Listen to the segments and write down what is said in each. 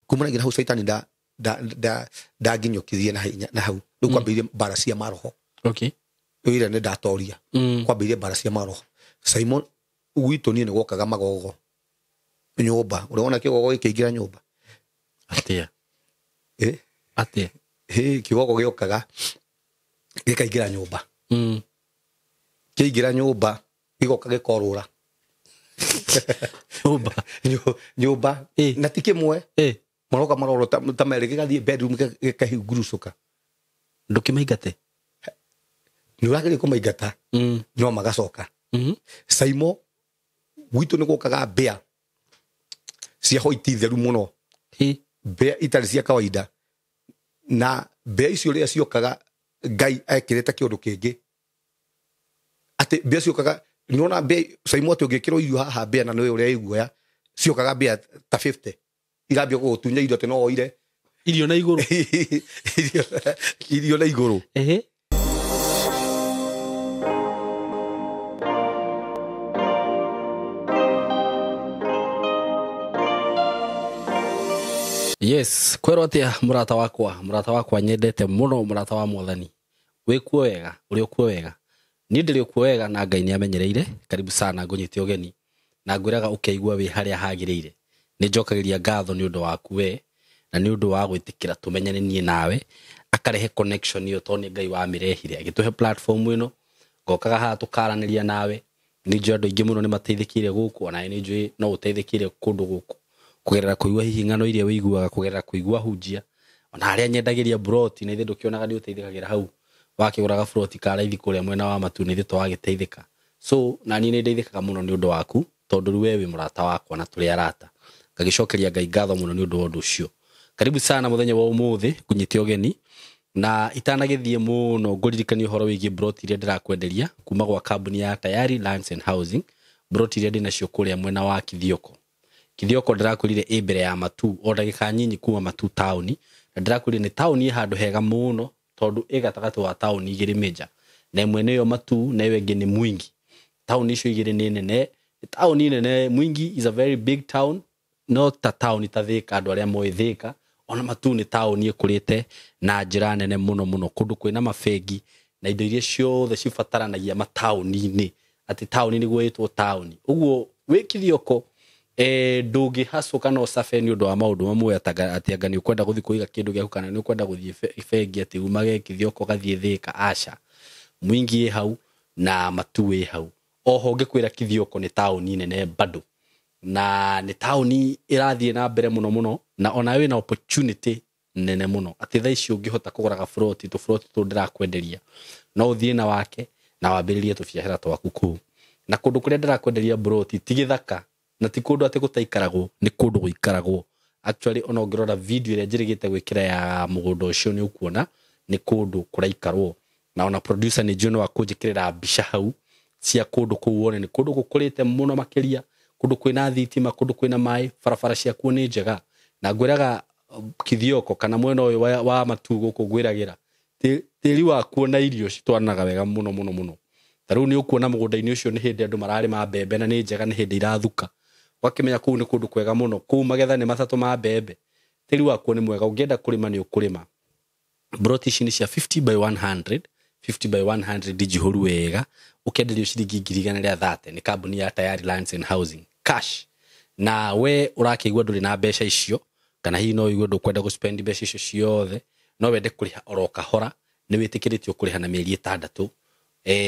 Kumanagia na hau Caitani ndanginyũkirie na hinya na hau rĩu kwambĩrĩirie mbara cia maroho. Ĩrĩa nĩ ndatoria. Kwambĩrĩirie mbara cia maroho. Simon gwitũ niĩ nĩ gwokaga magogo nyũmba. Ũrona kĩgogo gĩkĩingĩra nyũmba. Atia. Eh? Atia. Hĩ, kĩgogo gĩokaga gĩkaingĩra nyũmba. Kĩaingĩra nyũmba gĩgoka gĩkorũra. Nyũmba. Nyũmba. Na ti kĩmwe. Maroka maroro ta merĩ gĩgathiĩ bedroom gĩkahingũrũcũka. Ndũkĩmaingate? Nĩ ũrageria kũmaingata. No magacoka. Saimo gwitũ nĩ gwokaga mbĩa cia hoiti theru mũno. Mbĩa itarĩ cia kawaida. Na mbĩa icio rĩrĩa ciokaga Ngai ekĩrĩte kĩũndũ kĩngĩ. Atĩ mbĩa ciokaga, nĩwona mbĩa, Saimo atĩ ũngĩkĩrwo irio haha mbĩa na nĩwe ũrĩa iguoya, ciokaga mbĩa ta 50. Irambia gũgũtunya irio atĩ no woire. Irio na igũrũ. Irio na igũrũ. Yes, kwĩrwo atĩa mũrata wakwa, mũrata wakwa nyendete mũno, mũrata wa Mwathani. Wĩ kuo wega, ũrĩ kuo wega. Niĩ ndĩrĩ kuo wega na Ngai nĩamenyereire. Karibu sana ngũnyite ũgeni na ngwĩraga ũkeigua wĩ harĩa hagĩrĩire. Nĩ njokagĩria ngatho nĩ ũndũ waku we na nĩ ũndũ wa gwĩtĩkĩra tũmenyane niĩ nawe, akarehe connection ĩyo tondũ nĩ Ngai wamĩrehire, agĩtũhe platform ĩno, ngokaga haha tũkaranĩria nawe. Nĩ njũĩ andũ aingĩ mũno nĩ mateithĩkĩire gũkũ, ona nĩ njũĩ no ũteithĩkĩire kũndũ gũkũ kũgerera kũigua hihi ng'ano iria wĩiguaga, kũgerera kũigua hunjia, ona harĩa nyendagĩria broti, na ithuĩ ndũkĩonaga nĩ ũteithĩkagĩra hau wakĩgũraga broti ka raithi kũrĩa mwena wa Matu, na ithuĩ twagĩteithĩka. So na niĩ nĩ ndeithĩkaga mũno nĩ ũndũ waku, tondũ rĩu we wĩ mũrata wakwa na tũrĩ arata. Ngagĩcokeria Ngai ngatho mũno nĩ ũndũ wa ũndũ ũcio. Karibu sana mũthenya wa ũmũthĩ, ngũnyite ũgeni. Na itanagĩthiĩ mũno ngũririkanie ũhoro wĩgiĩ broti iria ndĩrakwenderia kuma gwa kambuni ya Tayari Lands and Housing, broti iria ndĩnacio kũrĩa mwena wa Kithioko. Kithioko ndĩrakwĩrire ĩ mbere ya Matu, o ndagĩka nyinyi kuma Matu taũni, na ndĩrakwĩrire nĩ taũni ĩ handũ hega mũno tondũ ĩ gatagatĩ wa taũni igĩrĩ major, na ĩmwe nĩyo Matu na ĩyo ĩngĩ nĩ Mwingi. Taũni icio igĩrĩ nĩ nene, nĩ taũni nene. Mwingi is a very big town, no ta taũni ta Thika, andũ arĩa moĩ Thika, ona Matu nĩ taũni ĩkũrĩte na njĩra nene mũno mũno, kũndũ kwĩna mabengi na indo iria ciothe cibataranagia mataũni-inĩ, atĩ taũni nĩguo ĩtwo taũni. Ũguo wĩ Kithioko, ndũngĩhacũka kana ũcabe nĩ ũndũ wa maũndũ mamwe, atĩ anga nĩ ũkwenda gũthiĩ kũiga kĩndũ gĩaku kana nĩ ũkwenda gũthiĩ bengi atĩ umage Kithioko ũgathiĩ Thika, aca. Mwingi ĩ hau na Matu ĩ hau. Oho ngĩkwĩra Kithioko nĩ taũni nene bado, na nĩ taũni ĩrathiĩ na mbere mũno mũno, na ona wĩna opportunity nene mũno atĩ thaa ici ũngĩhota kũgũra gaburoti, tũburoti tũu ndĩrakwenderia, no ũthiĩ na wake na wambĩrĩrie tũbiacara twaku kũu. Na kũndũ kũrĩa ndĩrakwenderia buroti ti gĩthaka, na ti kũndũ atĩ gũtaikaragwo, nĩ kũndũ gũikaragwo. Actually ona ũngĩrora video ĩrĩa njĩrĩgĩte gwĩkĩra ya mũgũnda ũcio nĩ ũkuona nĩ kũndũ kũraikarwo. Na ona producer nĩ njũĩ no akũnjĩkĩrĩra mbica hau cia kũndũ kũu wone nĩ kũndũ gũkũrĩte mũno makĩria, kũndũ kwĩna thitima, kũndũ kwĩna maĩ, barabara ciakuo nĩ njega. Na ngwĩraga Kithioko kana mwena ũyũ wa Matu gũkũ ngwĩragĩra, tĩri wakuo na irio citwaranaga wega mũno mũno mũno. Ta rĩu nĩ ũkuona mũgũnda-inĩ ũcio nĩ hĩndĩ andũ mararĩma mbembe na nĩ njega, nĩ hĩndĩ irathuka. Ũgakĩmenya kũu nĩ kũndũ kwega mũno, kũu magetha nĩ matatũ ma mbembe. Tĩri wakuo nĩ mwega, ũngĩenda kũrĩma nĩ ũkũrĩma. Broti ici nĩ cia 50 by 100, 50 by 100 njihũru wega, ũkenderio ciringi ngiri igana rĩa thate nĩ kambuni ya Tayari Lands and Housing cash. Na we ũrakĩigua ndũrĩ na mbeca icio, kana hihi no ũigue ndũkwenda gũspend mbeca icio ciothe, no wende kũrĩha oro kahora, nĩ wĩtĩkĩrĩtio kũrĩha na mĩeri ĩtandatũ.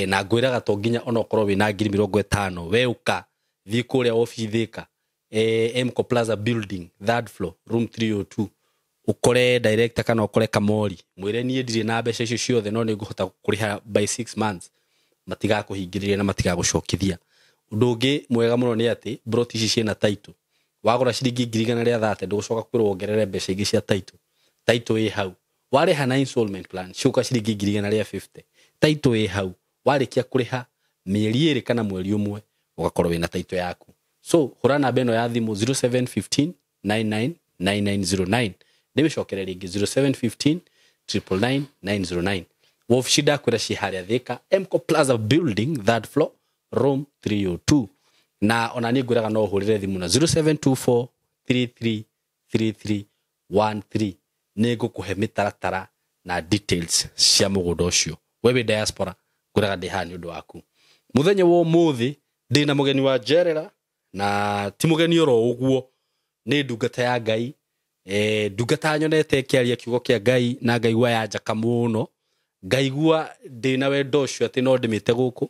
Na ngwĩraga to nginya ona ũkorwo wĩna ngiri mĩrongo ĩtano, we ũka thiĩ kũrĩa obici Thika, Mco Plaza building, third floor, room 302, ũkore director kana ũkore Kamori, mwĩre niĩ ndirĩ na mbeca icio ciothe no nĩngũhota kũrĩha by 6 months, matigakũhingĩrĩria na matigagũcokithia. Ũndũ ũngĩ mwega mũno nĩ atĩ broti ici ciĩna title. Wagũra ciringi ngiri igana rĩa thate ndũgũcoka kwĩrwo wongerere mbeca ingĩ cia title. Title ĩ hau. Warĩha na installment plan ciũka ciringi ngiri igana rĩa 50. Title ĩ hau. Warĩkia kũrĩha mĩeri ĩrĩ kana mweri ũmwe ũgakorwo wĩna title yaku. So hũra namba ĩno ya thimũ zero seven fifteen nine nine nine nine zero nine. Ndĩmĩcokere rĩngĩ zero seven fifteen triple nine nine zero nine. Wabici ndakwĩra ciĩ harĩa Thika, Mco Plaza building, third floor, room 302. Na ona niĩ ngwĩraga no ũhũrĩre thimũ na zero seven two four three three three three 13 nĩ ngũkũhe mĩtaratara na details cia mũgũnda ũcio. We wĩ diaspora, ngwĩraga ndĩ haha nĩ ũndũ waku. Mũthenya wa ũmũthĩ ndĩna mũgeni wa njerera, na ti mũgeni oro ũguo, nĩ ndungata ya Ngai. Ndungata nyonete ĩkĩaria kiugo kĩa Ngai na ngaigua ya njaka mũno, ngaigua ndĩna wendo ũcio atĩ no ndĩmĩte gũkũ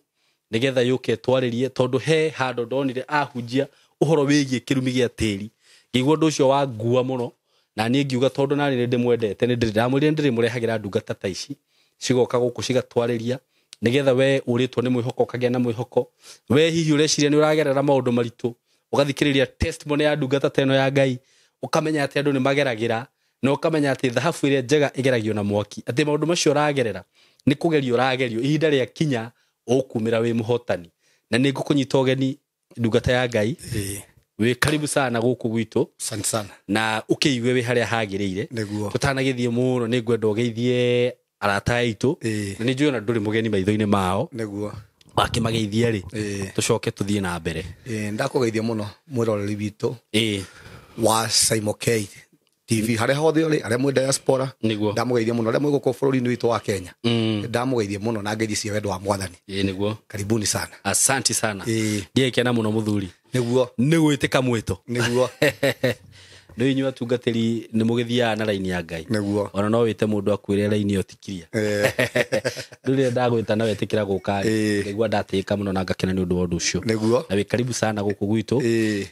nĩgetha yũke twarĩrie, tondũ he handũ ndonire ahunjia ũhoro wĩgiĩ kĩrumi gĩa tĩri, ngĩigua ũndũ ũcio wangua mũno, na niĩ ngiuga tondũ nani nĩ ndĩmwendete, nĩ ndamwĩrire ndĩrĩmũrehagĩra ndungata ta ici cigoka gũkũ cigatwarĩria, nĩgetha we ũrĩtwo nĩ mwĩhoko ũkagĩa na mwĩhoko. We hihi ũreciria nĩ ũragerera maũndũ maritũ, ũgathikĩrĩria testimony ya ndungata ta ĩno ya Ngai, ũkamenya atĩ andũ nĩ mageragĩra, na ũkamenya atĩ thahabu ĩrĩa njega ĩgeragio na mwaki, atĩ maũndũ macio ũragerera nĩ kũgerio ũragerio, ihinda rĩa kinya ũkumĩra wĩ mũhotani. Na nĩ ngũkũnyita ũgeni ndungata ya Ngai, wĩ karibu sana gũkũ gwitũ. Asante sana. Na ũkĩigue wĩ harĩa hagĩrĩire. Nĩguo. Tũtanagĩthiĩ mũno nĩ ngwenda ũgeithie arata aitũ, na nĩ njũĩ ona ndũrĩ mũgeni maitho-inĩ mao. Nĩguo. Wakĩmageithia rĩ, tũcoke tũthiĩ na mbere. Ndakũgeithia mũno mwĩroreri witũ wa Saimo K TV harĩa hothe ũrĩ, arĩa mwĩ diaspora. Nĩguo. Ndamũgeithia mũno arĩa mwĩ gũkũ bũrũri-inĩ witũ wa Kenya. Ndamũgeithia mũno na ngeithi cia wendo wa Mwathani. Nĩguo. Karibuni sana. Asante sana. Ndiekena mũno mũthuri. Nĩguo. Nĩ gwĩtĩka mwĩto. Nĩguo. Rĩu inyuĩ atungatĩri nĩ mũgĩthiaga na raini ya Ngai. Nĩguo. Ona no wĩte mũndũ akwĩre raini ĩyo tikiria. Rĩu rĩrĩa ndagwĩta na wetĩkĩra gũka rĩ, ngaigua ndatĩĩka mũno na ngakena nĩ ũndũ wa ũndũ ũcio. Nĩguo. Na wĩ karibu sana gũkũ gwitũ.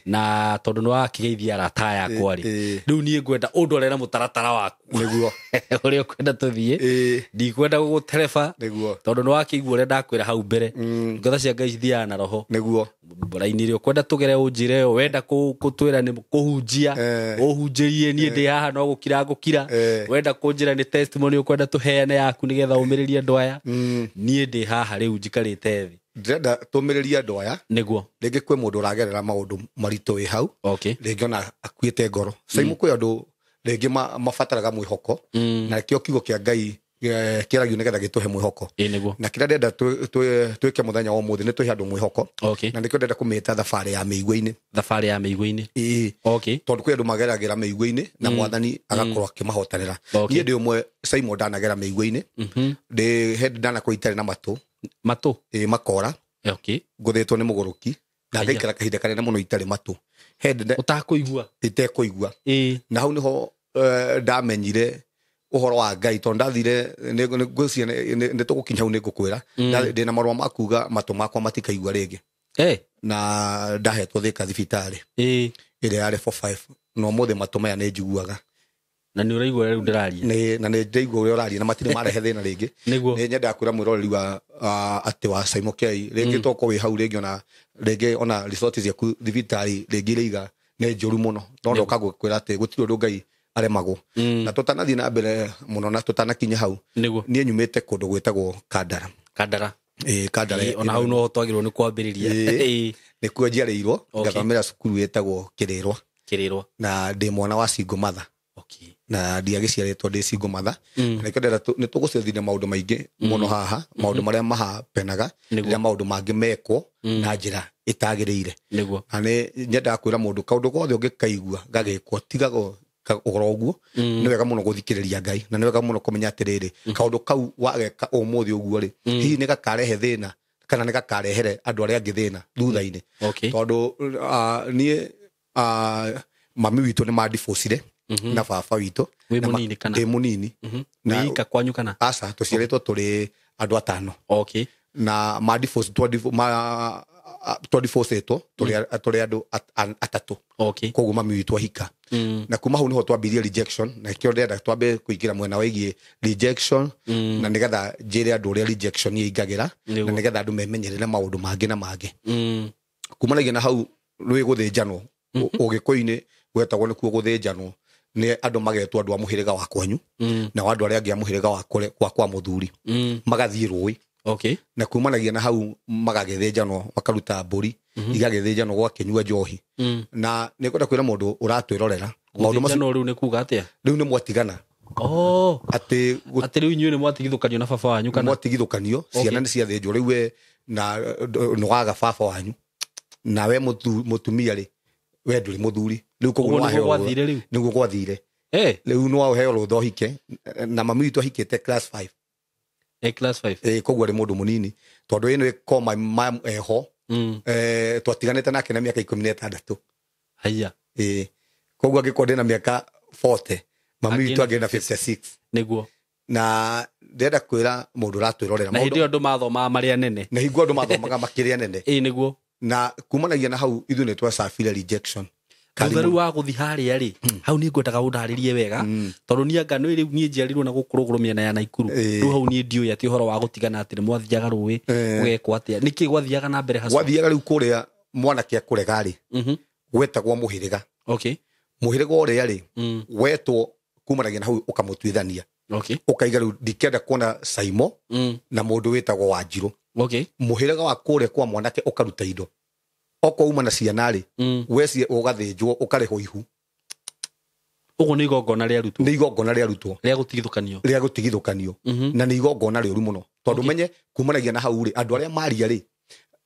Na tondũ nĩ wakĩgeithia arata aya akwa rĩ, rĩu niĩ ngwenda ũndware na mũtaratara waku. Nĩguo. Ũrĩa ũkwenda tũthiĩ. Ndikwenda gũgũtereba. Nĩguo. Tondũ nĩ wakĩigua ũrĩa ndakwĩra hau mbere. Ngotha cia Ngai cithiaga na roho. Nĩguo. Raini ĩrĩa ũkwenda tũgere ũnjĩre ĩyo, wenda kũtwĩra nĩ kũhunjia, ũhunjĩrie, niĩ ndĩ haha no gũkira ngũkira. Wenda kũnjĩra nĩ testimony ũkwenda tũheane yaku nĩgetha ũmĩrĩrie andũ aya, niĩ ndĩ haha rĩu njikarĩte thĩ. Ndĩrenda tũmĩrĩrie andũ aya. Nĩguo. Rĩngĩ kwĩ mũndũ ũragerera maũndũ maritũ wĩ hau. Rĩngĩ ona akuĩte ngoro. Saimo kwĩ andũ rĩngĩ mabataraga mwĩhoko, na kĩo kiugo kĩa Ngai kĩaragio nĩgetha gĩtũhe mwĩhoko. Nĩguo. Na kĩrĩa ndĩrenda twĩke mũthenya wa ũmũthĩ nĩ tũhe andũ mwĩhoko. Na nĩkĩo ndĩrenda kũmĩta thabarĩ ya mĩigua-inĩ. Thabarĩ ya mĩigua-inĩ. Tondũ kwĩ andũ mageragĩra mĩigua-inĩ na Mwathani agakorwo akĩmahotanĩra. Niĩ ndĩ ũmwe Saimo ndanagera mĩigua-inĩ. Ndĩ hĩndĩ ndanakorwo itarĩ na matũ. Matũ? Makora. Ngũthĩtwo nĩ mũgũrũki. Na ngaikara kahinda kanene mũno itarĩ matũ. Hĩndĩ Ũtakũigua? Itekũigua. Na hau nĩho ndamenyire ũhoro wa Ngai, tondũ ndathire, ngwĩciria nĩ tũgũkinya hau nĩ ngũkwĩra. Ndĩna marũa ma kuuga matũ makwa matikaigua rĩngĩ. Na ndahetwo Thika thibitarĩ. Ĩrĩa yarĩ 4-5. Na ũmũthĩ matũ maya nĩ njiguaga. Na nĩ ũraigua rĩu ndĩraria? Na nĩ ndĩraigua ũrĩa ũraria, na matirĩ marehe thĩna rĩngĩ. Nĩguo. Nĩ nyendaga kwĩra mwĩroreri wa atĩ wa Saimo K, rĩngĩ tokorwo wĩ hau, rĩngĩ ona resort ciaku thibitarĩ rĩngĩ iraiga nĩ njũru mũno. No ndoka gũkwĩra atĩ gũtirĩ ũndũ Ngai aremagwo. Na tũtanathiĩ na mbere mũno na tũtanakinya hau, niĩ nyumĩte kũndũ gwĩtagwo Kandara. Kandara. Kandara. Ona hau no twagĩrĩirwo nĩ kwambĩrĩria. Nĩkuo njiarĩirwo, ngathomera cukuru ĩtagwo Kĩrĩrwa. Kĩrĩrwa. Na ndĩ mwana wa single mother. Na ndiagĩciarĩtwo ndĩ single mother. Na nĩkĩo ndĩrenda nĩ tũgũcethire maũndũ maingĩ mũno haha, maũndũ marĩa mahapenaga, rĩrĩa maũndũ mangĩ mekwo na njĩra ĩtagĩrĩire. Na nĩ nyendaga kwĩra mũndũ kaũndũ gothe ũngĩkaigua gagĩkwo, tiga ũhoro ũguo. Nĩ wega mũno gũthikĩrĩria Ngai, na nĩ wega mũno kũmenya atĩrĩrĩ, kaũndũ kau wageka ũmũthĩ ũguo rĩ, hihi nĩ gakarehe thĩna kana nĩ gakarehere andũ arĩa angĩ thĩna thutha-inĩ. Tondũ niĩ mami witũ nĩ mandiboicire na baba witũ. Wĩ mũnini kana? Ndĩ mũnini. Na Wĩ ika kwanyu kana? Aca, tũciarĩtwo tũrĩ andũ atano. Na mandiboice, twadiboicĩtwo tũrĩ andũ atatũ. Koguo mami witũ ahika. Na kuma hau niho twambirie rejection, na kĩo ndĩrenda twambe kũingĩra mwena wĩgiĩ rejection, na nĩgetha njĩre andũ ũrĩa rejection ĩingagĩra, na nĩgetha andũ memenyerere maũndũ mangĩ na mangĩ. Kumanagia na hau rwĩ gũthĩnjanwo. Ũgĩkũyũ-inĩ gwetagwo nĩkuo gũthĩnjanwo, nĩ andũ magetwo andũ a mũhĩrĩga wa kwanyu, na andũ arĩa angĩ a mũhĩrĩga wa kũrĩa, kwa mũthuri. Magathiĩ rũĩ. Na kumanagia na hau magagĩthĩnjanwo, makaruta mbũri, igagĩthĩnjanwo gwakĩnyua njohi. Na nĩ ngwenda kwĩra mũndũ ũratwĩrorera, maũndũ macio Gũthĩnjanwo rĩu nĩ kuga atĩa? Rĩu nĩ mwatigana. Atĩ Atĩ rĩu inyuĩ nĩ mwatigithũkanio na baba wanyu kana? Mwatigithũkanio, ciana nĩ ciathĩnjwo, rĩu we na nĩ waga baba wanyu. Na we mũtumia rĩ, we ndũrĩ mũthuri. Rĩu koguo Ũguo nĩguo nĩwaheo gwathire rĩu? Nĩguo gwathire. Rĩu no ũheo rũtha ũhike na mami witũ ahikĩte class 5. Class 5. Koguo arĩ mũndũ mũnini tondũ ĩno ĩko my eho. Twatiganĩte nake na mĩaka 16. Haya. Koguo angĩkorwo ndĩna mĩaka 40, mami witũ angĩ na 56. Nĩguo. Na ndĩrenda kwĩra mũndũ ũratwĩrorera na hĩndĩ ĩyo andũ mathomaga marĩa nene. Na hingo andũ mathomaga makĩrĩa nene. Nĩguo. Na kumanagia na hau ithuĩ nĩ twacabire rejection. Thutha rĩu wa gũthiĩ harĩa rĩ, hau nĩ ngwendaga ũndarĩrie wega, tondũ niĩ anga nĩ rĩu niĩ njiarirwo na gũkũ rũgũrũ mĩena ya Naikuru. Rĩu hau niĩ ndiũĩ atĩ ũhoro wa gũtigana atĩ nĩ mwathiaga rũĩ, ũgekwo atĩa. Nĩkĩ gwathiaga na mbere hacu? Gwathiaga rĩu kũrĩa mwanake akũrega rĩ, gwetagwo mũhĩrĩga. Okay. Mũhĩrĩga ũrĩa rĩ, wetwo kumanagia na hau ũkamũtuithania. Okay. Ũkaiga rĩu ndikenda kuona Saimo na mũndũ wĩtagwo Wanjirũ. Okay. Mũhĩrĩga wa kũrĩa kwa mwanake ũkaruta indo. Okorwo uma na ciana rĩ, wecie ũgathĩnjwo ũkarĩhwo ihu. Ũguo nĩ igongona rĩarutwo. Nĩ igongona rĩarutwo. Rĩa gũtigithũkanio. Rĩa gũtigithũkanio. Na nĩ igongona rĩũru mũno. Tondũ menye kumanagia na hau rĩ, andũ arĩa maria rĩ,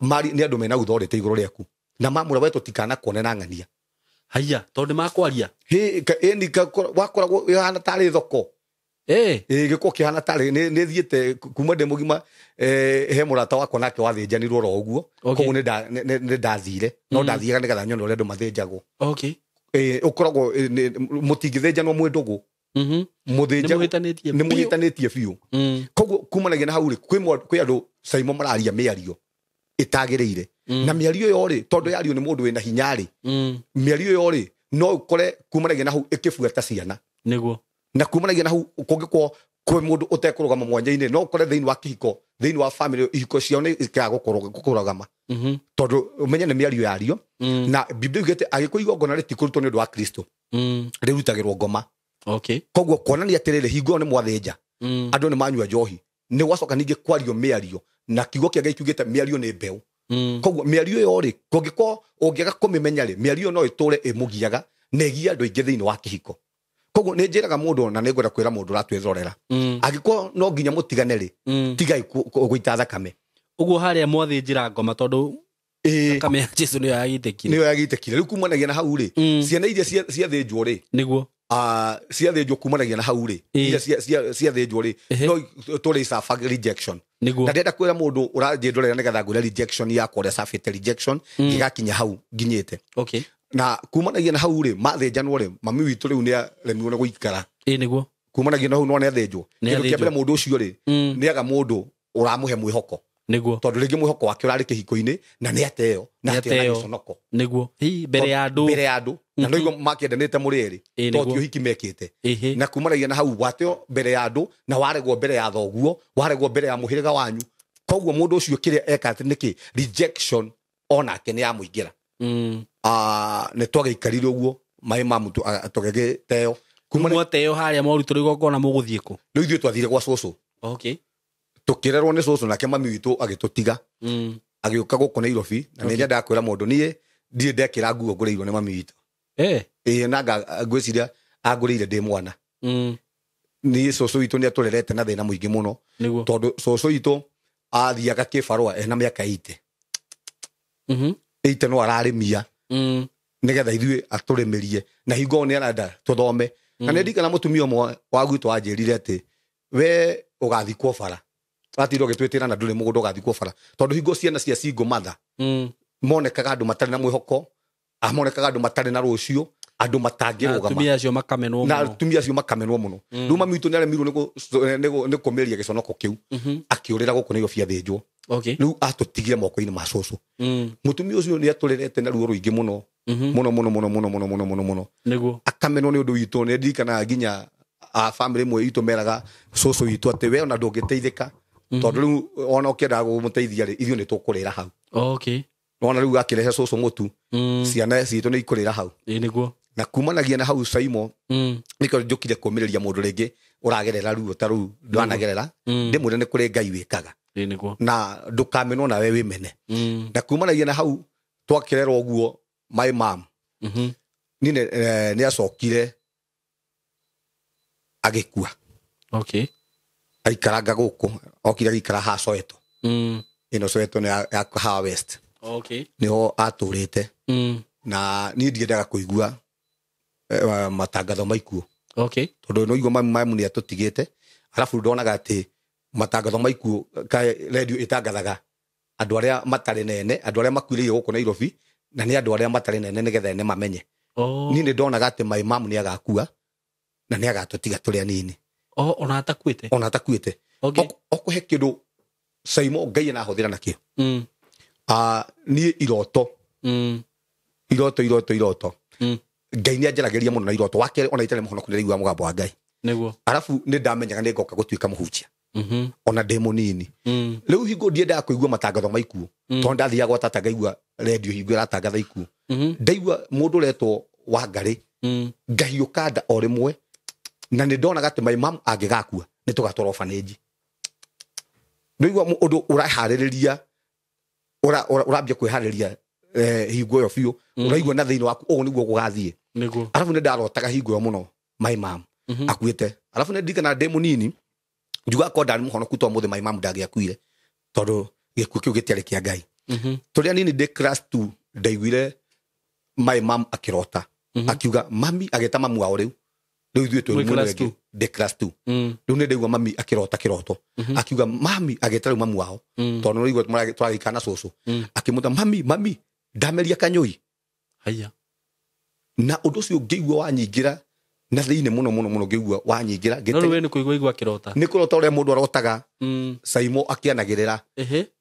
nĩ andũ mena authority igũrũ rĩaku. Na mamũra we tũtikanakuone na ng'ania. Haiya, tondũ nĩ makwaria. Wakoragwo ĩhana tarĩ thoko. Gĩkorwo kĩhana tarĩ nĩ thiĩte kuma ndĩ mũgima, he mũrata wakwa nake wathĩnjanirwo oro ũguo. Koguo nĩ ndathire. No ndathiaga nĩgetha nyone ũrĩa andũ mathĩnjagwo. Okay. Ũkoragwo mũtingĩthĩnjanwo mwĩ ndũgũ. Nĩ mũhĩtanĩtie biũ. Koguo kumanagia na hau rĩ, kwĩ andũ Saimo mararia mĩario ĩtagĩrĩire. Na mĩario ĩyo rĩ, tondũ yario nĩ mũndũ wĩna hinya rĩ, mĩario ĩyo rĩ, no ũkore kumanagia na hau ĩkĩbuata ciana. Nĩguo. Na kumanagia na hau kũngĩkorwo kwĩ mũndũ ũtekũrũgama mwanya-inĩ, no ũkore thĩinĩ wa kĩhiko, thĩinĩ wa family, ihiko ciao nĩ ikĩaga kũrũgama. Tondũ ũmenye nĩ mĩario yario. Na Biblia yugĩte angĩkorwo igongona rĩtikũrutwo nĩ ũndũ wa Kristo, rĩrutagĩrwo ngoma. Okay. Koguo kuonania atĩrĩrĩ, hingo ĩyo nĩ mwathĩnja, andũ nĩ manyua njohi, nĩ gwacoka ningĩ kwario mĩario, na kiugo kĩa Ngai kiugĩte mĩario nĩ mbeũ. Koguo mĩario ĩyo rĩ, kũngĩkorwo ũngĩaga kũmĩmenya rĩ, mĩario no ĩtũre ĩmũgiaga na ĩgie andũ aingĩ thĩinĩ wa kĩhiko. Koguo nĩ njĩraga mũndũ na nĩ ngwenda kwĩra mũndũ ũratwĩrorera, angĩkorwo no nginya mũtigane rĩ, tigai gũita thakame. Ũguo harĩa mwathĩnjĩra ngoma tondũ thakame ya Jesu nĩyo yagĩitĩkire. Nĩyo yagĩitĩkire. Rĩu kumanagia na hau rĩ, ciana iria ciathĩnjwo rĩ, Nĩguo. Ciathĩnjwo kumanagia na hau rĩ, iria ciathĩnjwo rĩ, no tũrĩ suffer rejection. Nĩguo. Na ndĩrenda kwĩra mũndũ ũranjĩndorera nĩgetha ngwĩre rejection yakwa ũrĩa sufferĩte rejection, ngĩgakinya hau nginyĩte. Okay. Na kumanagia na hau rĩ, mathĩnjanwo rĩ, mami witũ rĩu nĩaremirwo nĩ gũikara. Nĩguo. Kumanagia na hau no nĩathĩnjwo. Nĩ Kĩndũ kĩa mbere athĩnjwo. mũndũ ũcio rĩ, nĩaga mũndũ ũramũhe mwĩhoko. Nĩguo. Tondũ rĩngĩ mwĩhoko wake ũrarĩ kĩhiko-inĩ na nĩateo, na Nĩ ateo na ateo. gĩconoko. Nĩguo. Hi, mbere ya andũ. Mbere ya andũ. Na no igua makĩendanĩte mũrĩ erĩ, tondũ ti ũhiki mekĩte. Na kumanagia na hau wateo mbere ya andũ, na waregwo mbere ya thoguo, waregwo mbere ya mũhĩrĩga wanyu. Koguo mũndũ ũcio kĩrĩa eka atĩ nĩkĩ? Rejection onake nĩ yamũingĩra. Nĩ twagĩikarire ũguo, maĩ ma mũtu, tũgĩgĩteo. Kuma mwateo harĩa mwarutwo igongona mũgũthiĩ kũ? Rĩu ithuĩ twathire gwa cũcũ. Okay. Tũkĩrerwo nĩ cũcũ, nake mami witũ agĩtũtiga. Agĩũka gũkũ Nairobi, na nĩ nyendaga kwĩra mũndũ niĩ ndirĩ ndekĩra nguo ngũrĩirwo nĩ mami witũ. Na ngwĩciria angũrĩire ndĩ mwana. Niĩ cũcũ witũ nĩ atũrerete na thĩna mũingĩ mũno. Nĩguo. Tondũ cũcũ witũ athiaga kĩbarũa ena mĩaka 80. 80 no ararĩmia. Nĩgetha ithuĩ atũrĩmĩrie. Na hingo ĩyo nĩ arenda tũthome. Na nĩ ndirikana mũtumia ũmwe wa gwitũ anjĩrire atĩ we ũgathikwo bara. Watirwo ũgĩtwĩtĩra na ndũrĩ mũgũnda ũgathikwo bara. Tondũ hingo ciana cia single mother monekaga andũ matarĩ na mwĩhoko, monekaga andũ matarĩ na rũciũ, andũ matangĩrũgama. Na atumia acio makamenwo Na mũno. atumia acio makamenwo mũno. Rĩu mami witũ nĩaremirwo nĩ kũmĩria gĩconoko kĩu. Akĩũrĩra gũkũ Nairobi athĩnjwo. Okay. Rĩu atũtigire moko-inĩ ma cũcũ. Mũtumia ũcio nĩ atũrerete na ruo rũingĩ mũno. Mũno, mũno, mũno, mũno, mũno, mũno, mũno, mũno. Nĩguo. Akamenwo nĩ ũndũ witũ. Nĩ ndirikanaga nginya a family ĩmwe itũ meraga cũcũ witũ atĩ we ona ndũngĩteithĩka. Tondũ rĩu ona ũkĩendaga kũmũteithia rĩ, ithuĩ nĩ tũkũrĩra hau. Okay. Nona rĩu akĩrehe cũcũ mũtu, ciana citũ nĩ ikũrĩra hau. Nĩguo. Na kumanagia na hau Saimo, nĩkĩo njũkire kũmĩrĩria mũndũ rĩngĩ ũragerera ruo ta rũu ndwanagerera. Ndĩmwĩre nĩ kũrĩ Ngai wĩkaga. Nĩguo. Na ndũkamenwo nawe wĩmene. Na kumanagia na hau twakĩrerwo ũguo my mom. Niĩ nĩ acokire agĩkua. Okay. Aikaranga gũkũ, okire agĩikara haha Soweto. Ĩno Soweto nĩ ya haha West. Okay. Nĩho atũrĩte. Na niĩ ndiendaga kũigua matangatho ma ikuũ. Okay. Tondu no igua mamu ni atutigite arabu ndonaga ati matangatho ma ikuũ ka radio itangathaga andu aria matari nene andu aria makuiriire guku Nairobi na ni andu aria matari nene nigetha ene mamenye. Oh. Ni ni ndonaga ati my mom ni agakua na ni agatutiga turi anini. Oh, ona atakuite. Ona atakuite. Okay. Okuhe kindu Saimo Ngai na huthira nakio. Ni iroto. Iroto iroto iroto. Ngai ni anjarageria muno na iroto wakere ona itare muhono kuniraigua mugambo wa Ngai. Niguo. Arafu ni ndamenyaga ni ngoka gutuika muhunjia. Ona ndi munini. Riu hingo ndiendaga kuigua matangatho ma ikuũ. Tondu ndathiaga gwa tata ngaigua radio hingo iratangatha ikuũ. Ndaigua mundu uretwo Wangari. Ngahiũka nda o rimwe na ni ndonaga ati my mom angigakua ni tugatwara orphanage. Ndaigua undu urahaririria urambia kwihariria hingo ĩyo biũ uraigua na thĩinĩ waku ũguo nĩguo gũgathiĩ. Niguo. Arabu nĩ ndarotaga hingo ĩyo mũno my mom akuĩte. Arabu nĩ ndirikana ndĩ mũnini njuga ko ndarĩ mũhonoku to mũthĩ my mom ndangĩakuire tondũ gĩkuũ kĩu gĩtiarĩ kĩa Ngai. Tũrĩ anini ndĩ class 2 ndaiguire my mom akĩrota akiuga mami agĩta mamu wao rĩu rĩu ithuĩ twĩ Mwĩ class rĩngĩ ndĩ class 2 rĩu nĩ ndaigua mami akĩrota kĩroto akiuga mami agĩta rĩu mamu wao tondũ nĩ ũraigua tũragĩikara na cũcũ akĩmwĩta mami mami ndameria kanyũi. Haya. Na ũndũ ũcio ngĩigua wanyingĩra na thĩinĩ mũno mũno mũno ngĩigua wanyingĩra No rĩu we nĩ kũigua igua kĩrota. Nĩ kũrota ũrĩa mũndũ arotaga Saimo akĩanagĩrĩra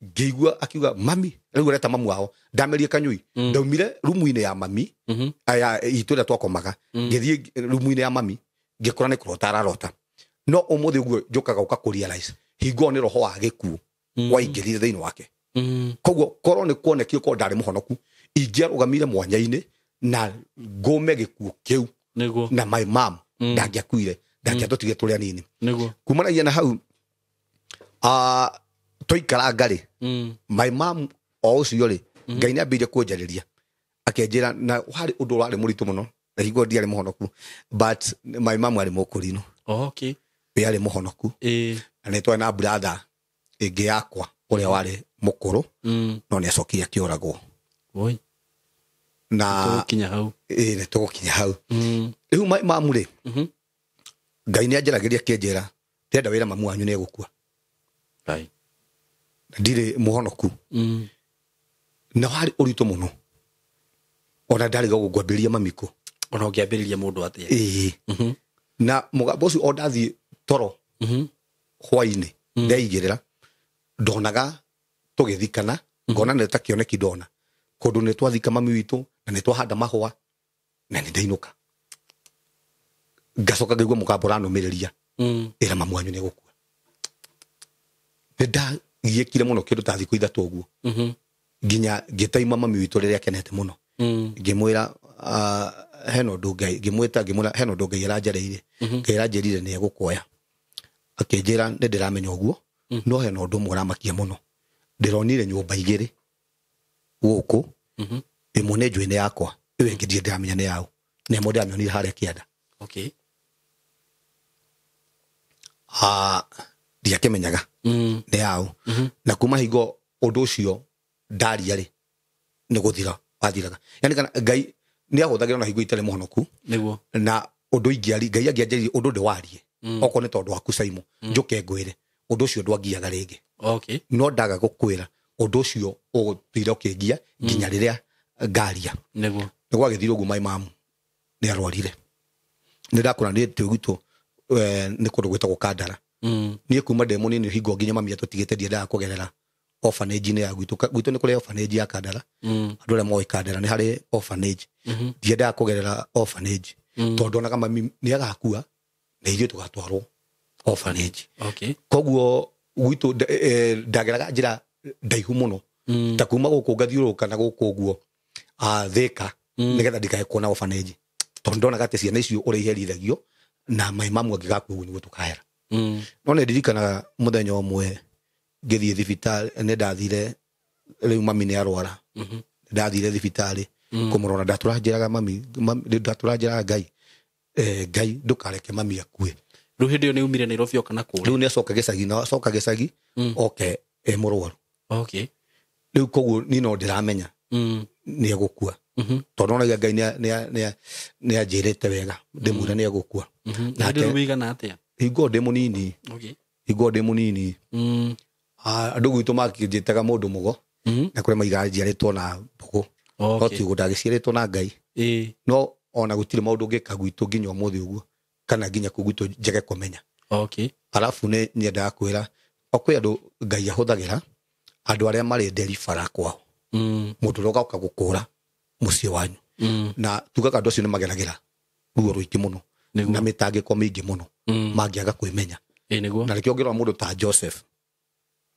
ngĩigua akiuga mami rĩu areta mamu wao ndamerie kanyũi. Ndaumire rumu-inĩ ya mami aya itũ ĩrĩa twakomaga ngĩthiĩ rumu-inĩ ya mami ngĩkora nĩ kũrota ararota. No ũmũthĩ ũguo njũkaga ũka kũ realize hingo nĩ roho wa gĩkuũ waingĩrire thĩinĩ wake. Koguo korwo nĩ kuonekire korwo ndarĩ mũhonoku ingĩarũgamire mwanya-inĩ na ngũme gĩkuũ kĩu. Niguo. Na my mom ndangĩakuire ndangĩatũtigire tũrĩ anini. Niguo. Kumanagia na hau tũikaranga rĩ my mom o ũcio rĩ Ngai nĩambĩrĩirie kũnjarĩria akĩnjĩra na warĩ ũndũ warĩ mũritũ mũno na hingo ndiarĩ mũhonoku but my mom arĩ mũkũrinũ. Oh, okay. We arĩ mũhonoku. Na nĩ twarĩ na brother ĩngĩ yakwa ũrĩa warĩ mũkũrũ no nĩacokire akĩũragwo. Oi. Na tũgũkinya hau. Nĩ tũgũkinya hau. Rĩu my mom rĩ Ngai nĩ anjaragĩria akĩnjĩra ndĩrenda wĩra mamu wanyu nĩ egũkua. Ngai. Na ndirĩ mũhonoku. Na warĩ ũritũ mũno ona ndarĩ ngwambĩrĩria mami kũ. Ona ũngĩambĩrĩria mũndũ atĩa. Ĩĩ. Na mũgambo ũcio o ndathiĩ toro hwainĩ ndeigĩrĩra ndonaga tũgĩthikana ngona nĩ ta kĩoneki ndona kũndũ nĩ twathika mami witũ na nĩ twahanda mahũa na nĩ ndainũka. Ngacoka ngaigua mũgambo ũranũmĩrĩria ĩra mamu wanyu nĩ egũkua. Nĩ ndagiĩkire mũno kĩndũ ta thikũ ithatũ ũguo nginya ngĩtaima mami witũ rĩrĩa akenete mũno. Ngĩmwĩra hena ũndũ Ngai ngĩmwĩta ngĩmwĩra hena ũndũ Ngai aranjarĩire Ngai aranjĩrire nĩ egũkuoya. Akĩnjĩra nĩ ndĩramenya ũguo no hena ũndũ ũmwe ũramakia mũno ndĩronire nyũmba igĩrĩ gũkũ ĩmwe nĩ njuĩnĩ yakwa ĩyo ĩngĩ ndirĩ ndĩramenya nĩ yaũ na ĩmwe ndĩramĩonire harĩa kĩanda. Okay. Ndiakĩmenyaga nĩ yaũ na kuma hingo ũndũ ũcio ndaria rĩ nĩ gũthira wathiraga. Yani kana Ngai nĩ ahũthagĩra na hingo itarĩ mũhonoku. Niguo. Na ũndũ ingĩari Ngai angĩanjĩrire ũndũ ndĩwarie okorwo nĩ tondũ waku Saimo njũke ngwĩre ũndũ ũcio ndwangiaga rĩngĩ. Okay. No ndaga gũkwĩra ũndũ ũcio ũgũtire ũkĩngia nginya rĩrĩa ngaria. Niguo. Nĩ gwagĩthire ũguo my mom nĩ arwarire. Nĩ ndakũra nĩ gwitũ nĩ kũndũ gwĩtagwo Kandara. Niĩ kuma ndĩ mũnini hingo nginya mami atũtigĩte ndiendaga kũgerera orphanage-inĩ ya gwitũ. Gwitũ nĩ kũrĩ orphanage ya Kandara. Andũ arĩa moĩ Kandara nĩ harĩ orphanage. Ndiendaga kũgerera orphanage tondũ ndonaga mami nĩ agakua na ithuĩ tũgatwarwo orphanage. Okay. Koguo gwitũ ndageraga njĩra ndaihu mũno ta kuma gũkũ ngathiũrũrũka na gũkũ ũguo Thĩka nĩgetha ndikae kuona orphanage tondũ ndonaga atĩ ciana icio ũrĩa iherithagio na my mom angĩgakua ũguo nĩguo tũkahera. No nĩ ndirikanaga mũthenya ũmwe ngĩthiĩ thibitarĩ nĩ ndathire rĩu mami nĩ arwara. Ndathire thibitarĩ kũmũrora ndatũranjĩraga mami ndatũranjĩraga Ngai Ngai ndũkareke mami akue. Rĩu hĩndĩ ĩyo nĩ umire Nairobi oka na kũrĩa. Rĩu nĩ acoka gĩcagi na acoka gĩcagi oke e mũrwaru. Okay. Rĩu koguo niĩ no ndĩramenya nĩ egũkua. Tondũ onagia Ngai nĩ anjĩrĩte wega ndĩmwĩre nĩ egũkua. Na ndĩ wĩigana atĩa? Hingo ndĩ mũnini. Okay. Hingo ndĩ mũnini. Andũ gwitũ makĩnjĩtaga mũndũ mũgo. Na kũrĩa maigaga njiarĩtwo na mbũgũ. No ti ũguo, ndagĩciarĩtwo na Ngai. No ona gũtirĩ maũndũ ngĩka gwitũ nginya ũmũthĩ ũguo kana nginya kũu gwitũ njage kũmenya. Okay. Arabu nĩ nyendaga kwĩra o kwĩ andũ Ngai ahũthagĩra andũ arĩa marĩ nderibara kwao. Mũndũ ũrĩa ũgoka gũkũra mũciĩ wanyu. Na tugaga andũ acio nĩ mageragĩra ruo rũingĩ mũno na mĩtangĩko mĩingĩ mũno mangĩaga kwĩmenya. Na nĩkĩo ũngĩrora mũndũ ta Joseph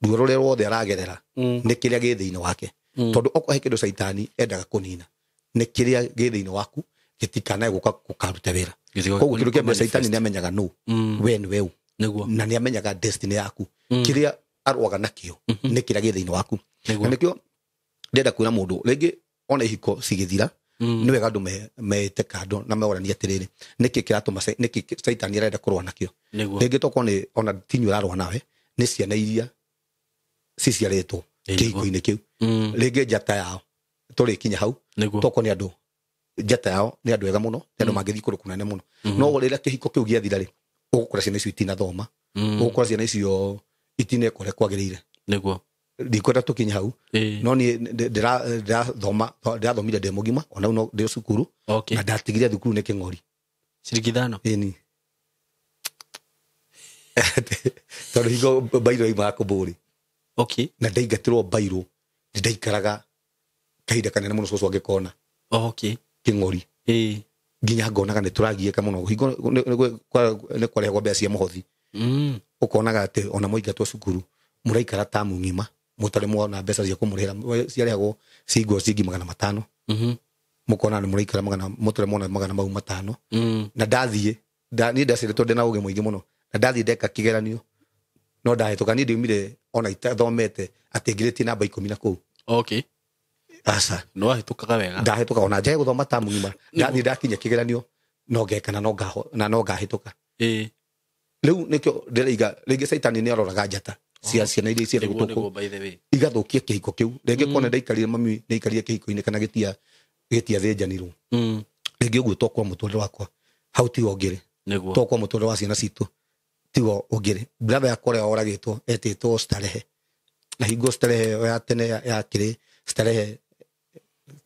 ruo rũrĩa ruothe aragerera nĩ kĩrĩa gĩ thĩinĩ wake. Tondũ okorwo he kĩndũ Caitani endaga kũnina nĩ kĩrĩa gĩ thĩinĩ waku gĩtikanae gũka gũkaruta wĩra. Koguo kĩndũ kĩa mbere Caitani nĩ amenyaga nũ we nĩ we na nĩ amenyaga destiny yaku. Kĩrĩa arũaga nakĩo nĩ kĩrĩa gĩ thĩinĩ waku. Na nĩkĩo ndĩrenda kwĩra mũndũ rĩngĩ ona ihiko cigĩthira nĩ wega andũ meĩte kando na meoranie atĩrĩrĩ nĩkĩ kĩratũma nĩkĩ Caitani arenda kũrũa nakĩo. Rĩngĩ tokorwo nĩ ona tinyu ararũa nawe nĩ ciana iria ciciarĩtwo kĩhiko-inĩ kĩu. Rĩngĩ njata yao tũrĩkinya hau tokorwo nĩ andũ njata yao nĩ andũ ega mũno nĩ andũ mangĩthiĩ kũndũ kũnene mũno. No rĩrĩa kĩhiko kĩu gĩathira rĩ ũgũkora ciana icio itinathoma, ũgũkora ciana icio itineka ũrĩa kwagĩrĩire. Nĩguo ndikwenda tũkinye hau. No niĩ ndĩrathomire ndĩ mũgima ona no ndĩ cukuru na ndatigire thukuru nĩ kĩng'ori. Ciringi 5. Ĩni. Tondũ hingo mbairũ yaumaga kũmbũri. Okay. Na ndaingatĩrwo mbairũ ndaikaraga kahinda kanene mũno cũcũ angĩkona. Okay. Kĩng'ori. Nginya ngonaga nĩ tũragiĩka mũno. Hingo nĩ kwarehagwo mbeca cia mũhothi. Ũkonaga atĩ ona mwaingatwo cukuru mũraikara tamu ng'ima mũtarĩ mwona mbeca cia kũmũrĩhĩra ciarehagwo cingo ciringi 500. Mũkona nĩ mũraikara mũtarĩ mwona 500. Na ndathiĩ niĩ ndaciarĩtwo ndĩ na ũgĩ mũingĩ mũno na ndathiĩ ndeka kĩgeranio no ndahĩtũka. Niĩ ndiumire ona itathomete atĩ ngirĩtie namba 10 na kũu. Okay. Aca. No wahĩtũkaga wega. Ndahĩtũka ona njage gũthoma tamu ng'ima. Ndathiĩ ndakinya kĩgeranio no ngeka na no ngahĩtũka. Rĩu nĩkĩo ndĩraiga rĩngĩ Caitani nĩ aroraga njata cia ciana iria ciarĩ gũtũkũ igathũkia kĩhiko kĩu. Rĩngĩ kona ndaikarire mami ndaikarire kĩhiko-inĩ kana gĩtiathĩnjanirwo. Rĩngĩ ũguo tokorwo mũtũrĩre wakwa hau tigo ngĩrĩ. Tokorwo mũtũrĩre wa ciana citũ tigo ũngĩrĩ. Brother yakwa ũrĩa oragĩtwo etĩtwo Starehe. Na hingo Starehe ya tene yakĩrĩ Starehe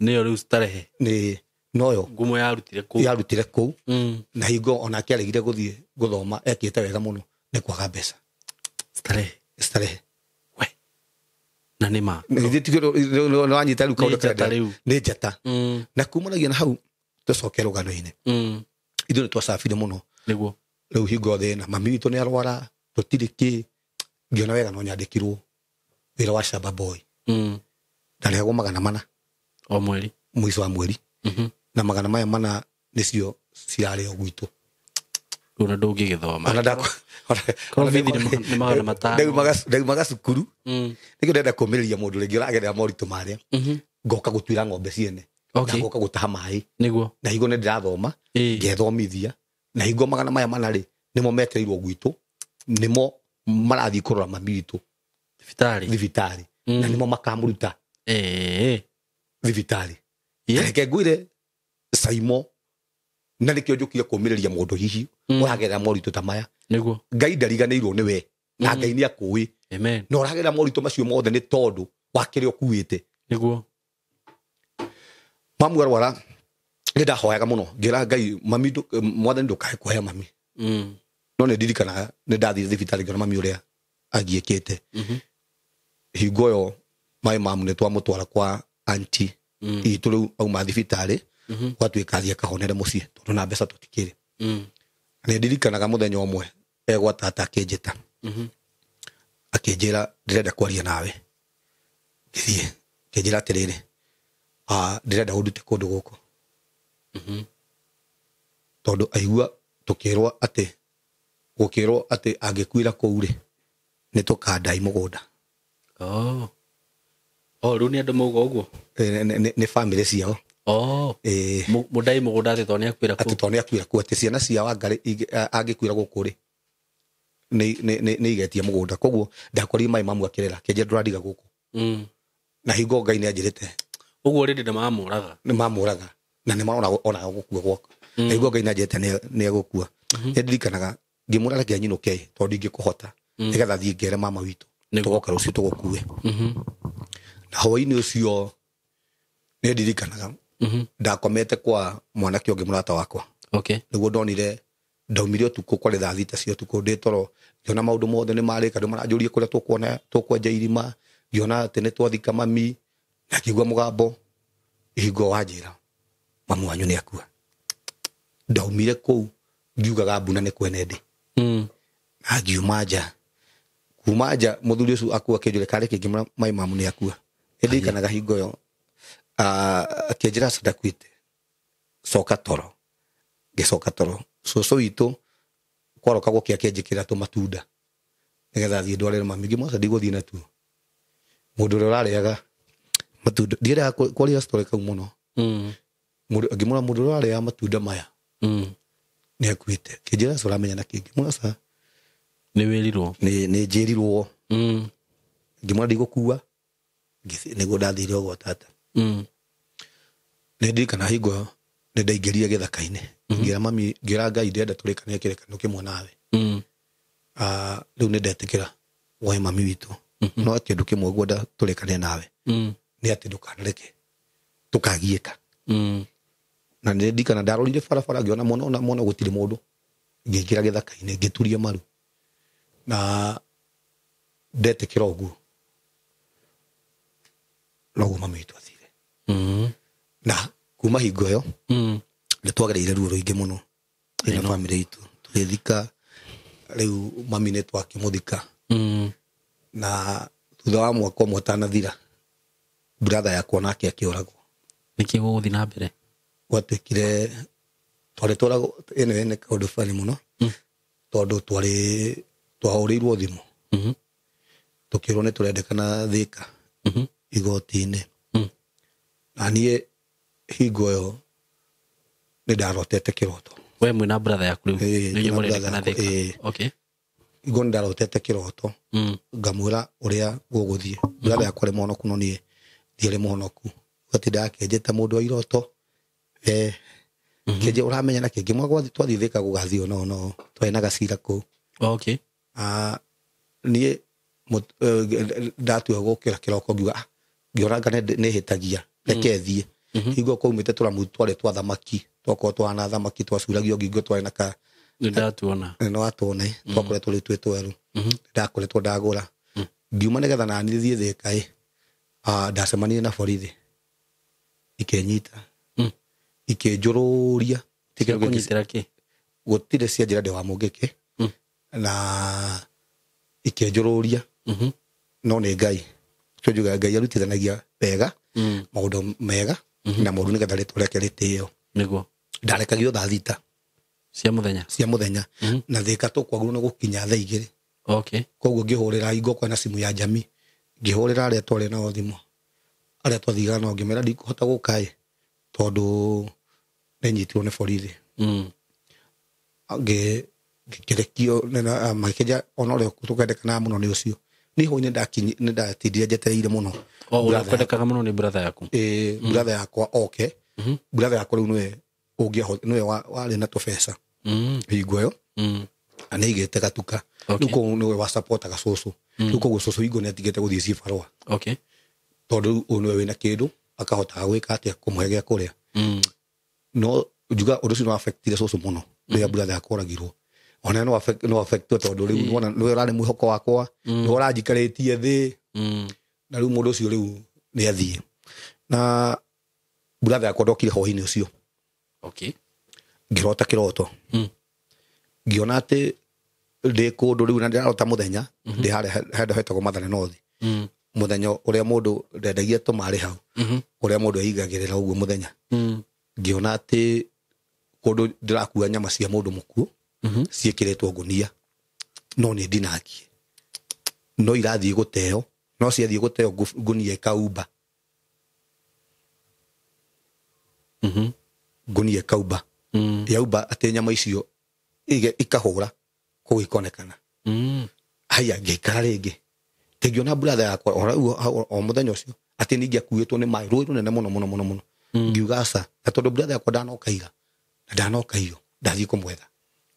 nĩyo rĩu Starehe nĩ noyo ngumo yarutire kũu. Yarutire kũu. Na hingo onake aregire gũthiĩ gũthoma ekĩte wega mũno nĩ kwaga mbeca. Starehe. Starehe. We. Na nĩ ma. Nĩ wanyita rĩu kaũndũ karĩa nĩ njata. Na kumanagia na hau tũcoke rũgano-inĩ. Ithuĩ nĩ twacabire mũno. Nĩguo. Rĩu hingo thĩna mami witũ nĩ arwara tũtirĩ kĩ ngĩona wega no nyandĩkirwo wĩra wa shamba boy. Ndarĩhagwo 400 o mweri mũico wa mweri. Na 400 nĩcio cirarĩo gwitũ. Ona ndũngĩgĩthoma. Ona nĩ 500. Ndaumaga cukuru. Nĩkĩo ndĩrenda kũũmĩrĩria mũndũ rĩngĩ ũragerera moritũ marĩa. Ngoka gũtuĩra ng'ombe ciene. Na ngoka gũtaha maĩ. Nĩguo. Na hingo nĩ ndĩrathoma ngethomithia. Na hingo 400 rĩ nĩmo metereirwo gwitũ. Nĩmo marathiĩ kũrora mami witũ thibitarĩ. Na nĩmo makamũruta thibitarĩ. Reke ngwĩre Saimo na nĩkĩo njũkire kũũmĩrĩria mũndũ hihi ũragerera moritũ ta maya. Nĩguo. Ngai ndariganĩirwo nĩwe na Ngai nĩ akũĩ. Amen. Na ũragerera moritũ macio mothe nĩ tondũ wa kĩrĩa ũkuĩte. Nĩguo. Mamu arwara nĩ ndahoyaga mũno ngĩra Ngai mami mwathani ndũkae kũhea mami. No nĩ ndirikanaga nĩ ndathire thibitarĩ ngĩona mami ũrĩa angiĩkĩte. Hingo ĩyo maĩ mamu nĩ twamũtwara kwa anti itũ rĩu auma thibitarĩ gwatuĩka athiĩ akahonere mũciĩ tondũ na mbeca tũtikĩrĩ. Nĩ ndirikanaga mũthenya ũmwe egwa tata akĩnjĩta. Akĩnjĩra ndĩrenda kwaria nawe. Ngĩthiĩ akĩnjĩra atĩrĩrĩ ndĩrenda ũndute kũndũ gũkũ. Tondũ aigua tũkĩrwo atĩ gũkĩrwo atĩ angĩkuĩra kũu rĩ nĩ tũkandai mũgũnda. Oh. Rĩu nĩ andũ mauga ũguo? Nĩ family ciao. Mũndai mũgũnda atĩ tondũ nĩ akuĩra kũu. Atĩ tondũ nĩ akuĩra kũu atĩ ciana ciao angĩkuĩra gũkũ rĩ nĩ igetia mũgũnda. Koguo ndakorire maĩ mamu akĩrĩra akĩnjĩra ndũradiga gũkũ. Na hingo Ngai nĩ anjĩrĩte Ũguo rĩndĩ nĩ mamũraga. Nĩ mamũraga na nĩ marona ona gũkua gwakwa. Naigua Ngai nanjĩte nĩ egũkua. Nĩ ndirikanaga ngĩmwĩra reke nyinũke tondũ ndingĩkũhota nĩgetha thiĩ ngere mama witũ tũgoka rũciũ tũgũkue. Na hwaĩ-inĩ ũcio nĩ ndirikanaga ndakomete kwa mwanake ũngĩ mũrata wakwa. Okay. Nĩguo ndonire ndaumire ũtukũ kwarĩ thaa thita cia ũtukũ ndĩ toro ngĩona maũndũ mothe nĩ marĩka, andũ maranjũria kũrĩa tũkuona tũkwenja irima, ngĩona atĩ nĩ twathika mami, na ngĩigua mũgambo ihingo wanjĩra mamu wanyu nĩ akua. Ndaumire kũu ngiugaga mbuna nĩ kwene ndĩ. Na ngiuma nja. Kuma nja mũthuri ũcio akua akĩnjũria karĩ kĩngĩ mai mamu nĩ akua. Nĩ ndirikanaga hingo ĩyo akĩnjĩra aca ndakuĩte coka toro. Ngĩcoka toro. Cũcũ witũ kwaroka gũkĩa akĩnjĩkĩra tũmatunda nĩgetha thiĩ ndwarĩre mami. Ngĩmwĩra aca ndigũthiĩ natuo. Mũndũ ũrĩa ũrarĩaga matunda ndiendaga kwaria story kau mũno. Ngĩmwĩra mũndũ ũrĩa ũrarĩaga matunda maya nĩ akuĩte. Kĩnjĩra aca ũramenya na kĩ? Ngĩmwĩra aca Nĩ wĩrirwo. Nĩ njĩrirwo. Ngĩmwĩra ndigũkua. Nĩguo ndathire ũguo tata. Nĩ ndirikana hingo ĩyo nĩ ndaingĩrire gĩthaka-inĩ. Ngĩra mami, ngĩra Ngai ndĩrenda tũrĩkanie kĩrĩkanĩro kĩmwe nawe. Rĩu nĩ ndetĩkĩra woe mami witũ. No kĩndũ kĩmwe ngwenda tũrĩkanie nawe. Nĩ atĩ ndũkanareke tũkagiĩka. Na nĩ ndirikana ndarorire barabara ngĩona mũno na mũno gũtirĩ mũndũ. Ngĩingĩra gĩthaka-inĩ ngĩturia maru. Na ndetĩkĩra ũguo. Noguo mami witũ athire. Na kuma hingo ĩyo nĩ twagereire ruo rũingĩ mũno ĩna family itũ. Tũgĩthika rĩu mami nĩ twakĩmũthika. Na thutha wa mwaka ũmwe ũtanathira brother yakwa nake akĩũragwo. Nĩkĩ gũgũthiĩ na mbere? Gwatuĩkire twarĩ tũragwo, ĩno nĩ kaũndũ funny mũno. Tondũ twahũrĩirwo thimũ. Tũkĩrwo nĩ tũrendekana Thĩka igoti-inĩ. Na niĩ hingo ĩyo nĩ ndarotete kĩroto. We mwĩna brother yaku rĩu? Ĩĩ, Nĩ inyuĩ twĩna mũrendekana brother yakwa, Thĩka? ĩĩ. Okay. Hingo nĩ ndarotete kĩroto. Ngamwĩra ũrĩa gũgũthiĩ. Brother yakwa arĩ mũhonoku no niĩ ndiarĩ mũhonoku. Gwatinda akĩnjĩta mũndũ wa iroto. Kĩnjĩ ũramenya na kĩngĩ mwaka twathiĩ Thĩka gũgathiĩ no no twarĩ na gacira kũu. Okay. Niĩ ndatua gũkĩra kĩroko ngiuga, ngĩona anga nĩ hĩtagia, reke thiĩ. Hingo kwaumĩte tũramu twarĩ twa thamaki, twakorwo twana thamaki twacuragio ngingo twarĩ na ka Nĩ ndatuona. Nĩ watuona, twakoretwo rĩu twĩ twerũ. Ndakoretwo ndagũra. Ngiuma nĩgetha nani thiĩ Thĩka ĩ. Ndacemanirie na borithi. Ikĩnyita. Ikĩnjũrũria. Ciakũnyitĩra kĩ? Gũtirĩ cia njĩra ndĩ wa Mũngĩkĩ. Na ikĩnjũrũria. No nĩ Ngai. Tũnjugaga Ngai arutithanagia wega, maũndũ mega, na maũndũ nĩgetha rĩtwa rĩake rĩtĩĩo. Nĩguo. Ndarekagio thaa thita. Cia mũthenya? Cia mũthenya. Na Thĩka tũkwagĩrĩirwo nĩ gũkinya thaa igĩrĩ. Okay. Koguo ngĩhũrĩra hingo kwĩna simu ya jamii. Ngĩhũrĩra arĩa twarĩ nao thimũ. Arĩa twathiaga nao ngĩmera ndikũhota gũka ĩ, tondũ nĩnyitirwo nĩ borithi. Ngĩrekio, makĩnja ona ũrĩa tũkwendekanaga mũno nĩ ũcio. Niĩ hwaĩ-inĩ nĩ ndatindire njetereire mũno. O, ũrĩa Brother kwendekaga mũno nĩ brother yaku? Ĩĩ, brother yakwa oke. Brother yakwa rĩu nĩwe nĩwe warĩ na tũbeca. Hingo ĩyo. Na nĩaigĩte gatuka. Okay. Rĩu koguo nĩwe wa supportaga cũcũ. Rĩu koguo cũcũ hingo nĩatigĩte gũthiĩ cibarũa. Okay. Tondũ rĩu ũyũ nĩwe wĩna kĩndũ, akahotaga gwĩka atĩa, kũmũhe gĩa kũrĩa. No njuga ũndũ ũcio nĩ wa-affectire cũcũ mũno rĩrĩa brother yakwa oragirwo. Ona no no affectwo tondũ rĩu nĩwona nĩwe ũrarĩ mwĩhoko wakwa, nĩwe ũranjikarĩtie thĩ. Na rĩu mũndũ ũcio rĩu nĩ athiĩ. Na brother yakwa ndokire hwaĩ-inĩ ũcio. Okay. Ngĩrota kĩroto. Ngĩona atĩ ndĩ kũndũ rĩu na ndĩrarota mũthenya, ndĩ harĩa handũ hetagwo Mathare North. Mũthenya ũrĩa mũndũ ndendagia tũmarĩ hau, ũrĩa mũndũ eigagĩrĩra ũguo mũthenya. Ngĩona atĩ kũndũ ndĩrakua nyama cia mũndũ mũkuũ, ciĩkĩrĩtwo ngũnia, no nĩ ndinangie. No irathiĩ gũteo, no ciathiĩ gũteo ngũnia ĩkaumba. Ngũnia ĩkaumba. Yaumba atĩ nyama icio ikahũra kũu ikonekana. Haya, ngĩikara rĩngĩ. Ngĩona brother yakwa, o rĩu, o mũthenya ũcio, Atĩ ningĩ akuĩtwo nĩ maĩ rũĩ rũnene mũno mũno mũno mũno. Ngiuga aca, na tondũ brother yakwa ndanoka ira na ndanoka iyo, ndathiĩ kũmwetha.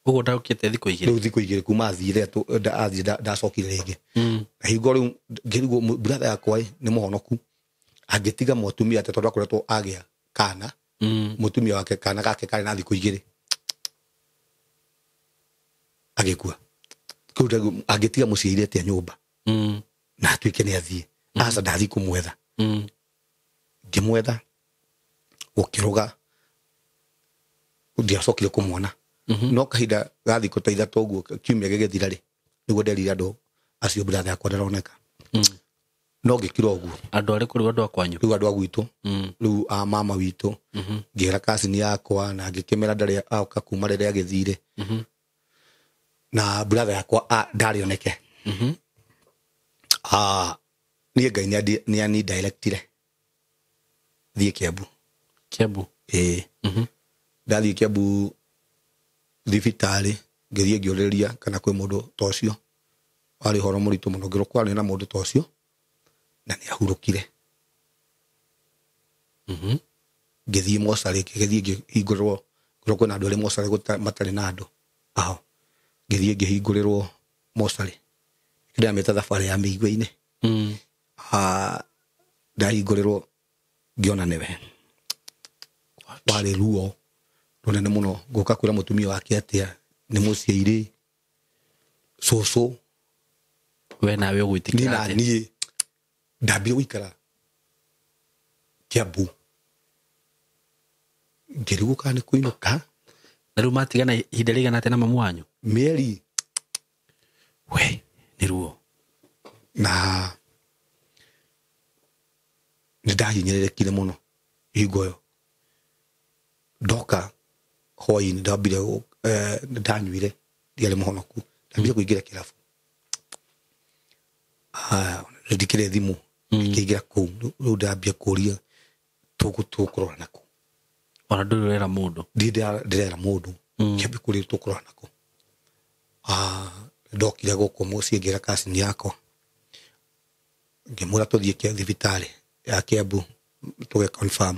Ũguo ndaũkĩte thikũ igĩrĩ. Rĩu thikũ igĩrĩ kuma athiire athiĩ ndacokire rĩngĩ. Na hingo rĩu ngĩrigwo brother yakwa nĩ mũhonoku, angĩtiga mũtumia atĩ tondũ akoretwo agĩa kana, mũtumia wake kana gake karĩ na thikũ igĩrĩ agĩkua. Kũu angĩtiga mũciĩ atĩa nyũmba na atuĩke nĩ athiĩ. Aca, ndathiĩ kũmwetha. Ngĩmwetha gũkĩrũga, ndiacokire kũmuona. No kahinda ga thikũ ta ithatũ ũguo, kiumia gĩgĩthira rĩ, nĩguo nderire andũ acio brother yakwa ndaroneka. No ngĩkira ũguo. Andũ arĩkũ rĩu? Andũ a kwanyu? Rĩu andũ a gwitũ, rĩu a mama witũ, ngĩra cousin yakwa na ngĩkĩmera ndarĩ aoka kuma rĩrĩa agĩthire. Na brother yakwa ndarĩ oneke. Niĩ Ngai nĩ ani directire thiĩ Kiambu. Kiambu? Ĩĩ. Ndathiĩ Kiambu thibitarĩ, ngĩthiĩ ngĩũrĩrĩria kana kwĩ mũndũ ta ũcio. Warĩ ũhoro mũritũ mũno, ngĩrwo kwarĩ na mũndũ ta ũcio na nĩ ahurũkire. Ngĩthiĩ mocarĩ, ngĩthiĩ ngĩhingũrĩrwo, ngĩrwo kwĩna andũ erĩ mocarĩ matarĩ na andũ aho. Ngĩthiĩ ngĩhingũrĩrwo mocarĩ. Ndĩramĩta thabarĩ ya mĩigua-inĩ. Ndahingũrĩrwo ngĩona nĩwe. Warĩ ruo rũnene mũno, ngũka kwĩra mũtumia wake atĩa nĩ mũciĩ cũcũ. We nawe ũgwĩtĩkĩra atĩa? Niĩ ndambire gũikara Kiambu, ngĩrigwo kana nĩ kũinũka. Na rĩu matigana ihinda rĩigana atĩa na mamu wanyu? Mĩeri. We, nĩ ruo. Na nĩ ndahinyĩrĩrĩkire mũno hingo ĩyo. Ndoka hwaĩ-inĩ ndambire ndanyuire, ndiarĩ mũhonoku, ndambire kũingĩra kĩrabu. Ndikĩrĩ thimũ, ngĩingĩra kũu, rĩu ndambia kũria tũkũrora nakũ. Ona ndũrĩ ũrera mũndũ? Ndirĩ ndĩrera mũndũ. Ngĩambia kũria tũkũrora nakũ. Ndokire gũkũ mũciĩ ngĩra cousin yakwa, ngĩmwĩra tũthiĩ thibitarĩ ya Kiambu tũge confirm.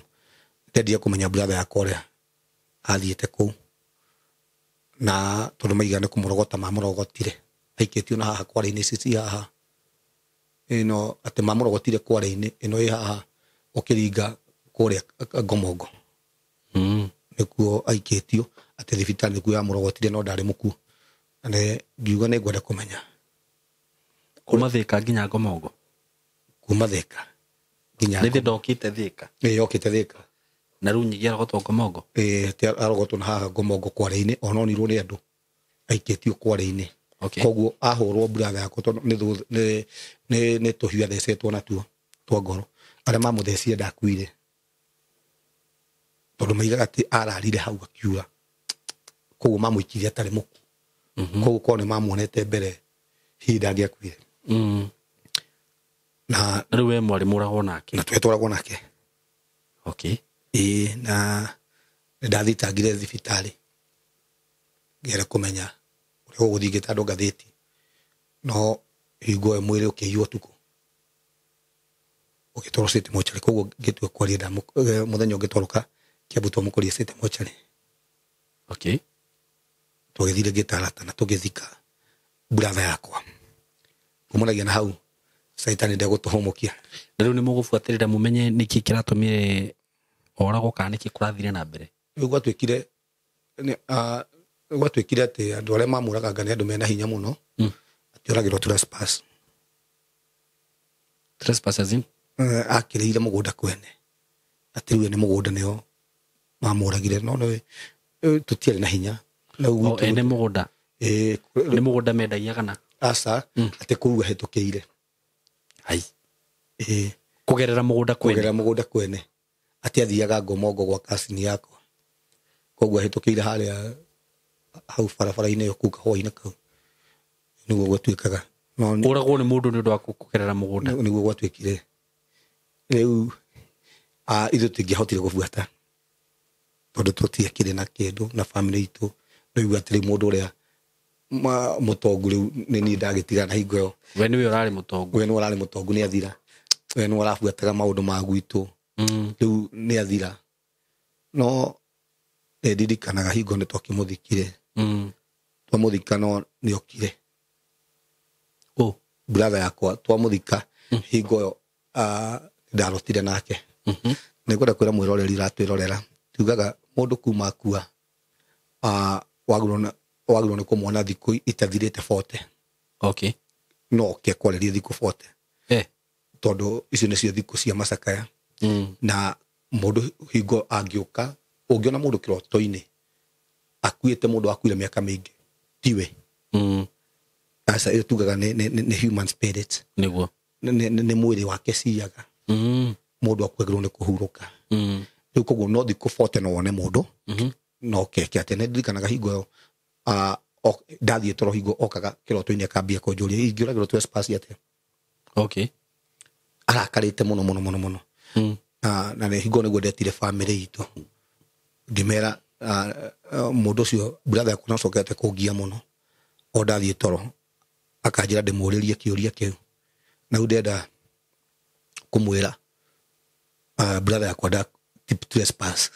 Ndendire kũmenya brother yakwa ũrĩa athiĩte kũu, na tondũ maiga nĩ kũmũrogota mamũrogotire, aikĩtio na haha kware-inĩ ici ci haha ĩno, atĩ mamũrogotire kware-inĩ ĩno ĩ haha ũkĩringa kũrĩa Ngomongo. Nĩkuo aikĩtio, atĩ thibitarĩ nĩkuo yamũrogotire, no ndarĩ mũkuo. Na ngiuga nĩ ngwenda kũmenya. Kuma Thika nginya Ngomongo? Kuma Thika nginya Rĩthĩ ndokĩte Thika? Ĩĩ, yokĩte Thika. Na rĩu nyingĩ arogotwo Ngomongo? Ĩĩ, atĩ arogotwo na haha Ngomongo kware-inĩ, ona onirwo nĩ andũ aikĩtio kware-inĩ. Koguo ahũrwo brother yakwa tondũ nĩ tũhiũ athecetwo natuo twa ngoro. Arĩa mamũthecire ndakuire, tondũ maigaga atĩ ararire hau akiura, koguo mamũikirie atarĩ mũkuo. Koguo korwo nĩ mamuonete mbere hihi ndangĩakuire. Na rĩu we mwarĩ mũragwo nake? Na twetwaragwo nake. Ĩĩ, na nĩndathitangire thibitarĩ ngĩenda kũmenya ũrĩa gũgũthiĩ, ngĩta andũ ngathĩti, no hingo ĩyo mwĩrĩ ũkĩiywo ũtukũ ũgĩtwarwo City Mortuary. Koguo ngĩtua kwaria mũthenya ũngĩ twarũka Kiambu twamũkoria City Mortuary. Twagĩthire ngĩtarata na tũgĩthika brother yakwa. Kumanagia na hau Caitani ndegũtũhũmũkia. Na rĩu nĩ mũgũbuatĩrĩra mũmenye nĩkĩ kĩratũmire oragwo kana nĩkĩ kũrathire na mbere? Rĩu gwatuĩkire atĩ andũ arĩa mamũraganga nĩ andũ mena hinya mũno. Atĩ oragĩrwo trespass. Trespass as in? Akĩrĩire mũgũnda kwene. Atĩ rĩu nĩ mũgũnda nĩo mamũragire, no nĩ tũtiarĩ na hinya. Na rĩu O, gwitũ ene mũgũnda? Ĩĩ, Nĩ mũgũnda mendagia kana? Aca, atĩ kũu ahĩtũkĩire. Ai. Ĩĩ. Kũgerera mũgũnda kwene? Kũgerera mũgũnda kwene. Atĩ athiaga Ngomongo gwa cousin yakwa. Koguo ahĩtũkĩire harĩa hau barabara-inĩ ĩyo kũu kahũa-inĩ kau. Nĩguo gwatuĩkaga. No nĩ Ũragwo nĩ mũndũ nĩ ũndũ wa kũgerera mũgũnda. Nĩguo gwatuĩkire. Rĩu, ithuĩ tũtingĩahotire gũbuata. Tondũ tũtiakĩrĩ na kĩndũ na family itũ. Rĩu atĩ rĩu mũndũ ũrĩa mũtongu rĩu nĩ niĩ ndagĩtigana na hingo ĩyo. We nĩwe ũrarĩ mũtongu. We nĩwe ũrarĩ mũtongu nĩ athira. We nĩ arabuataga maũndũ ma gwitũ. Rĩu nĩ athira. No ndirikanaga hingo nĩ twakĩmũthikire. Twamũthika no nĩ okire. Oh. Brother yakwa twamũthika hingo ĩyo ndarotire nake. Nĩngwenda kwĩra mwĩroreri ũratwĩrorera tugaga mũndũ kuma akua wagĩrĩirwo nĩ kũmwona thikũ itathirĩte 40. Okay. No oke kwarĩrie thikũ 40. Tondũ icio nĩcio thikũ cia macakaya. Na mũndũ hingo angĩũka ũngĩona mũndũ kĩroto-inĩ akuĩte mũndũ akuire mĩaka mĩingĩ tiwe. Aca ĩyo tugaga nĩ human spirit. Nĩguo. Nĩ mwĩrĩ wake ciaga. Mũndũ akuagĩrĩirwo nĩ kũhurũka. Rĩu koguo no thikũ 40 no wone mũndũ. No keke atĩ nĩ ndirikanaga hingo ĩyo ndathiĩ toro hingo okaga kĩroto-inĩ akambia kũnjũria ingĩũragĩrwo trespass atĩa. Okay. Arakarĩte mũno mũno mũno mũno. Na nĩ hingo nĩguo ndetire family itũ ngĩmera mũndũ ũcio brother yakwa nĩacokete kũngia mũno o ndathiĩ toro akanjĩra ndĩmũrĩrie kĩũria kĩu na rĩu ndenda kũmwĩra brother yakwa nda trespass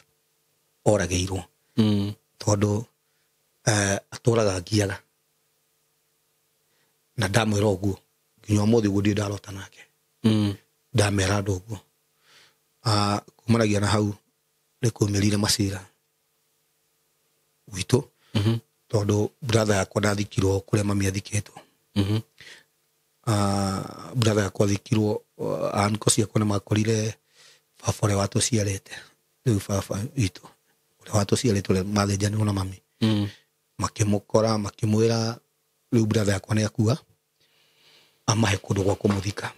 oragĩirwo. Tondũ atũraga ngiaga na ndamwĩra ũguo nginya ũmũthĩ ũguo ndirĩ ndarota nake. Ndamera andũ ũguo. Kumanagia na hau nĩ kwaumĩrire macira gwitũ. Tondũ brother yakwa ndathikirwo kũrĩa mami athikĩtwo. Brother yakwa athikirwo uncle ciakwa nĩ makorire baba ũrĩa watũciarĩte rĩu baba witũ ũrĩa watũciarĩte ũrĩa mathĩnjanirwo na mami. Makĩmũkora makĩmwĩra rĩu brother yakwa nĩ akua amahe kũndũ gwa kũmũthika.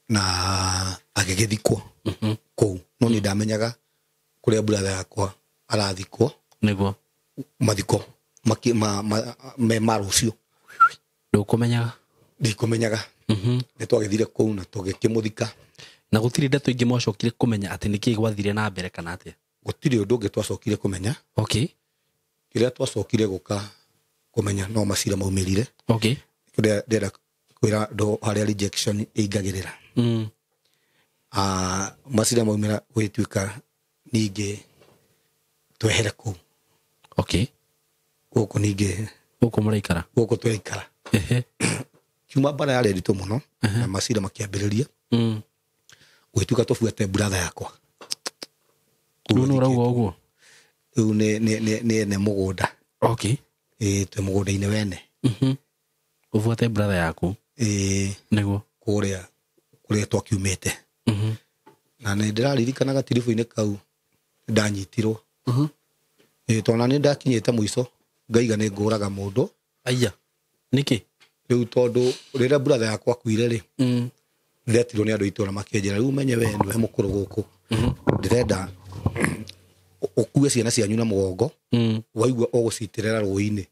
Na agĩgĩthikwo kũu no nĩ ndamenyaga kũrĩa brother yakwa arathikwo. Nĩguo. Mathiko me ma rũciũ. Ndũkũmenyaga? Ndikũmenyaga. Nĩ twagĩthire kũu na tũgĩkĩmũthika. Na gũtirĩ ndeto ingĩ mwacokire kũmenya atĩ nĩkĩĩ gwathire na mbere kana atĩa? Gũtirĩ ũndũ ũngĩ twacokire kũmenya. Okay. Kĩrĩa twacokire gũka kũmenya no macira maumĩrire. Okay. Ndĩrenda kwĩra andũ harĩa rejection ĩingagĩrĩra. Macira maumĩra gũgĩtuĩka ningĩ twehere kũu. Okay. Gũkũ ningĩ gũkũ mũraikara? Gũkũ tũraikara. Kiuma mbara yarĩ nditũ mũno na macira makĩambĩrĩria. Gũgĩtuĩka tũbuate brother yakwa. Rĩu nĩ ũrauga ũguo? Rĩu nĩ ene mũgũnda. Okay. Twĩ mũgũnda-inĩ wene. Ũbuate brother yaku? Nĩguo. Kũrĩa kũrĩa twakiumĩte. Na nĩ ndĩraririkana gatiribũ-inĩ kau ndanyitirwo. Tondũ na nĩ ndakinyĩte mũico ngaiga nĩ ngũraga mũndũ. Aya. Nĩkĩ? Rĩu tondũ rĩrĩa brother yakwa akuire rĩ, ndetirwo nĩ andũ itũra makĩnjĩra rĩu menye we nĩwe mũkũrũ gũkũ. Ndĩrenda ũkue ciana cianyu na mũgongo, waigua ũgũcitĩrĩra rũĩ-inĩ.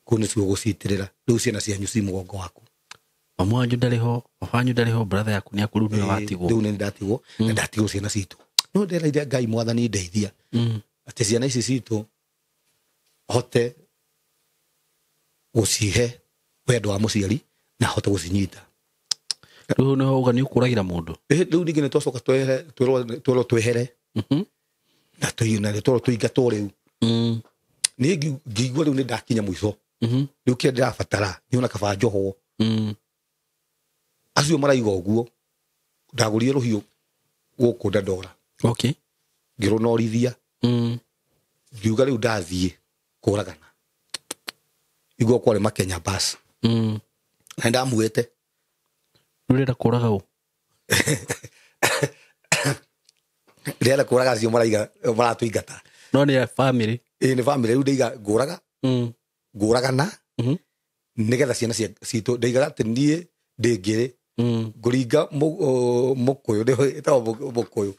Kũu nĩcio ũgũcitĩrĩra. Rĩu ciana cianyu ci mũgongo waku. Mamu wanyu ndarĩ ho, baba wanyu ndarĩ ho, brother yaku nĩ aku, rĩu nĩwe watigwo. Rĩu nĩ ndatigwo, na ndatigwo ciana citũ. No ndĩraire Ngai mwathani ndeithia. Atĩ ciana ici citũ hote gũcihe wendo wa mũciari na hote gũcinyita. Rĩu nĩho uga nĩ ũkũragĩra mũndũ? Rĩu ningĩ nĩ twacoka twerwo twehere. Na twerwo tũingatwo rĩu. Niĩ ngĩigua rĩu nĩ ndakinya mũico. Rĩu kĩrĩa ndĩrabatara nĩ ona kaba njohwo. Acio maraiga ũguo ndagũrire rũhiũ gũkũ Dandora. Okay. Ngĩrũnorithia. Ngiuga rĩu ndathiĩ kũragana. Igua kwarĩ Makenya bus. Na ndamuĩte. Ũrenda kũraga ũ? Ndĩrenda kũraga acio maraiga maratũingata. No nĩ family. Ĩĩ nĩ family rĩu ndaiga ngũraga. Ngũragana. Nĩgetha ciana citũ ndaigaga atĩ niĩ ndĩngĩrĩ. Ngũringa mũkũyũ ĩtagwo mũkũyũ.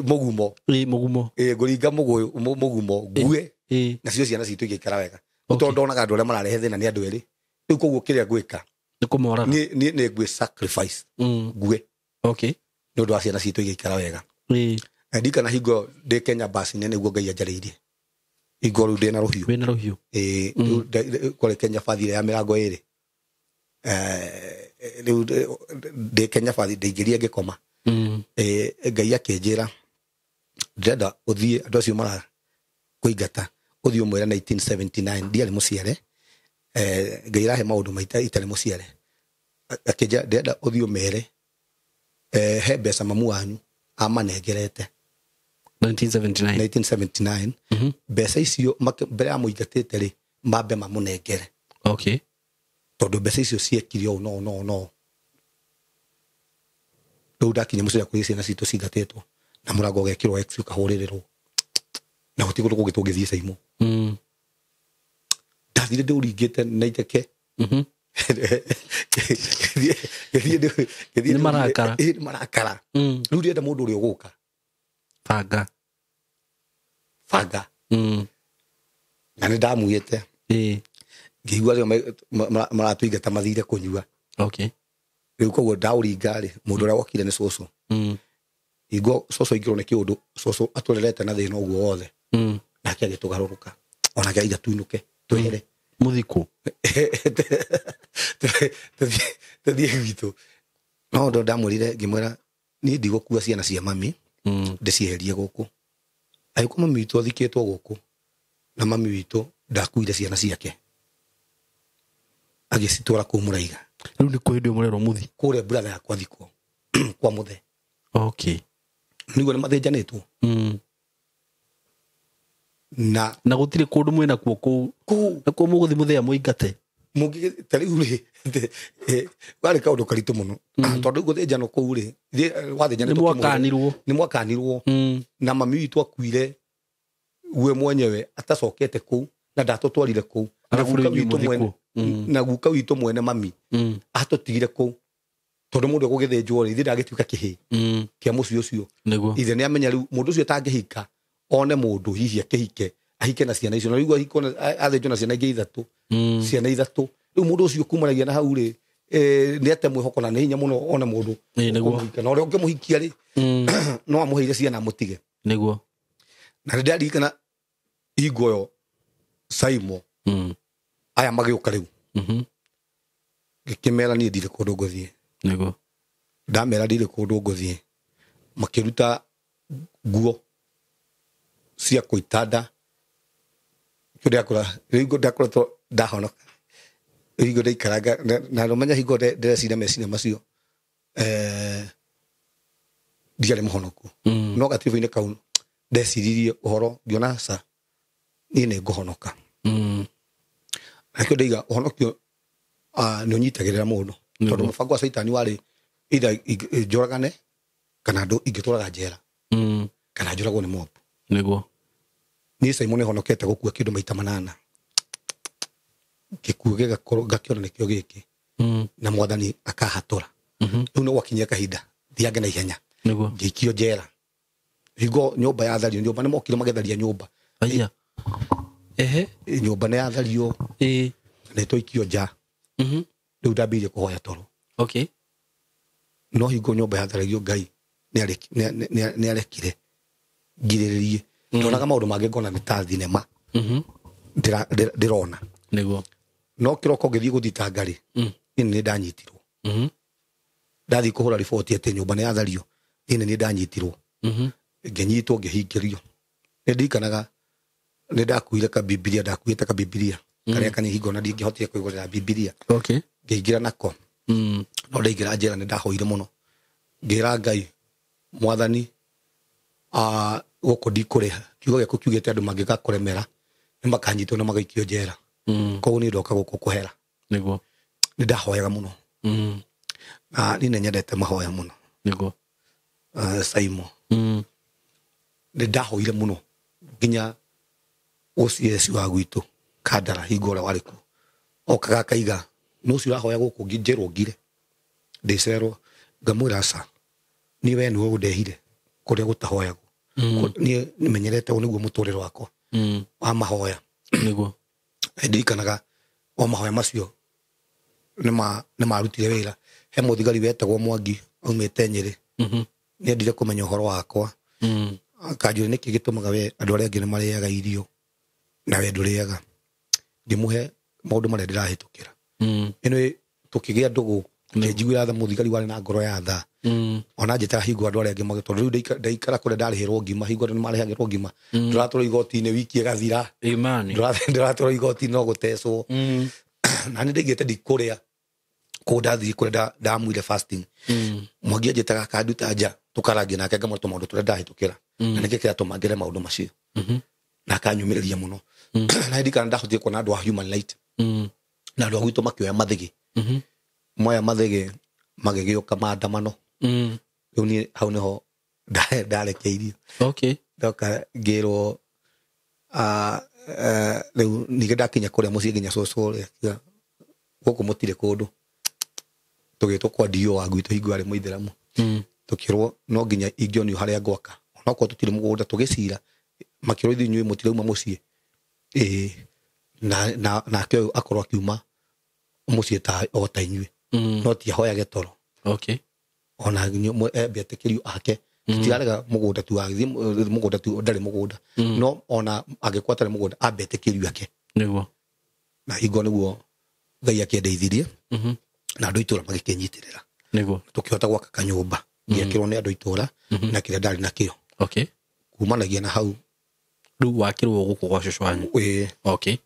Mũgumo. Mũgumo. Ngũringa mũgumo ngue. Nacio ciana citũ igĩikara wega. Tondũ ndonaga andũ arĩa mararehe thĩna nĩ andũ erĩ. Rĩu koguo kĩrĩa ngwĩka nĩ kũmoraga. Niĩ nĩ ngwĩ sacrifice. Ngue. Okay. Nĩ ũndũ wa ciana citũ igĩikara wega. Na ndirikana hingo ndĩ Kenya bus-inĩ nĩguo Ngai anjarĩirie. Hingo rĩu ndĩna rũhiũ. Wĩna rũhiũ. Rĩu kwarĩ Kenya bathi ĩrĩa ya mĩrango ĩrĩ. Rĩu ndĩ Kenya bathi ndaingĩria ngĩkoma. Ngai akĩnjĩra ndĩrenda ũthiĩ andũ acio mara kũingata ũthiĩ ũmwĩre 1979 ndiarĩ mũciare. Ngai rahe maũndũ maita itarĩ mũciare. Akĩnjĩra ndĩrenda ũthiĩ ũmere he mbeca mamu wanyu amanengerete 1979. 1979. Mbeca icio mbere ya mũingatĩte rĩ mambe mamũnengere. Okay. Tondũ mbeca icio ciekire ũũ no no no. Rĩu ndakinya mũciĩ kũrĩ ciana citũ cingatĩtwo na mũrango ũgekĩrwo X ũkahũrĩrĩrwo na gũtirĩ kũndũ kũngĩ tũngĩthiĩ Caimo. Ndathire ndĩũringĩte na itheke. Nĩ marakara. Nĩ marakara. Rĩu ndĩrenda mũndũ ũrĩa ũgũka. Banga. Banga. Na nĩ ndamugĩte. Ngĩigua rĩo maratũingata mathire kũnyua. Okay. Rĩu koguo ndaũringa rĩ mũndũ ũrĩa wokire nĩ cũcũ. Hingo cũcũ aingĩrwo nĩ kĩũndũ cũcũ atũrerete na thĩna ũguo wothe. Nake agĩtũgarũrũka. Onake aiga tuinũke twehere. Mũthikũ. Tũthiĩ gwitũ. No ndo ndamwĩrire ngĩmwĩra niĩ ndigũkua ciana cia mami ndĩcieherie gũkũ. Angĩkorwo mami witũ athikĩtwo gũkũ na mami witũ ndakuire ciana ciake agĩcitwara kũu Mũraiga. Rĩu nĩ kũ hĩndĩ ĩyo mũrerwo mũthi? Kũrĩa brother yakwa athikwo kwa mũthe. Okay. Nĩguo nĩ mathĩnjanĩtwo. Na gũtirĩ kũndũ mwĩna kuo kũu. Kũu. Na kũu mũgũthiĩ mũthĩa mũingate. Mũngĩ ta rĩu rĩ, warĩ kaũndũ karitũ mũno. Tondũ rĩu gũthĩnjanwo kũu rĩ, wathĩnjanĩtwo Nĩ kĩmwe. mwakanirwo. Nĩ mwakanirwo. Na mami witũ akuire we mwenyewe atacokete kũu na ndatũtwarire kũu. Na Arabu guka rĩu witũ mũthiĩ mwene, kũu. Na guka witũ mwene mami atũtigire kũu. Tondũ mũndũ egũgĩthĩnjwo rĩ, ithe ndagĩtuĩka kĩhĩ kĩa mũciĩ ũcio. Nĩguo. Ithe nĩ amenya rĩu mũndũ ũcio atangĩhika one mũndũ hihi akĩhike ahike na ciana icio. Na rĩu ahikwo na, athĩnjwo na ciana ingĩ ithatũ. Ciana ithatũ. Rĩu mũndũ ũcio kumanagia na hau rĩ, nĩ ate mwĩhoko na nĩ hinya mũno one mũndũ Nĩguo. ũkũmũhika. Na ũrĩa ũngĩmũhikia rĩ, no amũheire ciana amũtige. Nĩguo. Na nĩ ndaririkana hingo ĩyo Saimo aya magĩũka rĩu. Ngĩkĩmera niĩ ndirĩ kũndũ ngũthiĩ. Nĩguo. Ndamera ndirĩ kũndũ ngũthiĩ. Makĩruta nguo cia kũitanda. Kĩu ndakora, rĩu ndakoretwo ndahonoka. Rĩu hingo ndaikaranga, na ndũmenya hingo ndĩreciria meciria macio. Ndiarĩ mũhonoku. No gatibu-inĩ kau ndeciririe ũhoro ngĩona ca niĩ nĩ ngũhonoka. Nakĩo ndaiga ũhonokio, nĩ ũnyitagĩrĩra mũndũ. Tondũ mũbango wa Caitani warĩ either njũragane kana andũ ingĩtũraga njera. Kana njũragwo nĩ mob. Nĩguo. Niĩ Simon nĩhonokete gũkua kĩndũ maita manana. Gĩkuũ gĩgakorwo ngakĩona nĩkĩo gĩkĩ. Na mwathani akahatũra. Rĩu nĩ gwakinyia kahinda thiange na ihenya. Nĩguo. Ngĩikio njera. Hingo nyũmba yathario, nyũmba nĩmokire magĩtharia nyũmba. Aya. Ehe. Nyũmba nĩ yathario. Na ĩtwaikio nja. Rĩu ndambĩrĩirie kũhoya toro. Okay. No hingo nyũmba yatharagio Ngai nĩarekire ngirĩrĩrie. Ndonaga maũndũ mangĩ ngona nĩ ta thinema. Ndĩrona. Nĩguo. No kĩroko ngĩthiĩ gũthitanga rĩ, niĩ nĩ ndanyitirwo. Ndathiĩ kũhũra riboti atĩ nyũmba nĩ yathario, niĩ nĩ ndanyitirwo. Ngĩnyitwo ngĩhingĩrio. Nĩ ndirikanaga nĩ ndakuire kabibilia, ndakuĩte kabibilia. Karĩa kanini hingo na ndingĩhotire kwĩgũrĩra bibilia. Okay. Ngĩingĩra nako. No ndaingĩra njera nĩ ndahoire mũno. Ngĩra Ngai, Mwathani, gũkũ ndikũrĩha. Kiugo gĩaku kiugĩte andũ mangĩgakũremera nĩ makanyitwo na magaikio njera. Koguo niĩ ndoka gũkũ kũhera. Nĩguo. Nĩ ndahoyaga mũno. Na niĩ nĩ nyendete mahoya mũno. Nĩguo. Saimo. Nĩ ndahoire mũno nginya OCS wa gwitũ Kandara hingo ũrĩa warĩ kuo. Okaga akaiga, nũ ũcio ũrahoya gũkũ njĩrwo ngire. Ndĩcerwo ngamwĩra aca. Niĩ we nĩwe ũndehire kũrĩa gũtahoyagwo. Niĩ nĩmenyerete ũũ nĩguo mũtũrĩre wakwa. Wa mahoya. Nĩguo. Ndirikanaga o mahoya macio nĩ marutire wĩra. He mũthigari wetagwo Mwangi aumĩte Nyĩrĩ. Nĩendire kũmenya ũhoro wakwa. Akanjũria nĩkĩ gĩtũmaga we andũ arĩa angĩ nĩ marĩaga irio na we ndũrĩaga. Ngĩmũhe maũndũ marĩa ndĩrahĩtũkĩra. Anyway, tũkĩgĩa ndũgũ Akĩnjiguĩra tha mũthigari warĩ na ngoro ya tha. Ona njĩtaga hingo andũ arĩa angĩ tondũ rĩu ndaikara kũrĩa ndarĩhĩrwo ngima, hingo andũ nĩmarĩhagĩrwo ngima. Ndũratwarwo igoti-inĩ wiki ĩgathira. Ndũratwarwo igoti-inĩ no gũtecwo. Na nĩ ndaigĩte ndikũrĩa. Kũu ndathiĩ kũrĩa ndamuire fasting. Mwangi anjĩtaga akanduta nja tũkarangia nake ngamwĩra tũmaũndũ tũrĩa ndahĩtũkĩra. Na nĩkĩ kĩratũma ngere maũndũ macio. Na akanyũmĩrĩria mũno. Na ndikana ndahotire kuona andũ a human light. Na andũ a gwitũ makĩoya mathĩgĩ. Moya mathĩgĩ magĩgĩũka maandamano. Rĩu niĩ hau nĩho ndarekeirio. Ndoka ngĩrwo, rĩu ningĩ ndakinya kũrĩa mũciĩ nginya cũcũ rĩ, akiuga, gũkũ mũtirĩ kũndũ. Tũgĩtwo kwa DO wa gwitũ hingo arĩ mũithĩramu. Tũkĩrwo no nginya ingĩonio harĩa ngwaka. Onokorwo tũtirĩ mũgũnda tũgĩcira, makĩrwo ithuĩ inyuĩ mũtirauma mũciĩ. Nake ũyũ akorwo akiuma mũciĩ ta o ta inyuĩ. No ti ahoyage toro. Ona mbetĩkĩrio ake. Tũtirarega mũgũnda tu, agĩthiĩ mũgũnda tu, ndarĩ mũgũnda. No ona angĩkorwo atarĩ mũgũnda, ambetĩkĩrio ake. Na hingo nĩguo Ngai akĩndeithirie. Na andũ itũra magĩkĩnyitĩrĩra. Tũkĩhota gwaka kanyũmba. Gĩakĩrwo nĩ andũ itũra, na kĩrĩa ndarĩ nakĩo. Kumanagia na hau. Rĩu wakĩrwo gũkũ gwa cũcũ wanyu. Ĩĩ.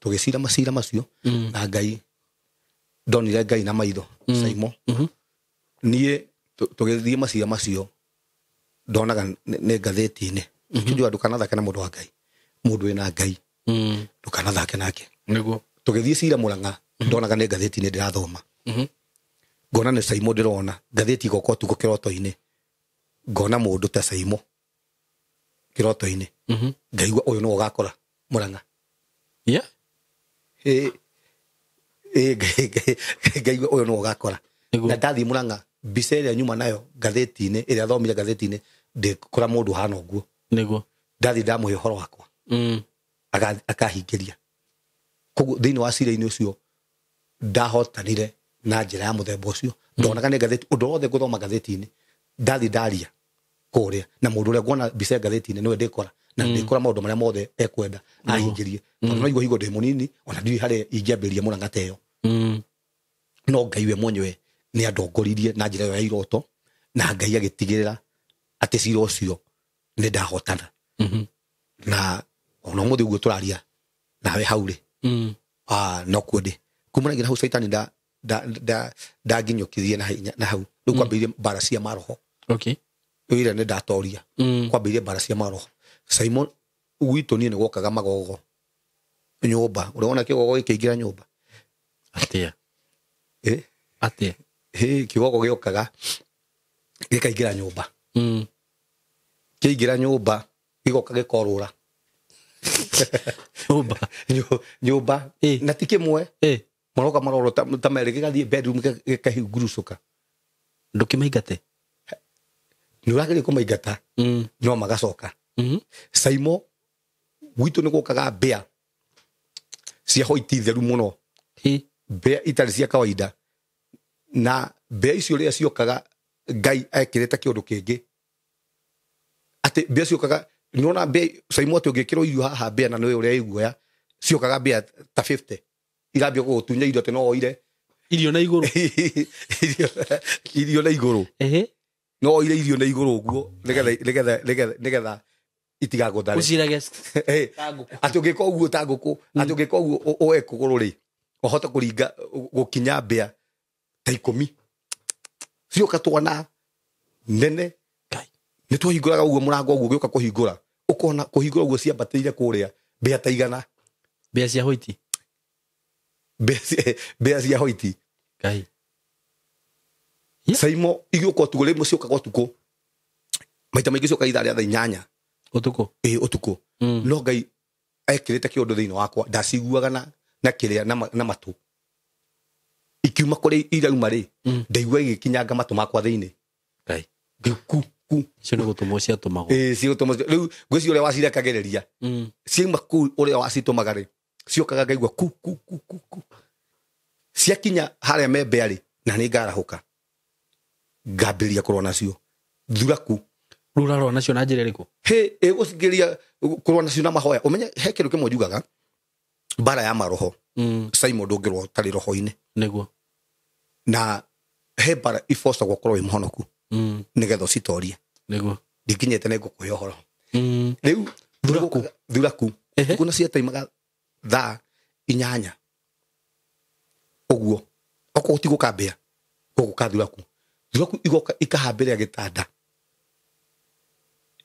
Tũgĩcira macira macio, na Ngai ndonire Ngai na maitho, Saimo. Niĩ tũgĩthiĩ macira macio, ndonaga nĩ ngathĩti-inĩ. Njugaga ndũkanathake na mũndũ wa Ngai. Mũndũ wĩna Ngai. Ndũkanathake nake. Tũgĩthiĩ cira Mũrang'a, ndonaga nĩ ngathĩti-inĩ ndĩrathoma. Ngona nĩ Saimo ndĩrona, ngathĩti igoka ũtukũ kĩroto-inĩ. Ngona mũndũ ta Saimo kĩroto-inĩ. Ngaigua ũyũ nĩwe ũgakora Mũrang'a. Ngaigua ũyũ nĩwe ũgakora. Na ndathiĩ Mũrang'a, mbica ĩrĩa nyuma nayo ngathĩti-inĩ, ĩrĩa thomire ngathĩti-inĩ, ndĩkora mũndũ ũhana ũguo. Ndathiĩ ndamũhe ũhoro wakwa. Akahingĩria. Koguo thĩinĩ wa cira-inĩ ũcio ndahotanire na njĩra ya mũthemba ũcio. Ndonaga nĩ ngathĩti, ũndũ wothe ngũthoma ngathĩti-inĩ, ndathiĩ ndaria kũrĩa, na mũndũ ũrĩa nguona mbica ngathĩti-inĩ nĩwe ndĩkora, na ndĩkora maũndũ marĩa mothe ekwenda ahingĩrie. Tondũ no igua hingo ndĩ mũnini, ona ndiũĩ harĩa ingĩambĩrĩria Mũrang'a ta ĩyo. No Ngai we mwenyewe nĩ andongoririe na njĩra ĩyo ya iroto, na Ngai agĩtigĩrĩra atĩ cira ũcio nĩ ndahotana. Na ona ũmũthĩ ũguo tũraria nawe hau rĩ, no kuo ndĩ. Kumanagia na hau Caitani ndanginyũkithirie na hinya, na hau. Rĩu kwambĩrĩirie mbara cia maroho. Rĩu ĩrĩa nĩ ndatoria. Kwambĩrĩirie mbara cia maroho. Simon gwitũ niĩ nĩ gwokaga magogo nyũmba. Ũrona kĩgogo gĩkĩingĩra nyũmba? Atĩa? Atĩa? Kĩgogo gĩokaga gĩkaingĩra nyũmba. Kĩingĩra nyũmba gĩgoka gĩkorũra. Nyũmba. Nyũmba. Na ti kĩmwe. Maroka maroro ta merĩ, gĩgathiĩ bedroom gĩkahingũrũcũka. Ndũkĩmaingate? Nĩ ũrageria kũmaingata, no magacoka. Saimo gwitũ nĩ gũkaga mbĩa cia hoiti theru mũno. Mbĩa itarĩ cia kawaida. Na mbĩa icio rĩrĩa ciokaga, Ngai ekĩrĩte kĩũndũ kĩngĩ. Atĩ mbĩa ciokaga, nĩwona mbĩa, Saimo atĩ ũngĩkĩrwo irio haha mbĩa na nĩũĩ ũrĩa ĩguoya, ciokaga mbĩa ta 50. Irambia gũgũtunya irio atĩ no oire. Irio na igũrũ. Irio na igũrũ. No oire irio na igũrũ ũguo, nĩgetha itigagũthare. Ũcirage ta ngũkũ. Atĩ ũngĩka ũguo ta ngũkũ, atĩ ũngĩka ũguo oe kũgũrũ rĩ, ũhote kũringa, gũkinya mbĩa ta 10. Cioka twana nene. Ngai. Nĩ twahingũraga ũguo mũrango ũguo ũgĩũka kũhingũra. Ũkona kũhingũra ũguo ciambatĩire kũrĩa mbĩa ta 100. Mbĩa cia hoiti. Mbĩa cia hoiti. Ngai. Saimo igĩũka ũtukũ, rĩmwe ciokaga ũtukũ. Maita maingĩ ciokaga ithaa rĩa thaa inyanya. Ũtukũ? Ĩĩ, ũtukũ. No Ngai ekĩrĩte kĩũndũ thĩinĩ wakwa, ndaciguaga na kĩrĩa, na matũ. Ikiuma kũrĩa irauma rĩ, ndaigua igĩkinyanga matũ makwa thĩinĩ. Ngai. Ngai, ku, ku. Icio nĩ gũtũmwo ciatũmagwo. Ĩĩ, cigũtũmwo rĩu ngwĩciria ũrĩa wacirekagĩrĩria. Ciauma kũu ũrĩa wacitũmaga rĩ, ciokaga ngaigua ku, ku, ku, ku, ku. Ciakinya harĩa me mbĩa rĩ, na nĩ ngarahũka. Ngambĩrĩria kũrũa nacio. Thuraku. Rĩu ũrarũa nacio na njĩra ĩrĩkũ? Hĩ, ĩgũcingĩria kũrũa nacio na mahoya. Ũmenye he kĩndũ kĩmwe njugaga, mbara ya maroho. Simon ndũngĩrũa ũtarĩ roho-inĩ. Na He mbara ibocagwo ũkorwo wĩ mũhonoku nĩgetha ũcitorie. Nĩguo. Ndikinyĩte nĩ ngũkũhe ũhoro. Rĩu Thuraku. Thuraku. Ehe. Kuna ciataimaga thaa 8 ũguo. Okorwo ti gũka mbĩa, gũgũka thuraku. Thuraku igoka ikahambĩrĩra gĩtanda,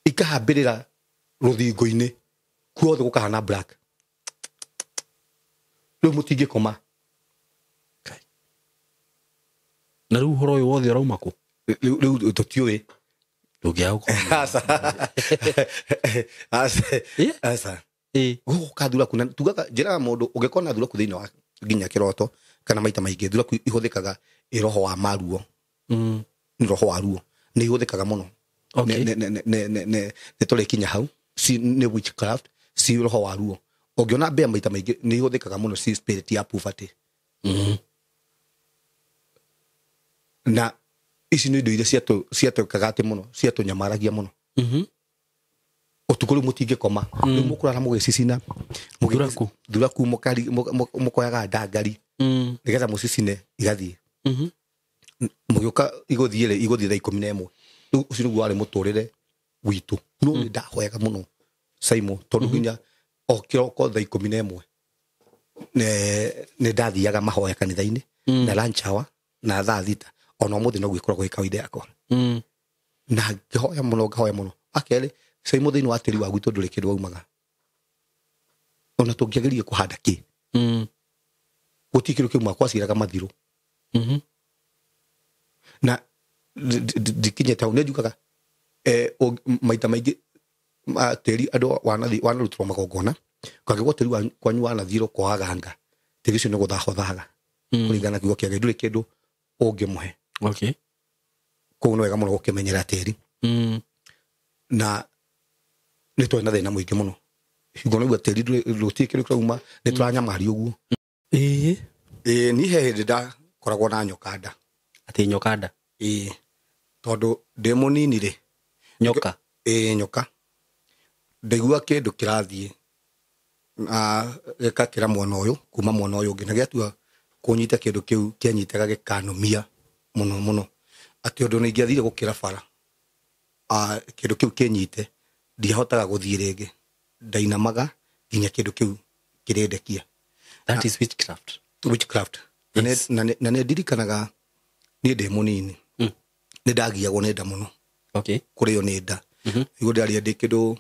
ikahambĩrĩra rũthingo-inĩ, kuothe gũkahana black. Rĩu mũtingĩkoma. Na rĩu ũhoro ũyũ wothe ũrauma kũ? Rĩu tũtiũĩ. Ndũngĩaga gũkorwo. Aca. Aca. Eh? Aca. Ĩĩ. Gũgũka thuraku na tugaga njĩraga mũndũ ũngĩkona thuraku thĩinĩ wa nginya kĩroto kana maita maingĩ thuraku ihũthĩkaga ĩ roho wa maruo. Nĩ roho wa ruo. Nĩ ihũthĩkaga mũno. Okay. Nĩ tũrĩkinya hau. Si nĩ witchcraft, si roho wa ruo. Ũngĩona mbĩa maita maingĩ nĩ ihũthĩkaga mũno si spirit ya poverty. Na ici nĩ indo iria ciatũkaga atĩ mũno, ciatũnyamaragia mũno. Ũtukũ rĩu mũtingĩkoma. Rĩu mũkũrara mũgĩcicina. Thuraku. Thuraku mũkoyaga ndangari. Nĩgetha mũcicine igathiĩ. Mũgĩũka igũthiĩ rĩ, igũthiĩ thaa 11. Rĩu ũcio nĩguo warĩ mũtũrĩre witũ. No nĩ ndahoyaga mũno Simon, tondũ nginya o kĩroko thaa 11 nĩ ndathiaga mahoya kanitha-inĩ na lunch hour na thaa 6. Ona ũmũthĩ noguo ĩkoragwo ĩ kawaida yakwa. Na ngĩhoya mũno, ngahoya mũno. Akerĩ, Simon, thĩinĩ wa tĩri wa gwitũ ndũrĩ kĩndũ waumaga. Ona tũngĩagĩrire kũhanda kĩ? Gũtirĩ kĩndũ kĩumaga, kwaciraga mathirũ. Na ndikinyĩte hau, nĩ njugaga, maita maingĩ, tĩri andũ wanarutĩrwo magongona, kangĩkorwo tĩri kwanyu wanathirwo kwa aganga, tĩri ũcio nĩ gũthahothaga. Kũringana na kiugo kĩa Ngai, ndũrĩ kĩndũ ũngĩmũhe. Okay. Koguo nĩ wega mũno gũkĩmenyera tĩri. Na nĩ twarĩ na thĩna mũingĩ mũno. Hingo nĩguo tĩri gũtirĩ kĩndũ kĩrauma, nĩ tũranyamario ũguo. Ĩĩ. Ĩĩ, niĩ he hĩndĩ ndakoragwo na nyoka nda. Atĩ nyoka nda? Ĩĩ. Tondũ ndĩ mũnini rĩ. Nyoka? Ĩĩ, nyoka. Ndaigua kĩndũ kĩrathiĩ na gĩkakĩra mwena ũyũ kuma mwena ũyũ ũngĩ, na gĩatua kũnyita kĩndũ kĩu kĩanyitaga gĩkanũmia mũno mũno. Atĩ ũndũ nĩ ingĩathire gũkĩra bara, kĩndũ kĩu kĩnyite, ndiahotaga gũthiĩ rĩngĩ. Ndainamaga nginya kĩndũ kĩu kĩrĩndekia. That is witchcraft. Witchcraft. Yes. Na nĩ ndirikanaga niĩ ndĩ mũnini. Nĩ ndagiagwo nĩ nda mũno. Okay. Kũrĩo nĩ nda. Nĩguo ndĩraria ndĩ kĩndũ,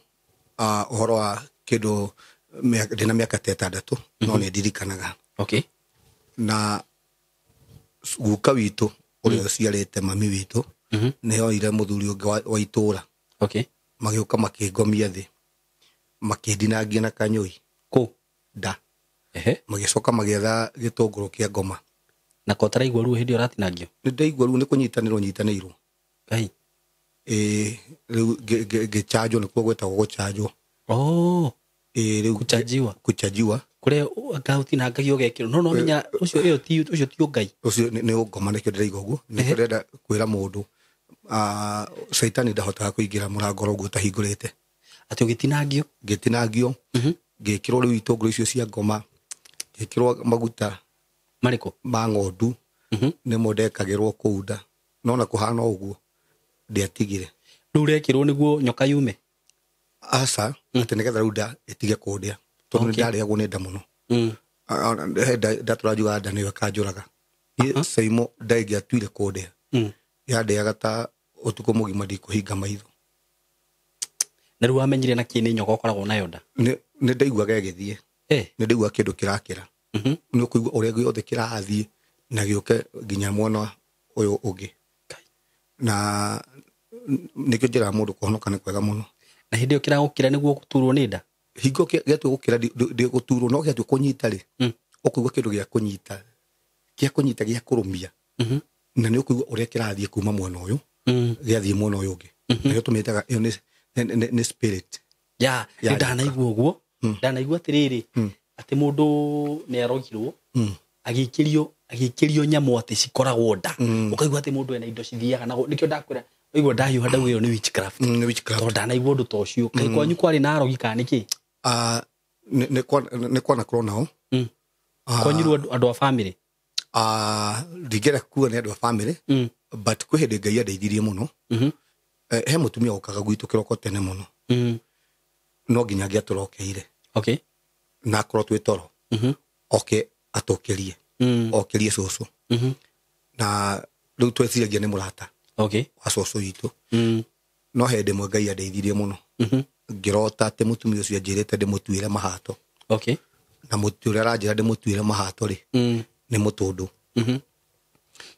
ũhoro wa kĩndũ, ndĩna mĩaka ta 6, no nĩ ndirikanaga. Okay. Na guka witũ, ũrĩa ũciarĩte mami witũ, nĩ oire mũthuri ũngĩ wa itũũra. Okay. Magĩũka makĩngomia thĩ, makĩndinangia na kanyũi. Kũ? Nda. Ehe. Magĩcoka magĩetha gĩtũngũrũ kĩa ngoma. Na ko ũtaraigua ruo hĩndĩ ĩyo ũratinangio? Nĩ ndaigua ruo, nĩ kũnyitanĩrwo nyitanĩirwo. Ngai. Ĩĩ, rĩu ngĩchanjwo, nĩkuo gwĩtagwo gũchanjwo. Oh. Ĩĩ, rĩu Kũchanjiwa. Kũchanjiwa. Kũrĩa ngaũtinangagia ũgekĩrwo. No, no, menya, ũcio, ĩyo ti, ũcio ti ũngai. Ũcio nĩ ũngoma, nĩkĩo ndĩraigua ũguo. Nĩkĩo Ehe. ndĩrenda kwĩra mũndũ, caitani ndahotaga kũingĩra mũrango oro ũguo ũtahingũrĩte. Atĩ ũgĩtinangio? Ngĩtinangio. Ngĩkĩrwo rĩu itũngũrũ icio cia ngoma, ngĩkĩrwo maguta Marĩkũ? Ma ng'ondu. Nĩmo ndekagĩrwo kũu nda. No na kũhana ũguo, ndiatigire. Rĩu ũrekĩrwo nĩguo nyoka yume? Aca, atĩ nĩgetha rĩu nda ĩtige kũndĩa. Tondũ nĩ Okay. ndarĩagwo nĩ nda mũno. He nda tũranjugaga nda nĩyo ĩkanjũraga. Niĩ Saimo nda ĩngĩatuire kũndĩa. Yandĩaga ta ũtukũ mũgima ndikũhinga maitho. Na rĩu wamenyire na kĩ nĩ nyoka ũkoragwo nayo nda? Nĩ ndaiguaga ĩgĩthiĩ. Nĩ ndaiguaga kĩndũ kĩrakĩra. Nĩ ũkũigua ũrĩa gĩothe kĩrathiĩ na gĩũke nginya mwena ũyũ ũngĩ. Ngai. Na nĩkĩo njĩraga mũndũ kũhonoka nĩ kwega mũno. Na hĩndĩ ĩyo kĩragũkĩra nĩguo gũturwo nĩ nda? Hingo gĩatua gũkĩra ndĩgũturwo, no gĩatua kũnyita rĩ, ũkũigua kĩndũ gĩa kũnyita, gĩa kũnyita gĩa kũrũmia. Na nĩ ũkũigua ũrĩa kĩrathiĩ kuma mwena ũyũ, gĩathiĩ mwena ũyũ ũngĩ. Nĩkĩo tũmĩtaga ĩyo nĩ spirit. Ya, Ya nĩ ndanaigua ũguo. Ndanaigua atĩrĩrĩ, atĩ mũndũ nĩ arogirwo, agĩikĩrio nyamũ atĩ cikoragwo nda. Ũkaigua atĩ mũndũ ena indo cithiaga na nĩkĩo ndakwĩra, waigua ndahiũha ndauga ĩyo nĩ witchcraft. Nĩ witchcraft. Tondũ ndanaigua ũndũ ta ũcio. Kaĩ kwanyu kwarĩ na arogi kana nĩkĩ? Nĩ kwanakorwo nao. Kwanyu rĩu andũ a family? Ndingĩenda kuga nĩ andũ a family, but kwĩ hĩndĩ Ngai andeithirie mũno. He mũtumia wokaga gwitũ kĩroko tene mũno, no nginya angĩatũrokeire. Okay. Na akorwo twĩ toro, oke atũkĩrie, okĩrie cũcũ. Na rĩu tweciragia nĩ mũrata Okay. wa cũcũ witũ. No hĩndĩ ĩmwe Ngai andeithirie mũno, ngĩrota atĩ mũtumia ũcio anjĩrĩte ndĩmũtuĩre mahato. Okay. Na mũtĩ ũrĩa aranjĩra ndĩmũtuĩre mahato rĩ, nĩ mũtũndũ.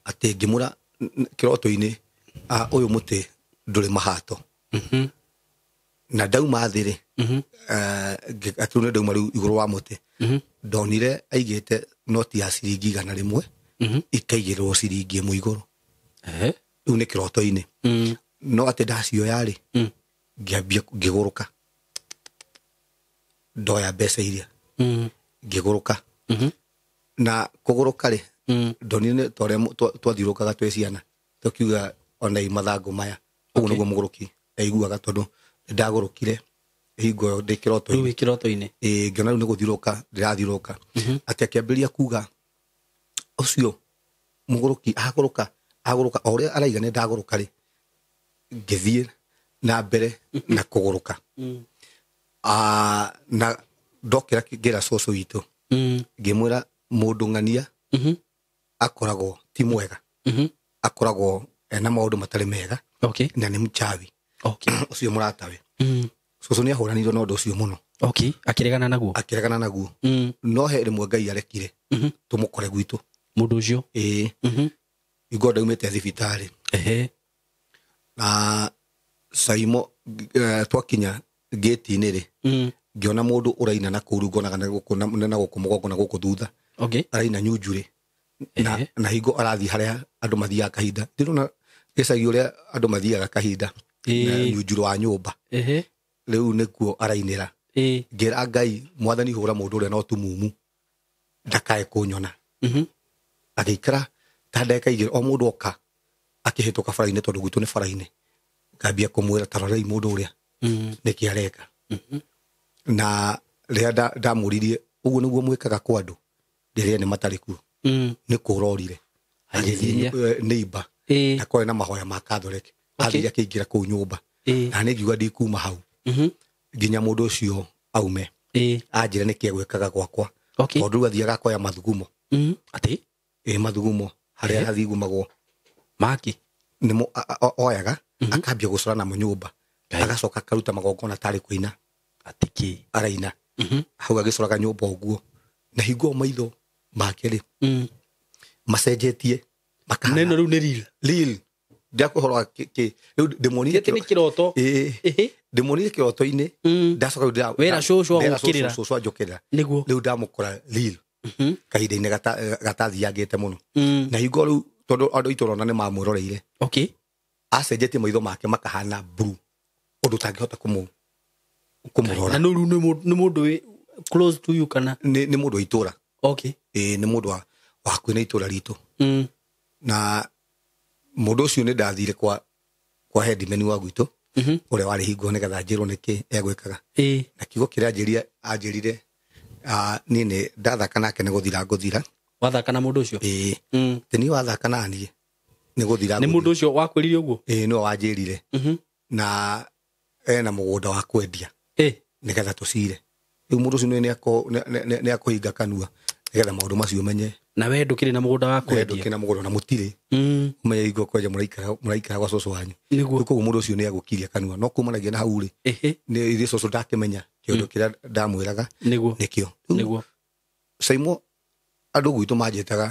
Atĩ ngĩmũra kĩroto-inĩ, ũyũ mũtĩ ndũrĩ mahato. Na ndauma thĩ rĩ, atĩ rĩu nĩ ndauma rĩu igũrũ wa mũtĩ, ndonire aigĩte noti ya ciringi 100 ikaigĩrĩrwo ciringi 1 igũrũ. Rĩu nĩ kĩroto-inĩ. No atĩ ndacioya rĩ, ngĩambia ngĩgũrũka, ndoya mbeca iria, ngĩgũrũka. Na kũgũrũka rĩ, ndonire nĩ ta ũrĩa twathiũrũrũkaga twĩ ciana, tũkiuga ona i mathangũ maya. Ũguo nĩguo mũgũrũki aiguaga, tondũ nĩndagũrũkire hingo ĩyo ndĩ kĩroto-inĩ. Rĩu wĩ kĩroto-inĩ. Ĩĩ, ngĩona rĩu nĩ gũthiũrũrũka ndĩrathiũrũrũka. Atĩ akĩambĩrĩria kuga ũcio mũgũrũki agũrũka, agũrũka o ũrĩa araiga nĩ ndagũrũka rĩ, ngĩthiĩ na mbere na kũgũrũka. Na ndokĩra ngĩra cũcũ witũ, ngĩmwĩra mũndũ ng'ania akoragwo ti mwega, akoragwo ena maũndũ matarĩ mega, Okay. na nĩ mchawi. Okay. Ũcio mũratawe. Cũcũ nĩ ahũranirwo na ũndũ ũcio mũno. Okay. Akĩregana naguo. Akĩregana naguo. No he rĩmwe Ngai arekire tũmũkore gwitũ. Mũndũ ũcio? Ĩĩ. Hingo ndaumĩte thibitarĩ. Na Saimo, twakinya gate-inĩ rĩ, ngĩona mũndũ ũraina na kũu, ngonaga na gũkũ, na gũkũ mũgongo na gũkũ thutha. Okay. Araina nyunjurĩ. Na hingo arathiĩ harĩa andũ mathiaga kahinda. Ndĩrona gĩcagi ũrĩa andũ mathiaga kahinda. Na nyunjurĩ wa nyũmba. Rĩu nĩkuo arainĩra. Ngĩra Ngai, mwathani hũra mũndũ ũrĩa no tumumu, ndakae kũnyona. Agĩikara ta ndagĩka igĩrĩ, o mũndũ oka akĩhĩtũka bara-inĩ, tondũ gwitũ nĩ bara-inĩ. Ngambia kũmwĩra ta rorei mũndũ ũrĩa, nĩkĩ areka. Na rĩrĩa ndamũririe, ũguo nĩguo mwĩkaga kwa andũ rĩrĩa nĩ matarĩ kuo. Nĩ kũrorire. Agĩthiĩ. Agĩthiĩ, neighbor. Na kwarĩ na mahoya ma Catholic. Okay. Athire akĩingĩra kũu nyũmba. Na nĩ ngiuga ndikuma hau. Nginya mũndũ ũcio aume. Anjĩre nĩkĩ egwĩkaga gwakwa. Okay. Tondũ rĩu athiaga akoya mathugumo. Atĩ? Mathugumo. Harĩa hathigumagwo. Maki. Nĩmo oyaga, akambia gũcora namo nyũmba. Ngai. Agacoka akaruta magongona tarĩ kũina. Atĩ kĩ? Araina. Hau agĩcoraga nyũmba ũguo. Na hingo maitho make rĩ, macenjetie, makahana. Neno rĩu nĩ real. Real. Ndiakũhoro wa kĩ, rĩu ndĩmuonire Ti atĩ nĩ kĩroto. Ĩĩ. Ndĩmuonire kĩroto-inĩ. Ndacoka rĩu Wĩra cũcũ ndĩra agũkĩrĩra. cũcũ anjũkĩrĩra. Nĩguo. Rĩu ndamũkora real. Kahinda-inĩ gatathiangĩte mũno. Na hingo rĩu tondũ andũ aitũ ona nĩ mamwĩroreire. Okay. Acenjetie maitho make makahana blue. Ũndũ ũtangĩhota kũmũrora. Na rĩu nĩ mũndũ wĩ close to you kana? Nĩ mũndũ wa itũra. Okay. Ĩĩ, nĩ mũndũ wa hakuhĩ na itũra ritũ. Na mũndũ ũcio nĩ ndathire kwa headman wa gwitũ, ũrĩa warĩ hingo nĩgetha njĩrwo nĩkĩ egwĩkaga. Na kiugo kĩrĩa anjĩrire, niĩ nĩ ndathaka nake nĩ gũthira ngũthira. Wathaka na mũndũ ũcio? Ĩĩ. Atĩ niĩ wathaka na niĩ nĩ gũthira Nĩ ngũthira. mũndũ ũcio wakwĩrire ũguo? Ĩĩ, nĩwe wanjĩrire. Na ena mũgũnda wa kwendia. Nĩgetha tũcire. Rĩu mũndũ ũcio nĩ akũhinga kanua nĩgetha maũndũ macio ũmenye. Na we ndũkĩrĩ na mũgũnda wa We kwendia? ndũkĩrĩ na mũgũnda na mũtirĩ. Ũmenye hingo kwenja mũraikara gwa cũcũ wanyu. Nĩguo. Rĩu koguo mũndũ ũcio nĩ agũkiria kanua. No kumanagia na hau rĩ, nĩ ithuĩ cũcũ ndakĩmenya kĩũndũ kĩrĩa ndamwĩraga. Nĩguo. Nĩkĩo. Rĩu Nĩguo. Saimo, andũ gwitũ manjĩtaga,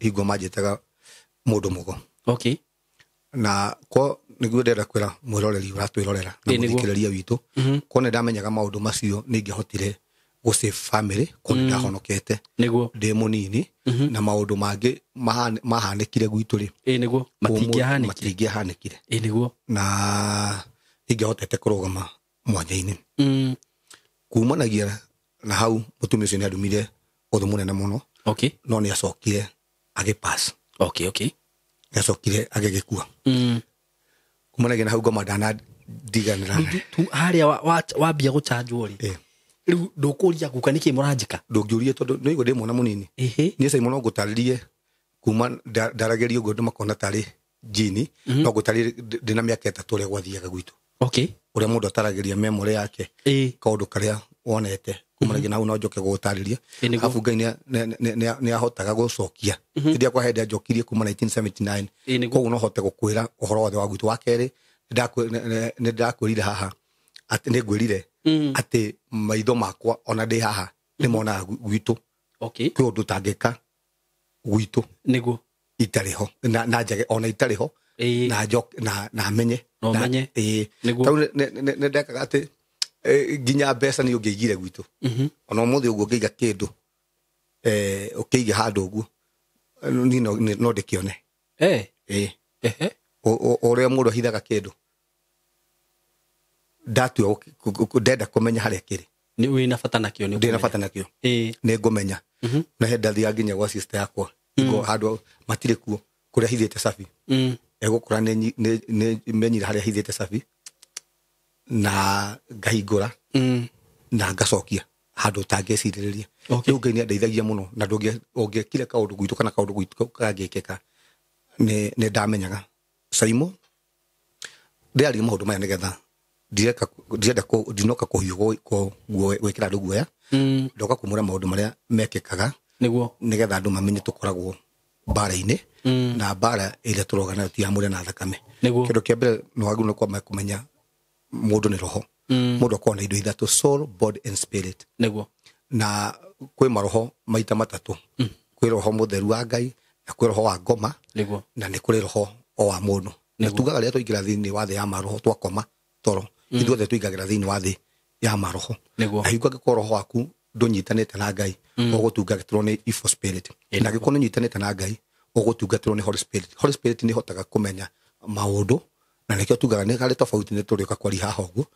hingo manjĩtaga mũndũ mũgo. Okay. Na ko nĩguo ndĩrenda kwĩra mwĩroreri ũratwĩrorera na Ĩĩ, nĩguo. mũthikĩrĩria witũ. Ko nĩ ndamenyaga maũndũ macio nĩ ingĩahotire gũ save family, ko nĩ ndahonokete. Nĩguo. Ndĩ mũnini, na maũndũ mangĩ mahanĩkire gwitũ rĩ. Ĩĩ, nĩguo. Matingĩahanĩkire. Matingĩahanĩkire. Ĩĩ, nĩguo. Na ingĩahotete kũrũgama mwanya-inĩ. Kumanagia na hau mũtumia ũcio nĩ andumire ũthũ mũnene mũno. Okay. No nĩ acokire agĩpass. Okay, okay. Nĩ acokire agĩgĩkua. Kumanagia na hau ngoma ndanadiganĩra. Rĩu harĩa wambia gũchanjwo rĩ. Rĩu ndũkũria guka nĩkĩ mũranjĩka? Ndũngĩũria tondũ nĩ igua ndĩ mwana mũnini. Niĩ Simon no ngũtarĩrie Kuma ndarageria ũguo andũ makona tarĩ jini, no ngũtarĩ ndĩna mĩaka 3 ũrĩa gwathiaga gwitũ. Okay. Ũrĩa mũndũ ataragĩria memory yake kaũndũ karĩa wonete kumanagia na hau no njoke gũgũtarĩria. Arabu Ngai nĩ ahotaga gũcokia. Hĩndĩ yakwa hĩndĩ anjokirie kuma 1979, koguo no hote gũkwĩra ũhoro wothe wa gwitũ. Wa kerĩ, nĩ ndakwĩrire haha atĩ nĩ ngwĩrire atĩ maitho makwa ona ndĩ haha nĩ monaga gwitũ. Okay. Kwĩ ũndũ ũtangĩka gwitũ nĩguo itarĩ ho na njage ona itarĩ ho na njoke na menye no menye nĩguo. Tau nĩ ndekaga atĩ nginya mbeca nĩ ũngĩigire gwitũ. Ona ũmũthĩ ũguo ũngĩiga kĩndũ ũkĩiga handũ ũguo niĩ no ndĩkĩone. Ũrĩa mũndũ ahithaga kĩndũ ndatua ndenda kũmenya harĩa kĩrĩ. Nĩ wĩna bata nakĩo, nĩ ndĩna bata nakĩo, nĩ ngũmenya. Na he ndathiaga nginya gwa sister yakwa handũ matirĩ kuo kũrĩa hithĩte cabi. Egũkora nĩ menyire harĩa hithĩte cabi na ngahingũra na ngacokia handũ ũtangĩcirĩrĩria. Rĩu Ngai nĩ andeithagia mũno, na ũngĩekire kaũndũ gwitũ kana kaũndũ gwitũ kangĩkĩka nĩ ndamenyaga. Saimo ndĩraria maũndũ maya nĩgetha ndinoka kũhiũ gwĩkĩra andũ guoya, ndoka kũmũra maũndũ marĩa mekĩkaga nĩguo nĩgetha andũ mamenye tũkoragwo mbara-inĩ, na mbara ĩrĩa tũroga nayo ti ya mwĩrĩ na thakame. Kĩndũ kĩa mbere nĩ wagĩrĩirwo nĩ kwamba kũmenya mũndũ nĩ roho. Mũndũ akoragwo na indo ithatũ, soul, body and spirit. Nĩguo. Na kwĩ maroho maita matatũ. Kwĩ roho mũtheru wa Ngai, na kwĩ roho wa ngoma, nĩguo, na nĩ kũrĩ roho o wa mũndũ. Na tugaga rĩrĩa twaingĩra thĩinĩ wa thĩ ya maroho twakoma toro, ithuothe tũingagĩra thĩinĩ wa thĩ ya maroho. Na hingo angĩkorwo roho waku ndũnyitanĩte na Ngai, ũgũtungatĩrwo nĩ evil spirit. Na angĩkorwo nĩũnyitanĩte na Ngai, ũgũtungatĩrwo nĩ Holy Spirit. Holy Spirit nĩ ĩhotaga kũmenya maũndũ, na nĩkĩo tugaga nĩ harĩ tofauti nĩ tũrĩũka kwaria haha ũguo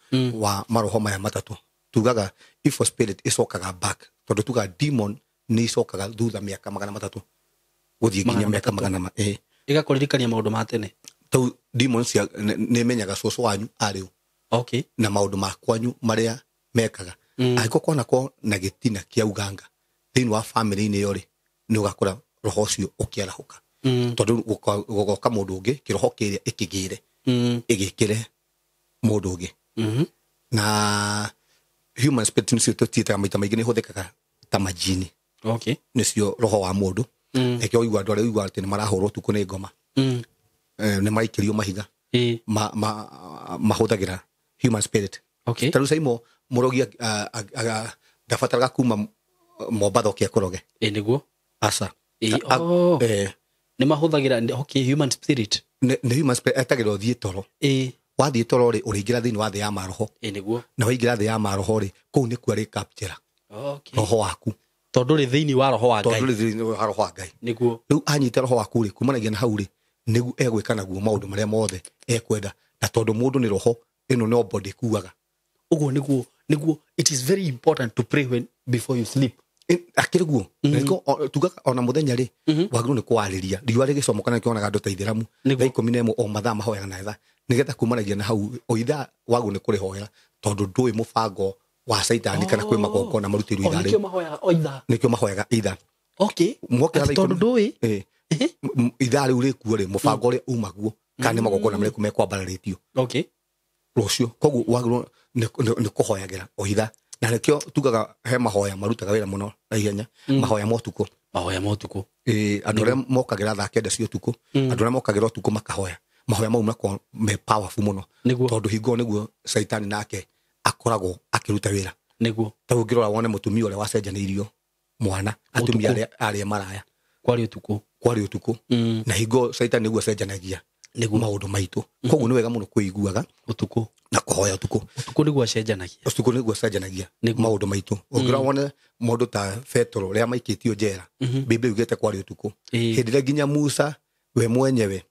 wa maroho maya matatũ. Tugaga evil spirit icokaga back, tondũ tugaga demon nĩ icokaga thutha mĩaka 300 gũthiĩ nginya mĩaka 400. Ĩgakũririkania maũndũ ma tene. Tau demon nĩ imenyaga cũcũ wanyu arĩ ũ. Okay. Na maũndũ ma kwanyu marĩa mekaga. Angĩkorwo kwanakorwo na gĩtina kĩa uganga thĩinĩ wa family-inĩ ĩyo rĩ, nĩ ũgakora roho ũcio ũkĩarahũka. Tondũ gũgoka mũndũ ũngĩ, kĩroho kĩrĩa ĩkĩgĩre, ĩgĩkĩre mũndũ ũngĩ. Na human spirit nĩcio tũtiĩtaga maita maingĩ nĩ ihũthĩkaga ta majini. Okay. Nĩcio roho wa mũndũ. Nĩkĩo ũigua andũ arĩa ũigua atĩ nĩ marahũrwo ũtukũ nĩ ngoma. Nĩ maraikĩrio mahiga. Mahũthagĩra human spirit. Okay. Ta rĩu Saimo mũrogi ndabataraga kuma Mombatha ũke akũroge. Nĩguo. Aca. Nĩ mahũthagĩra, okay, human spirit. Nĩ human spirit etagĩrwo ũthiĩ toro. Wathiĩ toro rĩ, ũrĩingĩra thĩinĩ wa thĩ ya maroho. Nĩguo. Na waingĩra thĩ ya maroho rĩ, kũu nĩkuo arĩ capture. Okay. Roho waku. Tondũ rĩ thĩinĩ wa roho wa Ngai. Tondũ rĩ thĩinĩ wa roho wa Ngai. Nĩguo. Rĩu anyita roho waku rĩ, kumanagia na hau rĩ, nĩguo egwĩka naguo maũndũ marĩa mothe ekwenda. Na tondũ mũndũ nĩ roho, ĩno no body kuaga. Ũguo nĩguo it is very important to pray when before you sleep. Akĩrĩ guo. Nĩkĩo tugaga ona mũthenya rĩ, wagĩrĩirwo nĩ kwarĩria. Riũa rĩgĩcomoka na nĩkĩo andũ ta Ithĩramu, thaa 11 o mathaa mahoyaga na ithaa, nĩgetha kumanagia na hau o ithaa wagĩrĩirwo nĩ kũrĩhoera, tondũ ndũĩ mũbango wa Caitani kana kwĩ magongona marutĩirwo ithaa rĩu. Nĩkĩo mahoyaga o ithaa. Nĩkĩo mahoyaga ithaa. Okay. Tondũ ndũĩ. Ithaa rĩu rĩkuo rĩ, mũbango ũrĩa umaguo kana nĩ magongona marĩkũ mekwambararĩtio. Okay. Rũciũ. Koguo wagĩrĩirwo nĩ kũhoyagĩra o ithaa. Na nĩkĩo tugaga he mahoya marutaga wĩra mũno na ihenya, mahoya ma ũtukũ. Mahoya ma ũtukũ. Andũ arĩa mokagĩra thaa 9 cia ũtukũ, andũ arĩa mokagĩra ũtukũ makahoya. Mahoya mau makoragwo me powerful mũno. Tondũ hingo nĩguo Caitani nake akoragwo akĩruta wĩra. Nĩguo. Ta ũngĩrora wone mũtumia ũrĩa wacenjanĩirio mwana, atumia arĩa maraya. Kwarĩ ũtukũ. Kwarĩ ũtukũ. Na hingo Caitani nĩguo acenjanagia maũndũ maitũ. Koguo nĩ wega mũno kwĩiguaga ũtukũ na kũhoya ũtukũ. Ũtukũ nĩguo acenjanagia. Ũtukũ nĩguo acenjanagia maũndũ maitũ. Ũngĩrora wone mũndũ ta Petero rĩrĩa maikĩtio njera, Biblia yugĩte kwarĩ ũtukũ. Hĩndĩ ĩrĩa nginya Musa we mwenyewe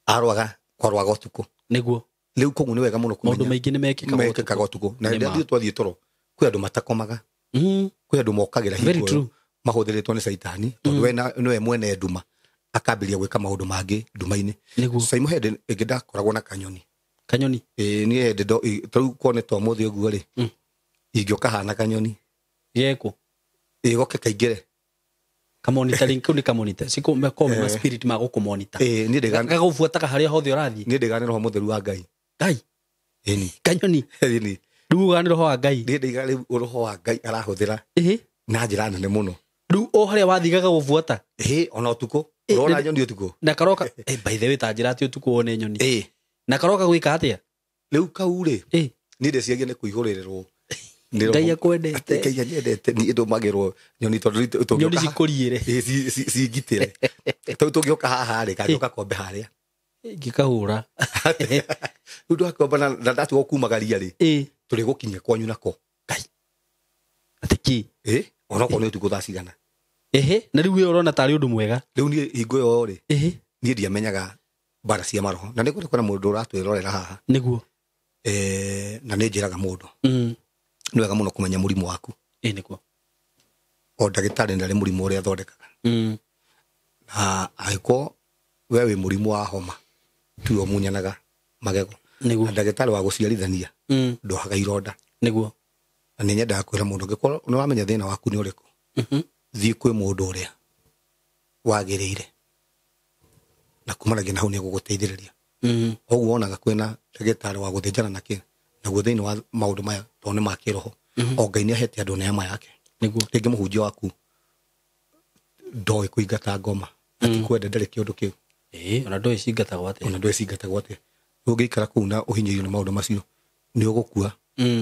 arwaga kwarwaga ũtukũ. Nĩguo. Rĩu koguo nĩ wega mũno kũmenya maũndũ maingĩ nĩ mekĩkaga ũtukũ. Na rĩrĩa twathiĩ toro, kwĩ andũ matakomaga, kwĩ andũ mokagĩra hingo ĩyo mahũthĩrĩtwo nĩ Caitani, tondũ we nĩwe mwene nduma, akambĩrĩria gwĩka maũndũ mangĩ nduma-inĩ. Saimo hĩndĩ ĩngĩ ndakoragwo na kanyoni. Kanyoni? Niĩ hĩndĩ tarĩu kuone to mũthĩ ũguo rĩ, ingĩũka hana kanyoni. Geko? Ĩĩ, goke kaingĩre. Kamonitoring kau nĩ kamonitor ciko mekome ma spirit ma gũkũmonitor. Niĩ ndĩga Gagũbuataga harĩa hothe ũrathiĩ. Niĩ ndĩga nĩ roho mũtheru wa Ngai. Ngai. Ĩni. Kanyoni. Ĩni. Rĩu ugaga nĩ roho wa Ngai. Niĩ ndĩga rĩu roho wa Ngai arahũthĩra na njĩra nene mũno. Rĩu o harĩa wathigaga gũbuata. Ĩĩ ona ũtukũ. Ũrona nyoni ũtukũ. Na karoka by the way ta njĩra atĩ ũtukũ wone nyoni. Ĩĩ. Na karoka gwĩka atĩa? Rĩu kau rĩ. Niĩ ndĩciagia nĩ kũihũrĩrĩrwo. Ngai akwendete. Ngai anyendete niĩ ndũmagĩrwo nyoni tondũ nyoni cikũriĩre. Cingitĩre. Tondũ tũngĩũka haha rĩ kangĩũka kombe harĩa. Ngĩkahũra. Rĩu ndwakomba na ndatua gũkumagaria rĩ. Tũrĩ gũkinya kwanyu nako. Ngai. Atĩ kĩ? Ĩ onokorwo nĩ ũtukũ thaa cigana. Ehe, na rĩu we ũrona tarĩ ũndũ mwega. Rĩu niĩ hingo ĩyo rĩ. Niĩ ndiamenyaga mbara cia maroho. Na nĩ kũrĩ kwĩna mũndũ ũratwĩrorera haha. Nĩguo. Na nĩ njĩraga mũndũ. Nĩ wega mũno kũmenya mũrimũ waku. Ĩ nĩguo. O ndagĩtarĩ ndarĩ mũrimũ ũrĩa athondekaga. Na angĩkorwo we wĩ mũrimũ wa homa tiwe ũmunyanaga magego. Nĩguo. Na ndagĩtarĩ wa gũciarithania ndohaga ironda. Nĩguo. Na nĩ nyendaga kwĩra mũndũ angĩkorwo nĩ wamenya thĩna waku nĩ ũrĩkũ. Thiĩ kwĩ mũndũ ũrĩa wagĩrĩire. Na kumanagia na hau nĩ egũgũteithĩrĩria. Ũguo wonaga kwĩna ndagĩtarĩ wa gũthĩnjana na kĩ naguo thĩinĩ wa maũndũ maya tondũ nĩ ma kĩroho. O Ngai nĩ ahete andũ neema yake. Nĩguo. Rĩngĩ mũhunjia waku ndoĩ kũingata ngoma. Atikwenda ndarĩ kĩũndũ kĩu. Ona ndoĩ cingatagwo atĩa. Ona ndoĩ cingatagwo atĩa. Rĩu ũngĩikara kũu na ũhinyĩrĩrio nĩ maũndũ macio nĩ ũgũkua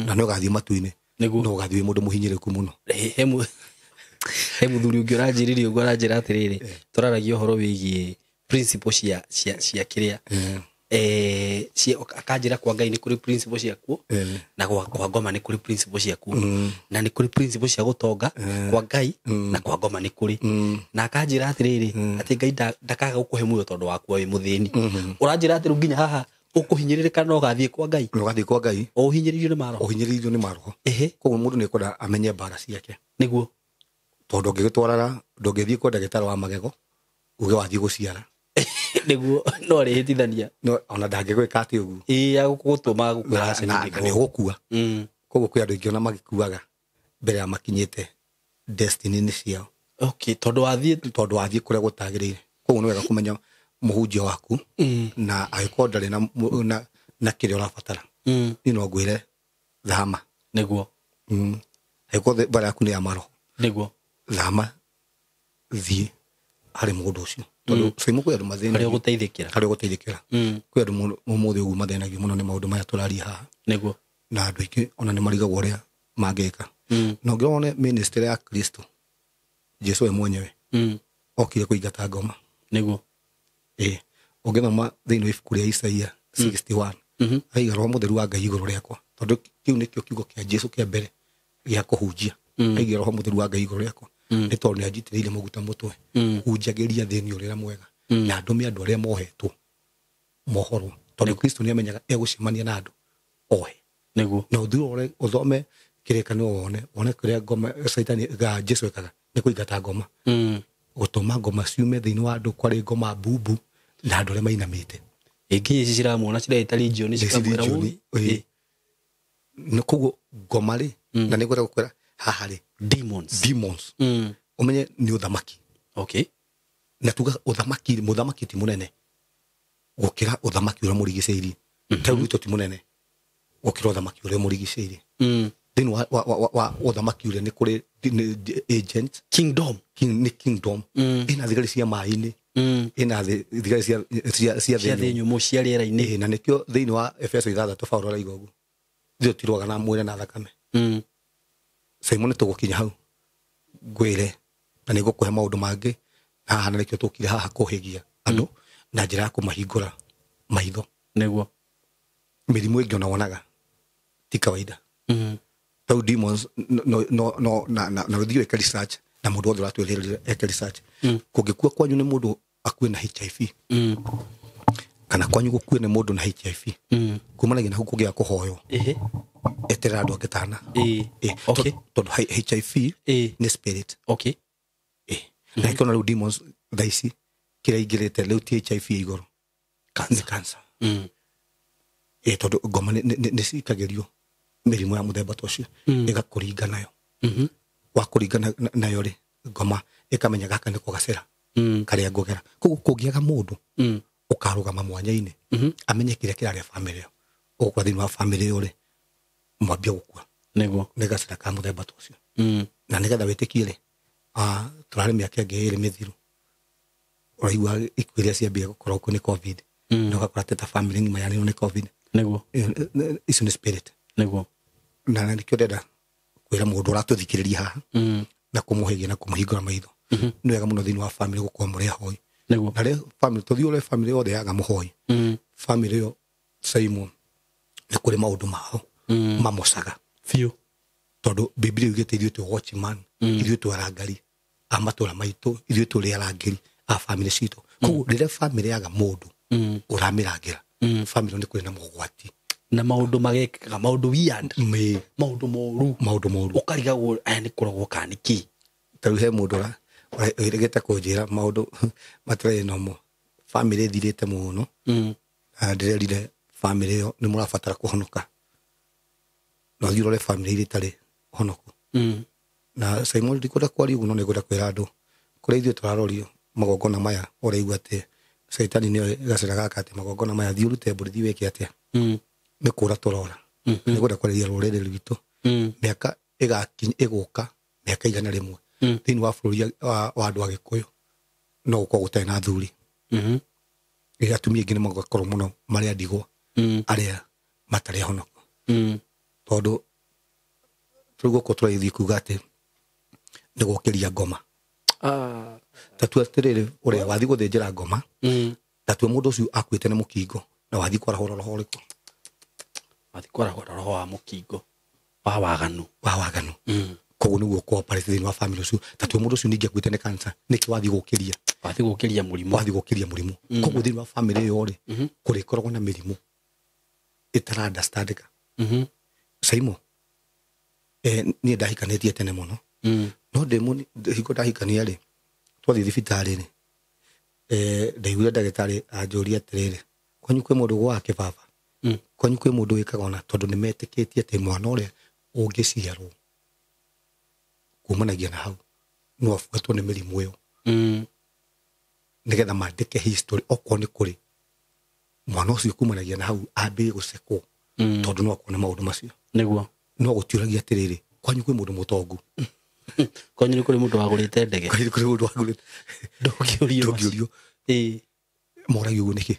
na nĩ ũgathiĩ matu-inĩ. Nĩguo. No ũgathiĩ wĩ mũndũ mũhinyĩrĩku mũno. He mũthuri ũngĩ ũranjĩrire ũguo aranjĩra atĩrĩrĩ tũraragia ũhoro wĩgiĩ principle cia kĩrĩa. Akanjĩra kwa Ngai nĩ kũrĩ principle ciakuo na kwa ngoma nĩ kũrĩ principle ciakuo na nĩ kũrĩ principle cia gũtonga kwa Ngai na kwa ngoma nĩ kũrĩ. Na akanjĩra atĩrĩrĩ atĩ Ngai ndakaga gũkũhe muoyo tondũ waku wĩ mũthĩni. Ũranjĩra atĩ rĩu nginya haha ũkũhinyĩrĩrĩka no ũgathiĩ kwa Ngai. No ũgathiĩ kwa Ngai. O ũhinyĩrĩirio nĩ maroho. Ũhinyĩrĩirio nĩ maroho. Koguo mũndũ nĩ ekwenda amenye mbara ciake. Nĩguo. Tondũ ũngĩgĩtwarara ndũngĩthiĩ kwa ndagĩtarĩ wa magego uge wathiĩ gũciara. Nĩguo no arĩhĩtithania. No ona ndangĩgwĩka atĩ ũguo. Ĩĩ agũgũtũma gũkwĩra na nĩ ũgũkua. Koguo kwĩ andũ aingĩ ona magĩkuaga mbere ya makinyĩte destiny-inĩ ciao. Okay, tondũ wathiĩ kũrĩa gũtagĩrĩire. Koguo nĩ wega kũmenya mũhunjia waku na angĩkorwo ndarĩ na kĩrĩa ũrabatara. Niĩ no ngwĩre thama. Nĩguo. Angĩkorwo mbara yaku nĩ ya maroho. Nĩguo. Thama thiĩ harĩ mũndũ ũcio. Tondũ Saimo kwĩ andũ mathĩnagio. Harĩa ũgũteithĩkĩra. Harĩa ũgũteithĩkĩra. Kwĩ andũ ũmũthĩ ũguo mathĩnagio mũno nĩ maũndũ maya tũraria haha. Nĩguo. Na andũ aingĩ ona nĩ marigagwo ũrĩa mangĩka. Na ũngĩrora wone ministry ya Kristo Jesu we mwenyewe okire kũingata ngoma. Nĩguo. Ũngĩthoma thĩinĩ wa ibuku rĩa Isaia 61 aiga roho mũtheru wa Ngai igũrũ rĩakwa tondũ kĩu nĩkĩo kiugo kĩa Jesu kĩa mbere gĩa kũhunjia. Aiga roho mũtheru wa Ngai igũrũ rĩakwa nĩ tondũ nĩ anjitĩrĩire maguta mũtwe hunjagĩria thĩinĩ ũrĩa mwega na ndũme andũ arĩa mohetwo mohorwo tondũ Kristo nĩ amenyaga egũcemania na andũ ohe. Nĩguo. Na ũthiĩ ũrore ũthome kĩrĩkanĩro wone kũrĩa ngoma Saitani ga Jesu ekaga nĩ kũingata ngoma. Gũtũma ngoma ciume thĩinĩ wa andũ kwarĩ ngoma mbumbu na andũ arĩa mainamĩte. Ĩngĩ ici ciramuona cireita legion cikamwĩra ũũ. Nĩ koguo ngoma rĩ na nĩ ngwenda gũkwĩra haha rĩ demons. Ũmenye nĩ ũthamaki. Okay. Na tuga ũthamaki mũthamaki ti mũnene gũkĩra ũthamaki ũrĩa mũrigicĩirie. Ta rĩu ti mũnene gũkĩra ũthamaki ũrĩa mũrigicĩirie. Thĩinĩ wa ũthamaki ũrĩa nĩ kũrĩ agent kingdom. Nĩ kingdom. Ĩna thigari cia maĩ-inĩ. Ĩna thigari cia thĩ nyũmũ cia rĩera-inĩ. Na nĩkĩo thĩinĩ wa Efeso 6 Paũlũ araiga ũguo. Ithuĩ tũtirũaga na mwĩrĩ na thakame. Simon tũgũkinya hau ngwĩre na nĩ ngũkũhe maũndũ mangĩ haha na nĩkĩo tũkire haha kũhĩgia andũ na njĩra ya kũmahingũra maitho. Nĩguo. Mĩrimũ ĩngĩ ona wonaga ti kawaida. Tau demons no na ũthiĩ wĩke research na mũndũ wothe ũratwĩrĩrĩria eke research. Kũngĩkua kwanyu nĩ mũndũ akue na HIV kana kwanyu gũkue nĩ mũndũ na HIV kumanagia na hau kũgĩa kũhoywo eterera andũ angĩ tana. Tondũ HIV nĩ spirit. Okay. Na ĩkĩona rĩu demons thaa ici kĩrĩa ingĩrĩte rĩu ti HIV igũrũ. Nĩ cancer. Tondũ ngoma nĩ cikagĩrio mĩrimũ ya mũthemba ta ũcio ĩgakũringa nayo. Wakũringa nayo rĩ ngoma Ĩkamenya gaka nĩko gacĩra karĩa ngũgera. Koguo kũngĩaga mũndũ ũkarũgama mwanya-inĩ amenye kĩrĩa kĩrarĩa family ĩyo, ũgũkora thĩinĩ wa family ĩyo rĩ, mwambia gũkua. Nĩguo. Nĩ gacĩra ka mũthemba ta ũcio. Na nĩgetha wĩtĩkie rĩ, tũrarĩ mĩaka ĩngĩ ĩrĩ mĩthiru, ũraigua ikuũ iria ciambia gũkorwo kuo nĩ COVID. Na ũgakora atĩ ta family ng'ima yarĩirwo nĩ COVID. Nĩguo. Icio nĩ spirit. Nĩguo. Na nĩkĩo ndĩrenda kwĩra mũndũ ũratũthikĩrĩria haha na kũmũhĩgia na kũmũhingũra maitho. Nĩ wega mũno thĩinĩ wa family gũkorwo mũrĩ ahoi. Nĩguo. Na rĩ family, tũthiĩ ũrĩa family yothe yaga mũhoi. Family ĩyo Simon nĩ kũrĩ maũndũ mao mamocaga. Biũ. Tondũ Biblia yugĩte ithuĩ twĩ watchman, ithuĩ twĩ arangari a matũũra maitũ, ithuĩ tũrĩ arangĩri a family citũ. Koguo rĩrĩa family yaga mũndũ ũramĩrangĩra, family nĩ kũrĩ na mogwati. Na maũndũ magekĩkaga, maũndũ weird. Maũndũ moru. Maũndũ moru. Ũkarigagwo aya nĩ kũrogwo kana nĩ kĩ. Ta rĩu he mũndũ ũrĩgĩte kũnjĩra maũndũ matarĩ nomo. Family ĩthirĩte mũno. Na ndĩrerire family ĩyo nĩ mũrabatara kũhonoka. No thiĩ ũrore family iria itarĩ honoku. Na Simon ndikwenda kwaria ũguo, no nĩngwenda kwĩra andũ kũrĩa ithuĩ tũrarorio magongona maya, ũraigua atĩ caitani nĩoĩ gacĩra gaka atĩ magongona maya thiĩ ũrute mbũri, thiĩ wĩke atĩa. Nĩ kũra tũrora. Nĩngwenda kwarĩria rũrĩrĩ rwitũ. Mĩaka ĩgũka mĩaka 100 thĩinĩ wa bũrũri wa andũ a Gĩkũyũ no gũkorwo gũtarĩ na athuri. Rĩrĩa atumia aingĩ nĩ magakorwo mũno marĩ a ndigwa, arĩa matarĩ ahonoku. Tondũ rĩu gũkũ tũrathiĩ kuga atĩ nĩ gũkĩria ngoma. Ta tua atĩrĩrĩ, ũrĩa wathiĩ gũthĩnjĩra ngoma, ta tua mũndũ ũcio akuĩte nĩ mũkingo, na wathiĩ kwarahũra roho ũrĩkũ? Wathiĩ kwarahũra roho wa mũkingo, wa waganu. Wa waganu. Koguo nĩguo kũ-operate thĩinĩ wa family ũcio. Ta tua mũndũ ũcio ningĩ akuĩte nĩ cancer, nĩkĩ wathiĩ gũkĩria? Wathiĩ gũkĩria mũrimũ. Wathiĩ gũkĩria mũrimũ. Koguo thĩinĩ wa family ĩyo rĩ, kũrĩkoragwo na mĩrimũ ĩtara-understandĩka. Saimo, niĩ ndahikanĩtie tene mũno. No hingo ndahikania rĩ, twathiĩ thibitarĩ rĩ, ndaiguire ndagĩtarĩ anjũria atĩrĩrĩ, kwanyu kwĩ mũndũ gwaga kĩbaba? Kwanyu kwĩ mũndũ wĩkaga ona, tondũ nĩmetĩkĩtie atĩ mwana ũrĩa ũngĩciarwo kumanagia na hau no abuatwo nĩ mĩrimũ ĩyo. Nĩgetha mandĩke history okorwo nĩ kũrĩ mwana ũcio kumanagia na hau ambĩrĩrie gũcekwo, tondũ no akorwo na maũndũ macio. Nĩguo. No gũtiũragia atĩrĩrĩ, kwanyu kwĩ mũndũ mũtongu? Kwanyu nĩ kũrĩ mũndũ wagũrĩte ndege? Kwanyu nĩ kũrĩ mũndũ wagũrĩte. Ndũngĩũrio. Ndũngĩũrio. Moragia ũguo nĩkĩ?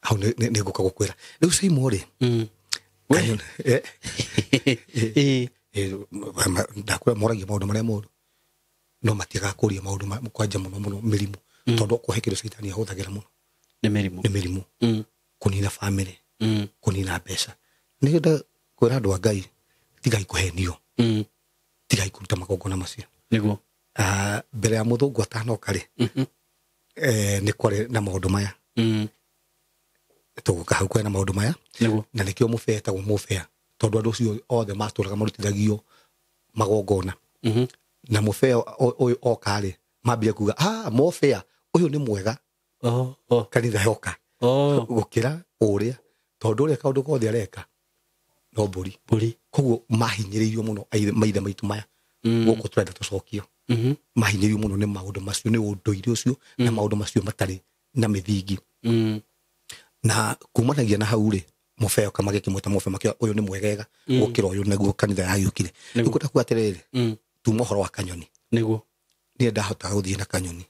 Hau nĩ ngũka gũkwĩra. Rĩu Saimo rĩ, ndakwĩra moragia maũndũ marĩa moru, no matiagaga kũria maũndũ kwanja mũno mũno mĩrimũ. Tondũ okorwo he kĩndũ caitani ahũthagĩra mũno Nĩ mĩrimũ. Nĩ mĩrimũ. Kũnina family, kũnina mbeca. Nĩngwenda kwĩra andũ a Ngai, tigai kũhenio. Tigai kũruta magongona macio. Nĩguo. Mbere ya mũthũngũ atanoka rĩ, nĩ kwarĩ na maũndũ maya. Tũgũka hau kwarĩ na maũndũ maya. Nĩguo. Na nĩkĩo mũbĩa etagwo mũbĩa, tondũ andũ acio othe matũraga marutithagio magongona. Na mũbĩa ũyũ oka rĩ, mambia kuga, mũbĩa ũyũ nĩ mwega. Kanitha yoka. Gũkĩra ũrĩa, tondũ ũrĩa kaũndũ kothe areka no mbũri. Mbũri. Koguo mahinyĩrĩirio mũno maithe maitũ maya. Gũkũ tũrenda tũcokio. Mahinyĩrĩirio mũno nĩ maũndũ macio, nĩ ũndũire ũcio, na maũndũ macio matarĩ na mĩthingi. Na kumanagia na hau rĩ, mũbeo kama gĩkĩmwĩta mũbeo, makĩoya ũyũ nĩ mwegega gũkĩra ũyũ, nĩguo kanitha yagĩũkire. Nĩguo. Rĩu ngwenda kuga atĩrĩrĩ, tuma ũhoro wa kanyoni. Nĩguo. Niĩ ndahotaga gũthiĩ na kanyoni.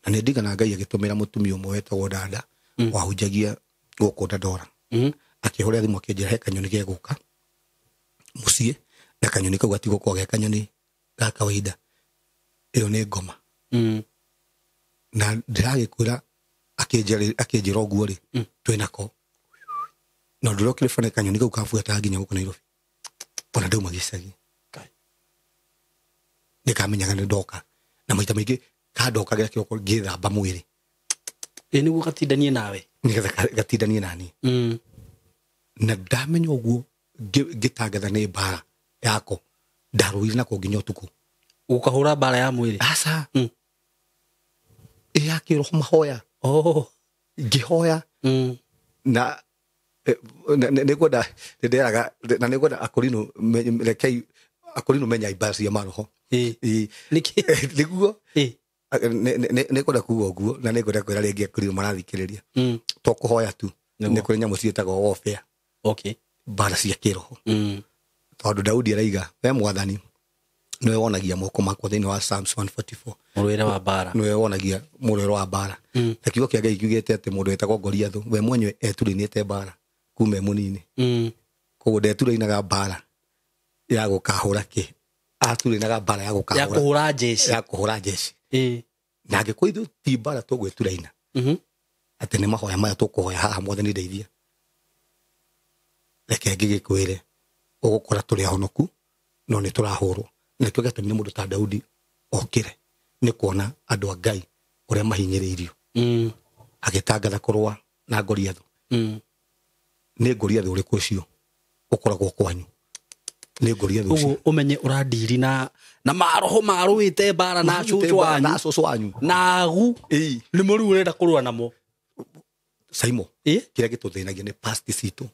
Na nĩ ndigana Ngai agĩtũmĩra mũtumia ũmwe wetagwo Dada, wahunjagia gũkũ Dandora. Akĩhũrĩra thimũ akĩnjĩra he kanyoni gegũka mũciĩ, na kanyoni kau gatigũkorwo ge kanyoni ga kawaida. Ĩyo nĩ ngoma. Na ndĩragĩkwĩra akĩnjĩra ũguo rĩ, twĩnako. Na ũndũ ũrĩa ũkĩrĩ funny, kanyoni kau kabuataga nginya gũkũ Nairobi. Ona ndauma gĩcagi. Nĩ kamenyaga nĩ ndoka. Na maita maingĩ kandokagĩra kĩroko ngĩthamba mwĩrĩ. Ĩ nĩguo gatindanie nawe? Nĩgetha gatindanie nani. Na ndamenya ũguo ngĩtangatha nĩ mbara yako. Ndarũire nako nginya ũtukũ. Ũkahũra mbara ya mwĩrĩ? Aca. Ĩ ya kĩroho mahoya. Ngĩhoya. Na nĩngwenda, nĩnderaga, na nĩngwenda akũrinũ rekei Akorino menya ibara cia maroho. Niki niguo nĩ kwenda kuga ũguo na nĩ kwenda kwĩra rĩngĩ akorino marathikĩrĩria. To kũhoya tu nĩ kũrĩ nyamũ ciĩtagwo warfare. Okay. Mbara cia kĩroho. Tondũ Daudi araiga we mwathani nĩwe wonagia moko makwa thĩinĩ wa Psalms 144. Mũrũĩre wa mbara. Nĩwe wonagia mũrũĩre wa mbara. Na kiugo kĩa Ngai kiugĩte atĩ mũndũ wetagwo Goliathũ we mwenyewe eturĩnĩte mbara kuma e mũnini. Koguo ndeturĩinaga mbara ya gũkahũra kĩ. Aturĩinaga mbara ya gũkahũra. Ya kũhũra jeshi. Ya kũhũra jeshi. Na angĩkorwo ithuĩ ti mbara tũgwĩturaina. Atĩ nĩ mahoya maya tũkũhoya haha mwathani ndeithia. Reke ngĩgĩkwĩre ũgũkora tũrĩ ahonoku no nĩ tũrahũrwo. Nĩkĩo gĩatũmire mũndũ ta Daudi okĩre nĩ kuona andũ a Ngai ũrĩa mahinyĩrĩirio. Agĩtangatha kũrũa na Goliathũ. Nĩ Goliathũ ũrĩkũ ũcio ũkoragwo kwanyu? Nĩ Goliathũ ũcio. Ũguo ũmenye ũrandiri na maroho marũĩte mbara na cũcũ wanyu. Na cũcũ wanyu. Na agu. Nĩmo rĩu ũrenda kũrũa namo. Saimo. Kĩrĩa gĩtũthĩnagia nĩ past citũ.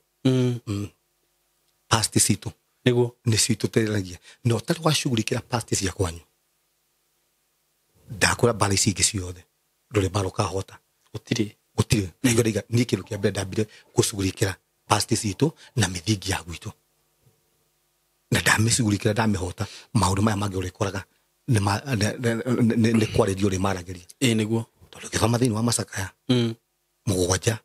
Past citũ. Nĩguo. Nĩ citũteithanagia. Na ũtarĩ wacugurikĩra past cia kwanyu. Ndakũra mbara ici ingĩ ciothe. Ndũrĩ mbara ũkahota. Gũtirĩ. Gũtirĩ. Nĩguo ndaiga niĩ kĩndũ kĩa mbere ndambire gũcugurikĩra past citũ na mĩthingi ya gwitũ. Na ndamĩcugurikĩra ndamĩhota maũndũ maya mangĩ ũrĩkoraga nĩ kwarĩrio ũrĩmaragĩria. Nĩguo. Tondũ ũngĩthoma thĩinĩ wa macakaya mũgwanja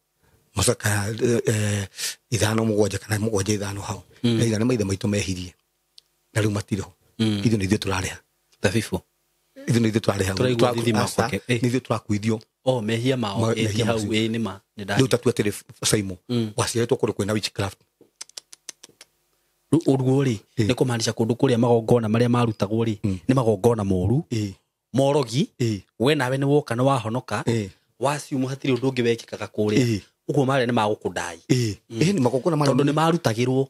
macakaya 5 7 kana 7 5 hau. Nĩ nĩ maithe maitũ mehirie. Na rĩu matirĩ ho. Ithuĩ nĩ ithuĩ tũrarĩha. Thabibũ. Ithuĩ nĩ ithuĩ tũrarĩha. Nĩ ithuĩ tũrakuithio. Oh, mehia mao ĩ hau ĩ nĩ ma. Rĩu ta tuatĩrĩ Saimo. Waciarĩtwo kũndũ kwĩna witchcraft. Rĩu ũguo rĩ nĩ kũmaanisha kũndũ kũrĩa magongona marĩa marutagwo rĩ nĩ magongona moru. Morogi. We nawe nĩ woka nĩ wahonoka. Waciumwo hatirĩ ũndũ ũngĩ wekĩkaga kũrĩa. Ũguo marĩa nĩ magũkũndai. Nĩ magongona marĩa tondũ nĩ marutagĩrwo.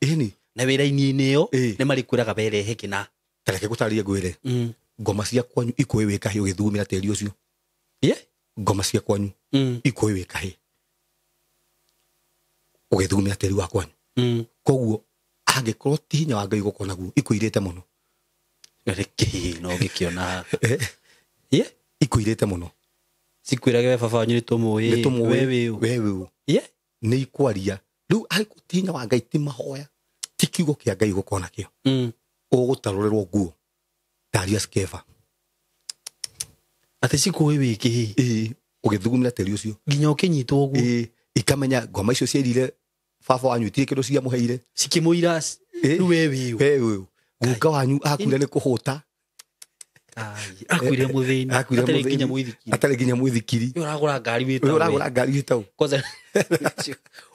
Na wĩra-inĩ ĩyo nĩ marĩkwĩraga werehe kĩna. Ta reke ngũtarĩrie ngwĩre. Ngoma cia kwanyu ikũĩ wĩ kahĩ ũgĩthugumĩra tĩri ũcio. Ngoma cia kwanyu ikũĩ wĩ kahĩ ũgĩthugumĩra tĩri wa kwanyu. Koguo angĩkorwo ti hinya wa Ngai gũkorwo naguo ikũirĩte mũno. Reke no ngĩkĩona. Ikũirĩte mũno. Cikwĩrage we baba wanyu nĩ tũmũĩ. We wĩ ũ. We wĩ ũ. Nĩ ikwaria. Rĩu angĩkorwo ti hinya wa Ngai ti mahoya ti kiugo kĩa Ngai gũkorwo nakĩo. Ũgũtarũrĩrwo nguo Darius Keva. Atĩ cikũĩ wĩ kĩĩ? Ũgĩthugumĩra tĩri ũcio. Nginya ũkĩnyitwo ũguo. Ikamenya ngoma icio ciairire baba wanyu itirĩ kĩndũ ciamũheire. Cikĩmũira rĩu we wĩ ũ. We wĩ ũ. Guka wanyu akuire nĩ kũhũta. Akuire mũthĩni. Atarĩ nginya mũithikiri. Atarĩ nginya mũithikiri. We ũragũra ngari wĩ taũ. We ũragũra ngari wĩ taũ. Kwanza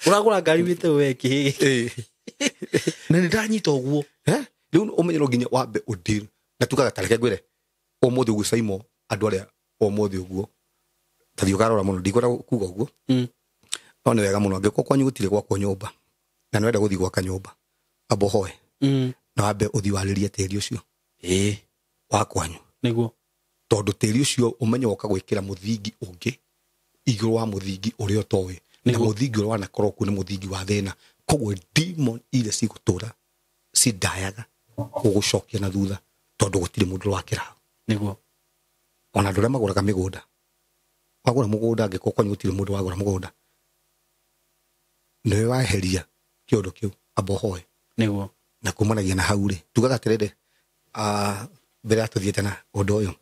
ũragũra ngari wĩ taũ we kĩĩ. Na nĩ ndanyita ũguo. Rĩu ũmenye no nginya wambe ũdeal. Na tugaga ta reke ngwĩre ũmũthĩ ũguo Saimo andũ arĩa ũmũthĩ ũguo tathiĩ ũkarora mũno ndikwenda kuga ũguo. No nĩ wega mũno angĩkorwo kwanyu gũtirĩ gwakwo nyũmba na nĩwenda gũthiĩ gwaka nyũmba amba ũhoe. Na wambe ũthiĩ warĩrie tĩri ũcio wa kwanyu. Nĩguo. Tondũ tĩri ũcio ũmenye woka gwĩkĩra mũthingi ũngĩ igũrũ wa mũthingi ũrĩa ũtoĩ. Na mũthingi ũrĩa wanakorwo kuo nĩ mũthingi wa thĩna. Koguo demon iria cigũtũra cindayaga gũgũcokia na thutha tondũ gũtirĩ mũndũ wakĩra hau. Nĩguo. Ona andũ arĩa magũraga mĩgũnda. Wagũra mũgũnda angĩkorwo kwanyu gũtirĩ mũndũ wagũra mũgũnda. Nĩwe waeheria kĩũndũ kĩu amba ũhoe. Nĩguo. Na kumanagia na hau rĩ tugaga atĩrĩrĩ mbere ya tũthiĩte na ũndũ ũyũ.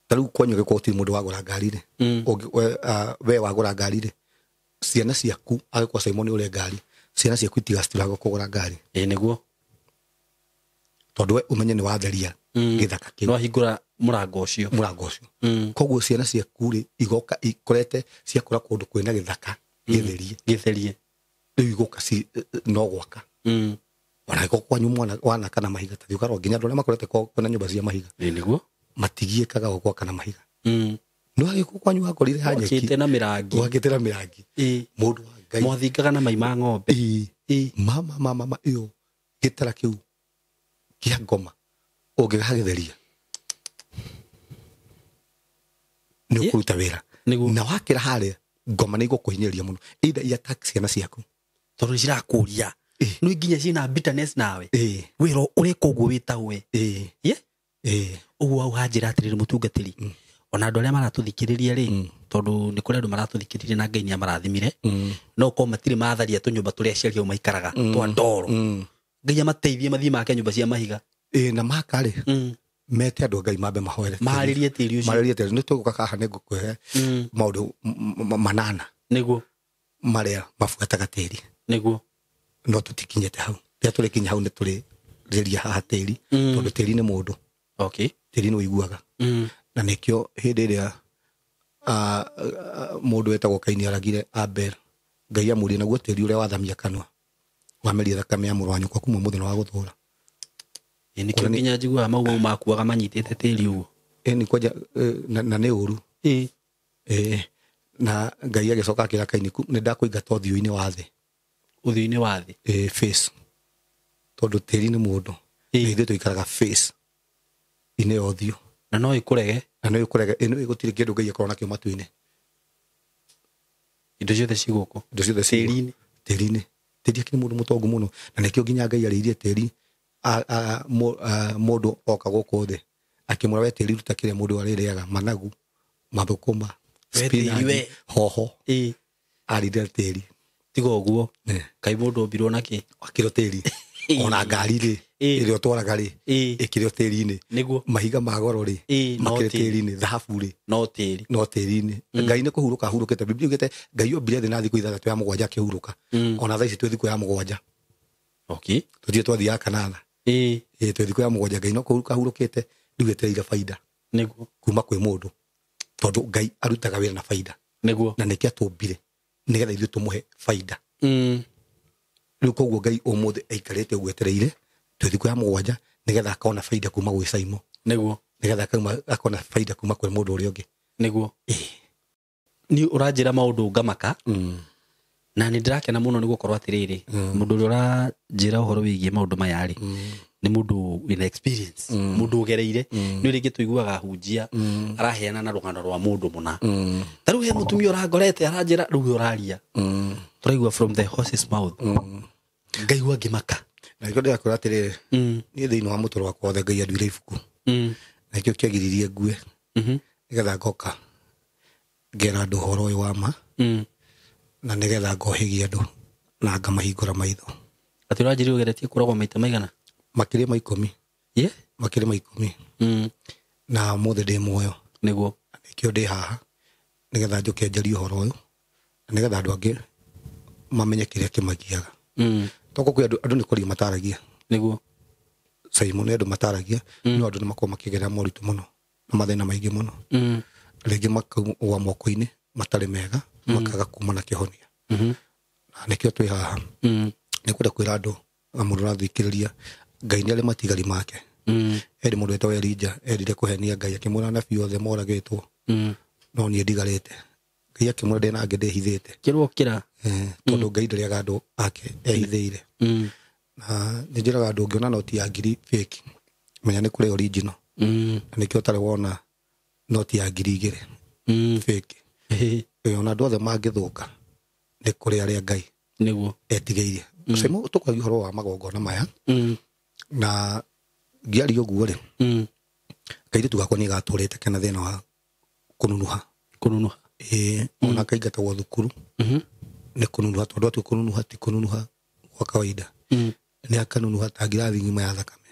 Ta rĩu kwanyu angĩkorwo gũtirĩ mũndũ wagũra ngari rĩ, we wagũra ngari rĩ, ciana ciaku angĩkorwo Simon ũrĩ ngari, ciana ciaku itigacituraga kũgũra ngari. Nĩguo. Tondũ we ũmenye nĩ watheria gĩthaka kĩu. Nĩ wahingũra mũrango ũcio. Mũrango ũcio. Koguo ciana ciaku rĩ igoka ikorete ciakũra kũndũ kwĩna gĩthaka gĩtherie. Gĩtherie. Rĩu igoka no gwaka. Ona angĩkorwo kwanyu mwana wanaka na mahiga tathiĩ ũkarora nginya andũ arĩa makorete kwĩna nyũmba cia mahiga. Nĩguo. Matigiĩkaga o gwaka na mahiga. No angĩkorwo kwanyu wakorire ha nyeki. Wakĩte na mĩrangi. Wakĩte na mĩrangi. Mũndũ wa Ngai. Mwathingaga na mai ma ng'ombe. Mama mama ĩyo gĩtara kĩu kĩa ngoma ũngĩgagĩtheria nĩ ũkũruta wĩra. Na wakĩra harĩa ngoma nĩ igũkũhinyĩrĩria mũno. Either i attack ciana ciaku. Tondũ nĩ cirakũria. No nginya ciĩna bitterness nawe. Wĩra ũreka ũguo wĩ ta we. Ye? Ũguo hau hanjĩra atĩrĩrĩ mũtungatĩri. Ona andũ arĩa maratũthikĩrĩria rĩ, tondũ nĩ kũrĩ andũ maratũthikĩrĩria na Ngai nĩ amarathimire. No korwo matirĩ matharia tũnyũmba tũrĩa aciari ao maikaraga twa ndoro. Ngai amateithie mathiĩ make nyũmba cia mahiga. Na maka rĩ, mete andũ a Ngai mambe mahoere. Maharĩrie tĩri ũcio. Maharĩrie tĩri. Nĩ tũgũka haha nĩ ngũkũhe maũndũ manana. Nĩguo. Marĩa mabuataga tĩri. Nĩguo. No tũtikinyĩte hau. Rĩrĩa tũrĩkinya hau nĩ tũrĩrĩria haha tĩri. Tondũ tĩri nĩ mũndũ. Okay. Tĩri nĩ ũiguaga. Na nĩkĩo hĩndĩ ĩrĩa mũndũ wetagwo Kaini aragire Abel, Ngai amũrie naguo tĩri ũrĩa wathamia kanua wameria thakame ya mũrũ wa nyũkwa kuma mũthenya wa gũthũra. Nĩkĩo nginya njiguaga mau mau makuaga manyitĩte tĩri ũguo. Nĩ kwanja na nĩ ũru. Na Ngai agĩcoka akĩra Kaini, nĩ ndakũingata ũthiũ-inĩ wa thĩ. Ũthiũ-inĩ wa thĩ. Face. Tondũ tĩri nĩ mũndũ. Na ithuĩ tũikaraga face inĩ ya ũthiũ. Na no ĩkũrege. Na no ĩkũrege. Ĩno gũtirĩ kĩndũ Ngai akoragwo nakĩo matu-inĩ. Indo ciothe ci gũkũ. Indo ciothe ci tĩri-inĩ. Tĩri-inĩ. Tĩri akĩrĩ mũndũ mũtongu mũno. Na nĩkĩo nginya Ngai arĩirie tĩri mũndũ oka gũkũ thĩ. Akĩmwĩra we tĩri ruta kĩrĩa mũndũ arĩrĩaga, managu, mathũkũma, spinach, hoho. Arĩire tĩri. Tiga ũguo. Kaĩ mũndũ ombirwo na kĩ? Akĩrĩ tĩri. Ona ngari rĩ, ĩrĩa ũtwaraga rĩ, ĩkĩrĩ tĩri-inĩ. Nĩguo. Mahiga ma goro rĩ, makĩrĩ tĩri-inĩ. Thahabu rĩ, no tĩri. No tĩri-inĩ. Ngai nĩ kũhurũka ahurũkĩte. Biblia yugĩte Ngai ombire thĩ na thikũ ithathatũ ya mũgwanja akĩhurũka. Ona thaa ici twĩ thikũ ya mũgwanja. Okay. Tũthiĩ twathiaga kanana. Twĩ thikũ ya mũgwanja. Ngai no kũhurũka ahurũkĩte, rĩu etereire baida. Nĩguo. Kuma kwĩ mũndũ. Tondũ Ngai arutaga wĩra na baida. Nĩguo. Na nĩkĩo atũmbire, nĩgetha ithuĩ tũmũhe baida. Rĩu koguo Ngai ũmũthĩ aikarĩte ũguo etereire twĩ thikũ ya mũgwanja nĩgetha akona baida kuma gwĩ Saimo. Nĩguo. Nĩgetha akona baida kuma kwĩ mũndũ ũrĩa ũngĩ. Nĩguo. Nĩ ũranjĩra maũndũ ngamaka. Na nĩ ndĩrakena mũno nĩ gũkorwo atĩrĩrĩ, mũndũ ũrĩa ũranjĩra ũhoro wĩgiĩ maũndũ maya rĩ, nĩ mũndũ wĩna experience, mũndũ ũgereire. Nĩ rĩngĩ tũiguaga hunjia araheana na rũgano rwa mũndũ mũna. Ta rĩu he mũtumia ũrangorete aranjĩra rĩu ũraria. Tũraigua from the horse's mouth. Ngaigua ngĩmaka. Na nĩkĩo ndĩrakwĩra atĩrĩrĩ, niĩ thĩinĩ wa mũtũrĩre wakwa wothe Ngai anduire ibuku. Na nĩkĩo kĩagiririe ngue. Nĩgetha ngoka ngera andũ ũhoro ũyũ wa ma. Na nĩgetha ngohĩgia andũ na ngamahingũra maitho. Atĩ ũranjĩrire ũgeretie kũragwo maita maigana? Makĩria ma 10. Ye? Makĩria ma 10. Na ũmũthĩ ndĩ muoyo. Nĩguo. Na nĩkĩo ndĩ haha nĩgetha njũke njarie ũhoro ũyũ, na nĩgetha andũ angĩ mamenye kĩrĩa kĩmagiaga. Tondũ kwĩ andũ nĩ kũria mataragia. Nĩguo. Saimo nĩ andũ mataragia, no andũ nĩ makoragwo makĩgerera moritũ mũno na mathĩna maingĩ mũno. Rĩngĩ makaugwa moko-inĩ matarĩ mega, makaga kuma na kĩhonia. Na nĩkĩo twĩ haha. Nĩ kwenda kwĩra andũ na mũndũ ũrathikĩrĩria, Ngai nĩ arĩ matigari make. Eri mũndũ wetagwo Elijah erire kũhenia Ngai akĩmwĩra anabii othe moragĩtwo. No niĩ ndigarĩte. Ngai akĩmwĩra ndĩ na angĩ ndĩhithĩte. Kĩrwo kĩra. Tondũ Ngai ndarĩaga andũ ake ehithĩire. Na nĩ njĩraga andũ ũngĩona noti ya ngiri fake, menya nĩ kũrĩ original. Na nĩkĩo ũtarĩ wona noti ya ngiri 2 fake. Ona andũ othe mangĩthũka nĩ kũrĩ arĩa Ngai Nĩguo. etigĩirie. Saimo tũkwaria ũhoro wa magongona maya. Na ngĩaria ũguo rĩ, kairĩtu gakwa nĩ gatũrĩte kena thĩna wa kũnunuha. Kũnunuha. Ona kaingatagwo thukuru. Nĩ kũnunuha, tondũ atua kũnunuha ti kũnunuha gwa kawaida. Nĩ akanunuha ta ngirathi ng'ima ya thakame.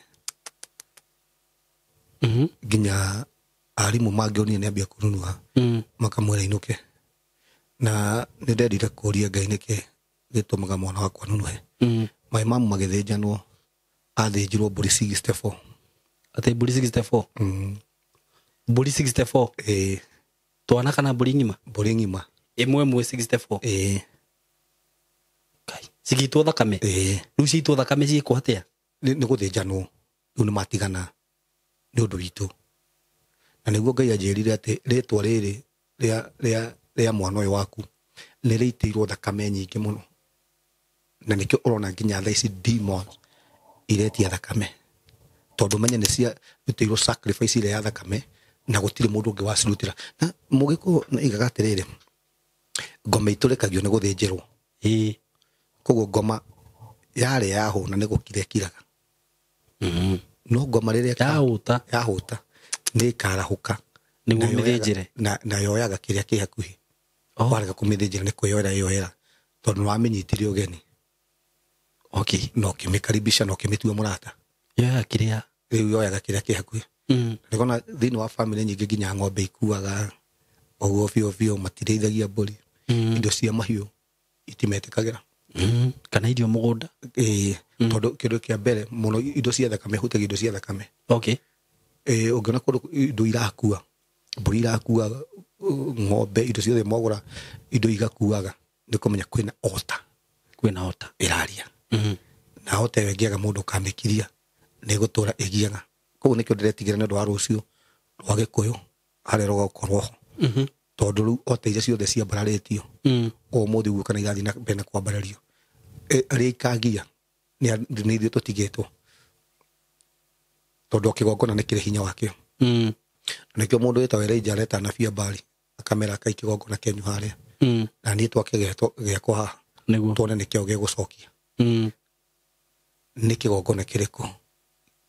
Nginya arimũ mangĩonire nĩ ambia kũnunuha, makamwĩra inũke. Na nĩ ndendire kũria Ngai nĩkĩ gĩtũmaga mwana wakwa anunuhe. My mamu magĩthĩnjanwo, athĩnjirwo mbũri 64. Atĩ mbũri 64? Mbũri 64? Twana kana mbũri ng'ima? Mbũri ng'ima. Ĩmwe ĩmwe 64? Kai. Cigĩitwo thakame? Rĩu ciaitwo thakame ciĩkwo atĩa? Nĩ gũthĩnjanwo. Rĩu nĩ matigana nĩ ũndũ witũ. Na nĩguo Ngai anjĩrire atĩ rĩtwa rĩrĩ rĩa mwana ũyũ waku nĩ rĩitĩirwo thakame nyingĩ mũno. Na nĩkĩo ũrona nginya thaa ici demons iretia thakame. Tondũ menye nĩ ciarutĩirwo sacrifice ĩrĩa ya thakame na gũtirĩ mũndũ ũngĩ wacirutĩra. Na mũgĩkũyũ nĩaigaga atĩrĩrĩ, ngoma itũrĩkagio nĩ gũthĩnjĩrwo. Koguo ngoma Yarĩa yahũna nĩ gũkira ĩkiraga. No ngoma rĩrĩa Yahũta. Yahũta nĩ ĩkarahũka. Nĩguo mĩthĩnjĩre. Na yoyaga kĩrĩa kĩ hakuhĩ. Warega kũmĩthĩnjĩra nĩ kwĩyoera yoera tondũ nĩ wamĩnyitire ũgeni. Okay. Na ũkĩmĩkaribisha na ũkĩmĩtua mũrata. Yoyaga kĩrĩa. Rĩu yoyaga kĩrĩa kĩ hakuhĩ. Nĩkona thĩinĩ wa family nyingĩ nginya ng'ombe ikuaga ũguo biũ biũ, matirĩithagia mbũri. Indo cia mahiũ itimetĩkagĩra. Kana irio mũgũnda. Ĩĩ, tondũ kĩndũ kĩa mbere mũno indo cia thakame, hutagia indo cia thakame. Okay. Ũngĩona kũndũ indo irakua, mbũri irakua, ng'ombe, indo ciothe mwagũra, indo igakuaga, nĩ kũmenya kwĩna ota. Kwĩna ota. Ĩraria. Na ota ĩyo ĩngĩaga mũndũ ũkamĩkiria, nĩ ĩgũtũra ĩgiaga. Koguo nĩkĩo ndĩretigĩra nĩ ũndũ wa rũciũ rwa Gĩkũyũ harĩa rũgakorwo ho. Tondũ rĩu ota iria ciothe ciambararĩtio, ũmũthĩ ũguo kana irathiĩ na mbere na kwambarario, arĩa ikagia nĩ ithuĩ tũtigĩtwo. Tondũ kĩgongona nĩ kĩrĩ hinya wakĩo. Nĩkĩo mũndũ wĩtagwo Elijah areta anabii a Baali, akamera akai kĩgongona kĩanyu harĩa. Na niĩ twake gĩakwa haha. Nĩguo. Tuone nĩkĩo gĩgũcokia. Nĩ kĩgongona kĩrĩkũ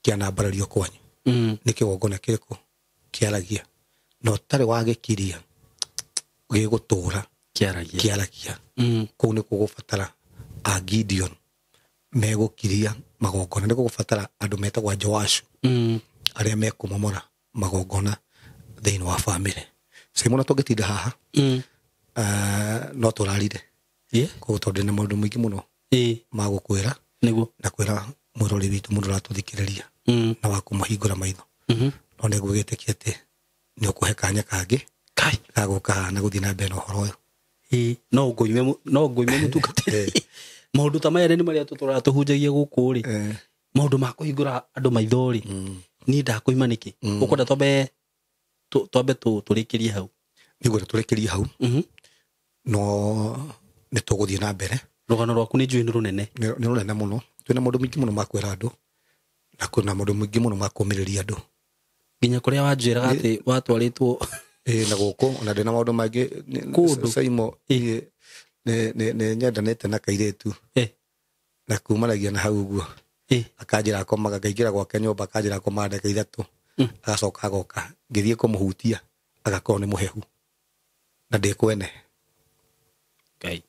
kĩanambarario kwanyu? Nĩ kĩgongona kĩrĩkũ kĩaragia? Na ũtarĩ wagĩkiria gĩgũtũra Kĩaragia. Kĩaragia. Kũu nĩ gũgũbatara a Gideon megũkiria magongona. Nĩ gũgũbatara andũ metagwo a Joashu, arĩa mekũmomora magongona thĩinĩ wa family. Simona tũngĩtinda haha, no tũrarire. Koguo tondũ ndĩna maũndũ maingĩ mũno ma gũkwĩra. Nĩguo. Na kwĩra mwĩrori witũ mũndũ ũratũthikĩrĩria na wa kũmũhingũra maitho. No nĩ ngwĩgĩtĩkia atĩ nĩ ũkũhe kanya kangĩ Kai. ga gũka haha na gũthiĩ na mbere na ũhoro ũyũ. No ngũime mũtungatĩri. Maũndũ ta maya nĩ marĩa tũtũraga tũhunjagia gũkũ rĩ. Maũndũ ma kũhingũra andũ maitho rĩ. Niĩ ndakũima nĩkĩ? Ũkwenda twambe tũrĩkĩrie hau. Nĩngwenda tũrĩkĩrie hau. No nĩ tũgũthiĩ na mbere. Rũgano rwaku nĩ njũĩ nĩ rũnene. Nĩ rũnene mũno. Twĩna maũndũ maingĩ mũno ma kwĩra andũ na kwĩna maũndũ maingĩ mũno ma kũũmĩrĩria andũ. Nginya kũrĩa wanjĩraga atĩ watwarĩtwo Na gũkũ, ona ndĩna maũndũ mangĩ, Kũndũ. Saimo, nĩ nyendanĩte na kairĩtu. Na kumanagia na hau ũguo. Akanjĩra akomaga, ngaingĩra gwake nyũmba, akanjĩra akomaga ndagĩka ithatũ. Agacoka agoka. Ngĩthiĩ kũmũhutia, agakorwo nĩ mũhehu. Na ndĩkwene. Ngai.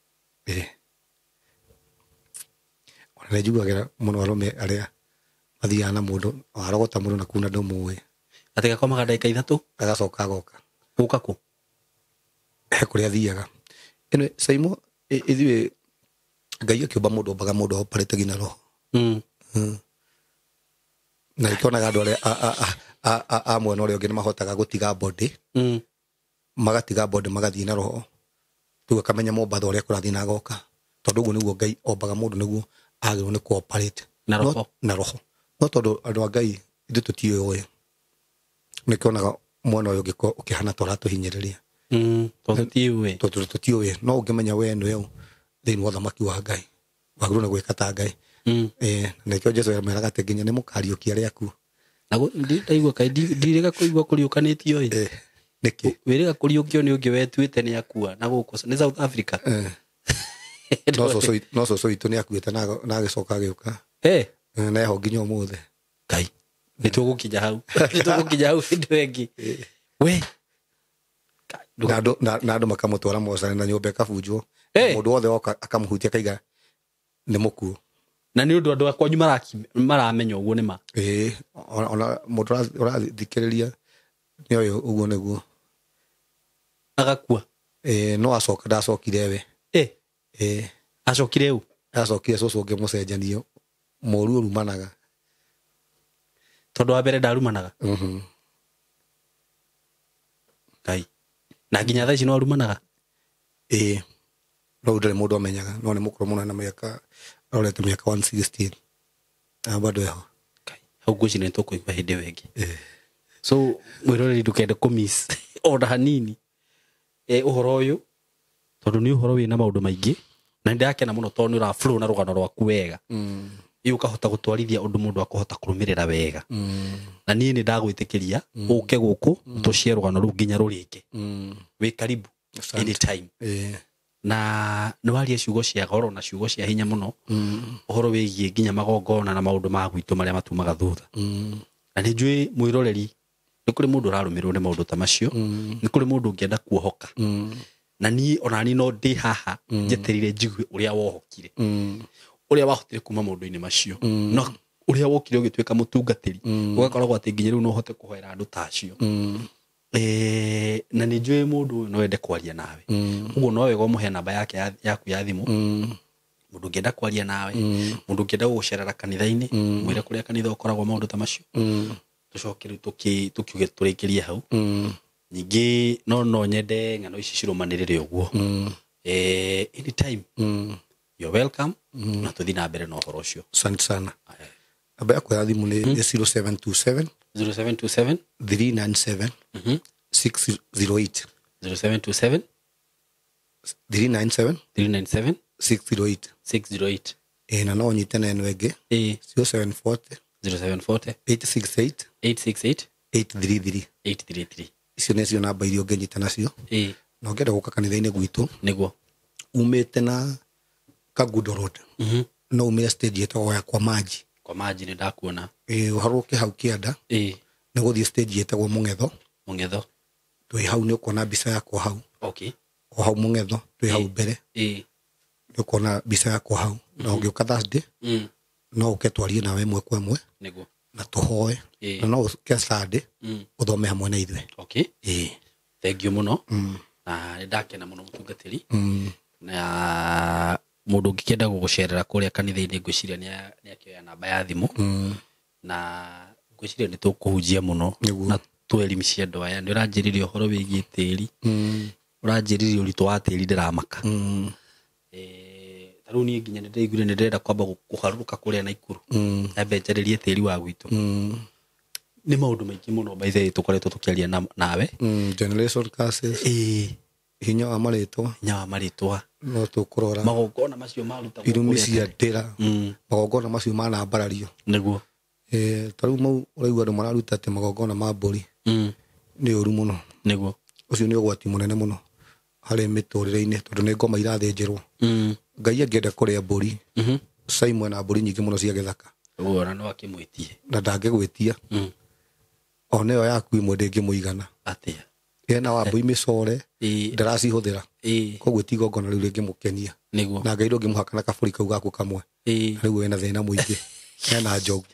Ona nĩ njiguagĩra mũno arũme arĩa mathiaga na mũndũ, warogota mũndũ na kuna ndũmũĩ. Atĩ gakomaga ndagĩka ithatũ? Agacoka agoka. Gũka kũ? He kũrĩa athiaga. Ĩno, Saimo, ithuĩ Ngai akĩũmba mũndũ, ombaga mũndũ oparĩte nginya roho. Na nĩkĩonaga andũ arĩa a mwena ũrĩa ũngĩ nĩmahotaga gũtiga body. Magatiga body magathiĩ na roho. Rĩu akamenya Mombatha ũrĩa kũrathiĩ na agoka. Tondũ ũguo nĩguo Ngai ombaga mũndũ nĩguo agĩrĩirwo nĩ kũ-operate. Na roho. Na roho. No tondũ andũ a Ngai ithuĩ tũtiũĩ. Nĩkĩonaga mwena ũyũ ũngĩ ũkĩhana ta ũratũhinyĩrĩria. Tondũ tũtiũĩ. Tondũ tũtiũĩ. No ũngĩmenya we nĩwe ũ thĩinĩ wa ũthamaki wa Ngai. Wagĩrĩirwo nĩ gwĩka ta Ngai. Na nĩkĩo Jesũ ameraga atĩ nginya nĩ mũkariũkia arĩa akuũ. Na ndaigua kaĩ ndirĩga kũigua kũriũkanĩtio ĩ. Nĩkĩ? Wĩrĩga kũriũkio nĩ ũngĩ wetuĩte nĩ akua na gũkũ nĩ South Africa. No cũcũ witũ nĩ akuĩte na agĩcoka agĩũka. Na eho nginya ũmũthĩ. Ngai. Nĩ tũgũkinya hau. Nĩ tũgũkinya hau hĩndĩ ĩyo ĩngĩ. We. Na andũ makamũtwara mocarĩ na nyũmba ĩkabunjwo. Mũndũ wothe woka akamũhutia akaiga nĩ mũkuũ. Na nĩ ũndũ andũ akwanyu maramenya ũguo nĩ ma. Ona mũndũ ũrathikĩrĩria nĩ oĩ ũguo nĩguo. Agakua. No acoka ndacokire we. Acokire ũ? Acokire cũcũ ũngĩ mũcenjanio. Mũru ũrumanaga. Tondũ wa mbere ndarumanaga. Ngai. Na nginya thaa ici no arumanaga? No ndarĩ mũndũ amenyaga, no nĩ mũkũrũ mũno na mĩaka, arorete mĩaka 116. Na bado eho. Ngai. Hau ngwĩciria nĩ tũkũigua hĩndĩ ĩyo ĩngĩ. So mwĩroreri ndũkende kũmiss ona hanini. Ũhoro ũyũ tondũ nĩ ũhoro wĩna maũndũ maingĩ na nĩ ndakena mũno tondũ nĩ ũra flow na rũgano rwaku wega. Ĩ ũkahota gũtwarithia ũndũ mũndũ akũhota kũrũmĩrĩra wega. Na niĩ nĩ ndagwĩtĩkĩria ũke gũkũ tũcie rũgano rũu nginya rũrĩke. Wĩ karibu Asante. anytime. Na nĩ waria ciugo cia goro na ciugo cia hinya mũno ũhoro wĩgiĩ nginya magongona na maũndũ ma gwitũ marĩa matumaga thutha. Na nĩ njũĩ mwĩroreri nĩ kũrĩ mũndũ ũrarũmĩrĩrwo nĩ maũndũ ta macio, nĩ kũrĩ mũndũ ũngĩenda kuohoka. Na niĩ ona niĩ no ndĩ haha njetereire njigue ũrĩa wohokire, ũrĩa wahotire kuma maũndũ-inĩ macio, no ũrĩa wokire ũgĩtuĩka mũtungatĩri, ũgakoragwo atĩ nginya rĩu no ũhote kũhoera andũ ta acio. Na nĩ njũĩ mũndũ ũyũ no ende kwaria nawe, ũguo no wega ũmũhe namba yake yaku ya thimũ. Mũndũ ũngĩenda kwaria nawe, mũndũ ũngĩenda gũgũcerera kanitha-inĩ, mwĩre kũrĩa kanitha ũkoragwo maũndũ ta macio. Tũcoke rĩu tũkiuge tũrĩkĩrie hau. Ningĩ no nyende ng'ano ici cirũmanĩrĩre ũguo. Anytime you're welcome, na tũthiĩ na mbere na ũhoro ũcio. Asante sana. Namba yakwa ya thimũ nĩ 0727 0727 397 608. 0727 397 397 608. 608. Na no nyite na ĩno ĩngĩ 0740 0740 868 868 833. 833. Icio nĩcio namba iria ũngĩnyita nacio. Na ũngĩenda gũka kanitha-inĩ gwitũ nĩguo umĩte na Kagundo Road, no umĩre stage ĩtagwo ya kwa maji. Kwa maji nĩ ndakuona. Ũharũke hau kĩanda nĩ gũthiĩ stage ĩtagwo Mũng'etho. Mũng'etho. Twĩ hau nĩ ũkuona mbica yakwa hau. Okay. O hau Mũng'etho twĩ hau mbere. Nĩ ũkuona mbica yakwa hau. Na ũngĩũka Thursday no ũke twarie nawe ĩmwe kwa ĩmwe. Nĩguo. Na tũhoe. Na no ũke Sunday ũthome hamwe na ithuĩ. Okay. Thank you mũno. Na nĩ ndakena mũno mũtungatĩri. Na mũndũ ũngĩkĩenda gũgũcerera kũrĩa kanitha-inĩ ngwĩciria nĩ akĩoya namba ya thimũ. Na ngwĩciria nĩ tũkũhunjia mũno na twelimishe andũ aya. Nĩ ũranjĩrĩria ũhoro wĩgiĩ tĩri, ũranjĩrĩria ũritũ wa tĩri ndĩramaka. Ta rĩu niĩ nginya nĩ ndĩraiguire nĩ ndĩrenda kwamba kũharũrũka kũrĩa Naikuru, nyambe njarĩrie tĩri wa gwitũ. Nĩ maũndũ maingĩ mũno by the way tũkoretwo tũkĩaria nawe. Generation curses, hinya wa marĩtwa, hinya wa marĩtwa, no tũkũrora magongona macio marutagwo irumi cia ndĩra, magongona macio manambarario. Nĩguo. Ta rĩu mau ũraigua andũ mararuta atĩ magongona ma mbũri nĩ ũru mũno. Nĩguo. Ũcio nĩ ũgwati mũnene mũno harĩ mĩtũrĩre-inĩ tondũ nĩ ngoma irathĩnjĩrwo. Ngai angĩenda kũrĩa mbũri, Simon na mbũri nyingĩ mũno cia gĩthaka. Ũguo ona no akĩmwĩtie. Na ndangĩgwĩtia. Ona ĩyo yaku ĩmwe ndĩngĩmũigana. Atĩa? Ena wa mbũri mĩcore ndaracihũthĩra. Koguo ti igongona rĩu rĩngĩmũkenia. Nĩguo. Na Ngai ndũngĩmũhaka na kabũri kau gaku kamwe. Rĩu wĩna thĩna mũingĩ. Hena njogu.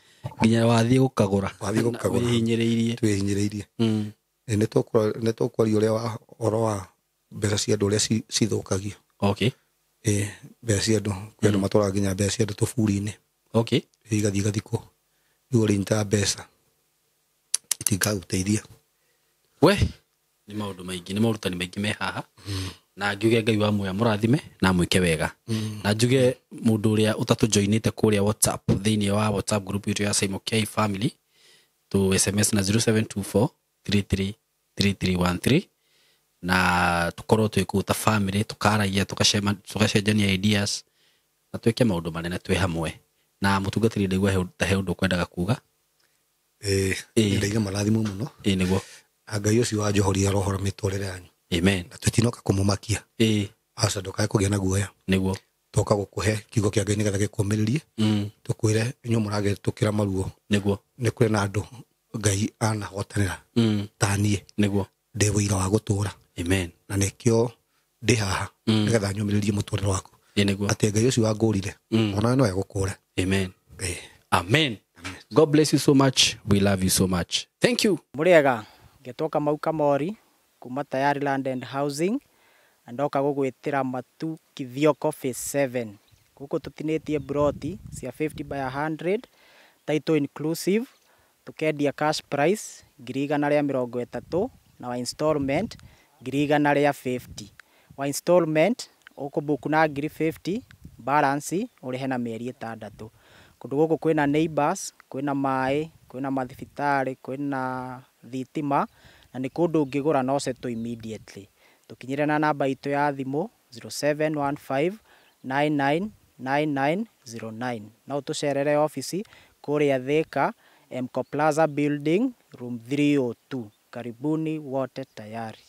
Nginya wathiĩ gũkagũra. Wathiĩ gũkagũra. Wĩhinyĩrĩirie. Twĩhinyĩrĩirie. Nĩ tũkwaria ũrĩa ũhoro wa mbeca cia andũ ũrĩa cithũkagio. Okay. Mbeca cia andũ, kwĩ andũ matwaraga nginya mbeca cia andũ tũburi-inĩ. Okay. Igathiĩ igathikwo. Rĩu ũrĩnyitaga mbeca itingagũteithia. We nĩ maũndũ maingĩ, nĩ maũrutani maingĩ me haha. Na ngiuge Ngai wa muoyo mũrathime na mwĩke wega. Na njuge mũndũ ũrĩa ũtatũjoinĩte kũrĩa WhatsApp, thĩinĩ wa WhatsApp group itũ ya Simon K Family, tu SMS na 0724 33 3313 na tukorwo twĩ kũu ta family, tukaragia, tugacenjania ideas na twĩke maũndũ manene twĩ hamwe. Na mũtungatĩri ndaigua ta he ũndũ ũkwendaga kuga. Ndaiga marathimo mũno. Nĩguo. Ngai ũcio wanjohoria roho mĩtũrĩre yanyu. Amen. Na tũtinoka kũmũmakia. Aca ndũkae kũgĩa na guoya. Nĩguo. Toka gũkũhe kiugo kĩa Ngai nĩgetha gĩkũmĩrĩrie. Tũkwĩre inyuĩ mũragĩtũkĩra maruo. Nĩguo. Nĩ kũrĩ na andũ Ngai anahotanĩra. Ta niĩ. Nĩguo. Ndĩ wũira wa gũtũra. Amen. Na nĩkĩo ndĩ haha nĩgetha nyũmĩrĩrie mũtũrĩre waku. Nĩguo. Atĩ Ngai ũcio wangũrire onawe no egũkũre. Amen. Amen. God bless you so much. We love you so much. Thank you. Mũrĩega, ngetwo Kamau Kamori kuma Tayari Land and Housing, na ndoka gũgwĩtĩra Matu Kithioko Phase 7. Gũkũ tũtinĩtie broti cia 50 by 100, title inclusive, tukendia cash price 130,000 na wa installment 150,000. Wa installment ũkũbuku na 50,000, balance ũrĩhe na mĩeri 6. Kũndũ gũkũ kwĩna neighbors, kwĩna maĩ, kwĩna mathibitarĩ, kwĩna thitima, na nĩ kũndũ ũngĩgũra no settle immediately. Tũkinyĩre na namba itũ ya thimũ 0715 999909. No ũtũcerere ofici kũrĩa Thika, Mco Plaza Building, room 302. Karibuni wote tayari.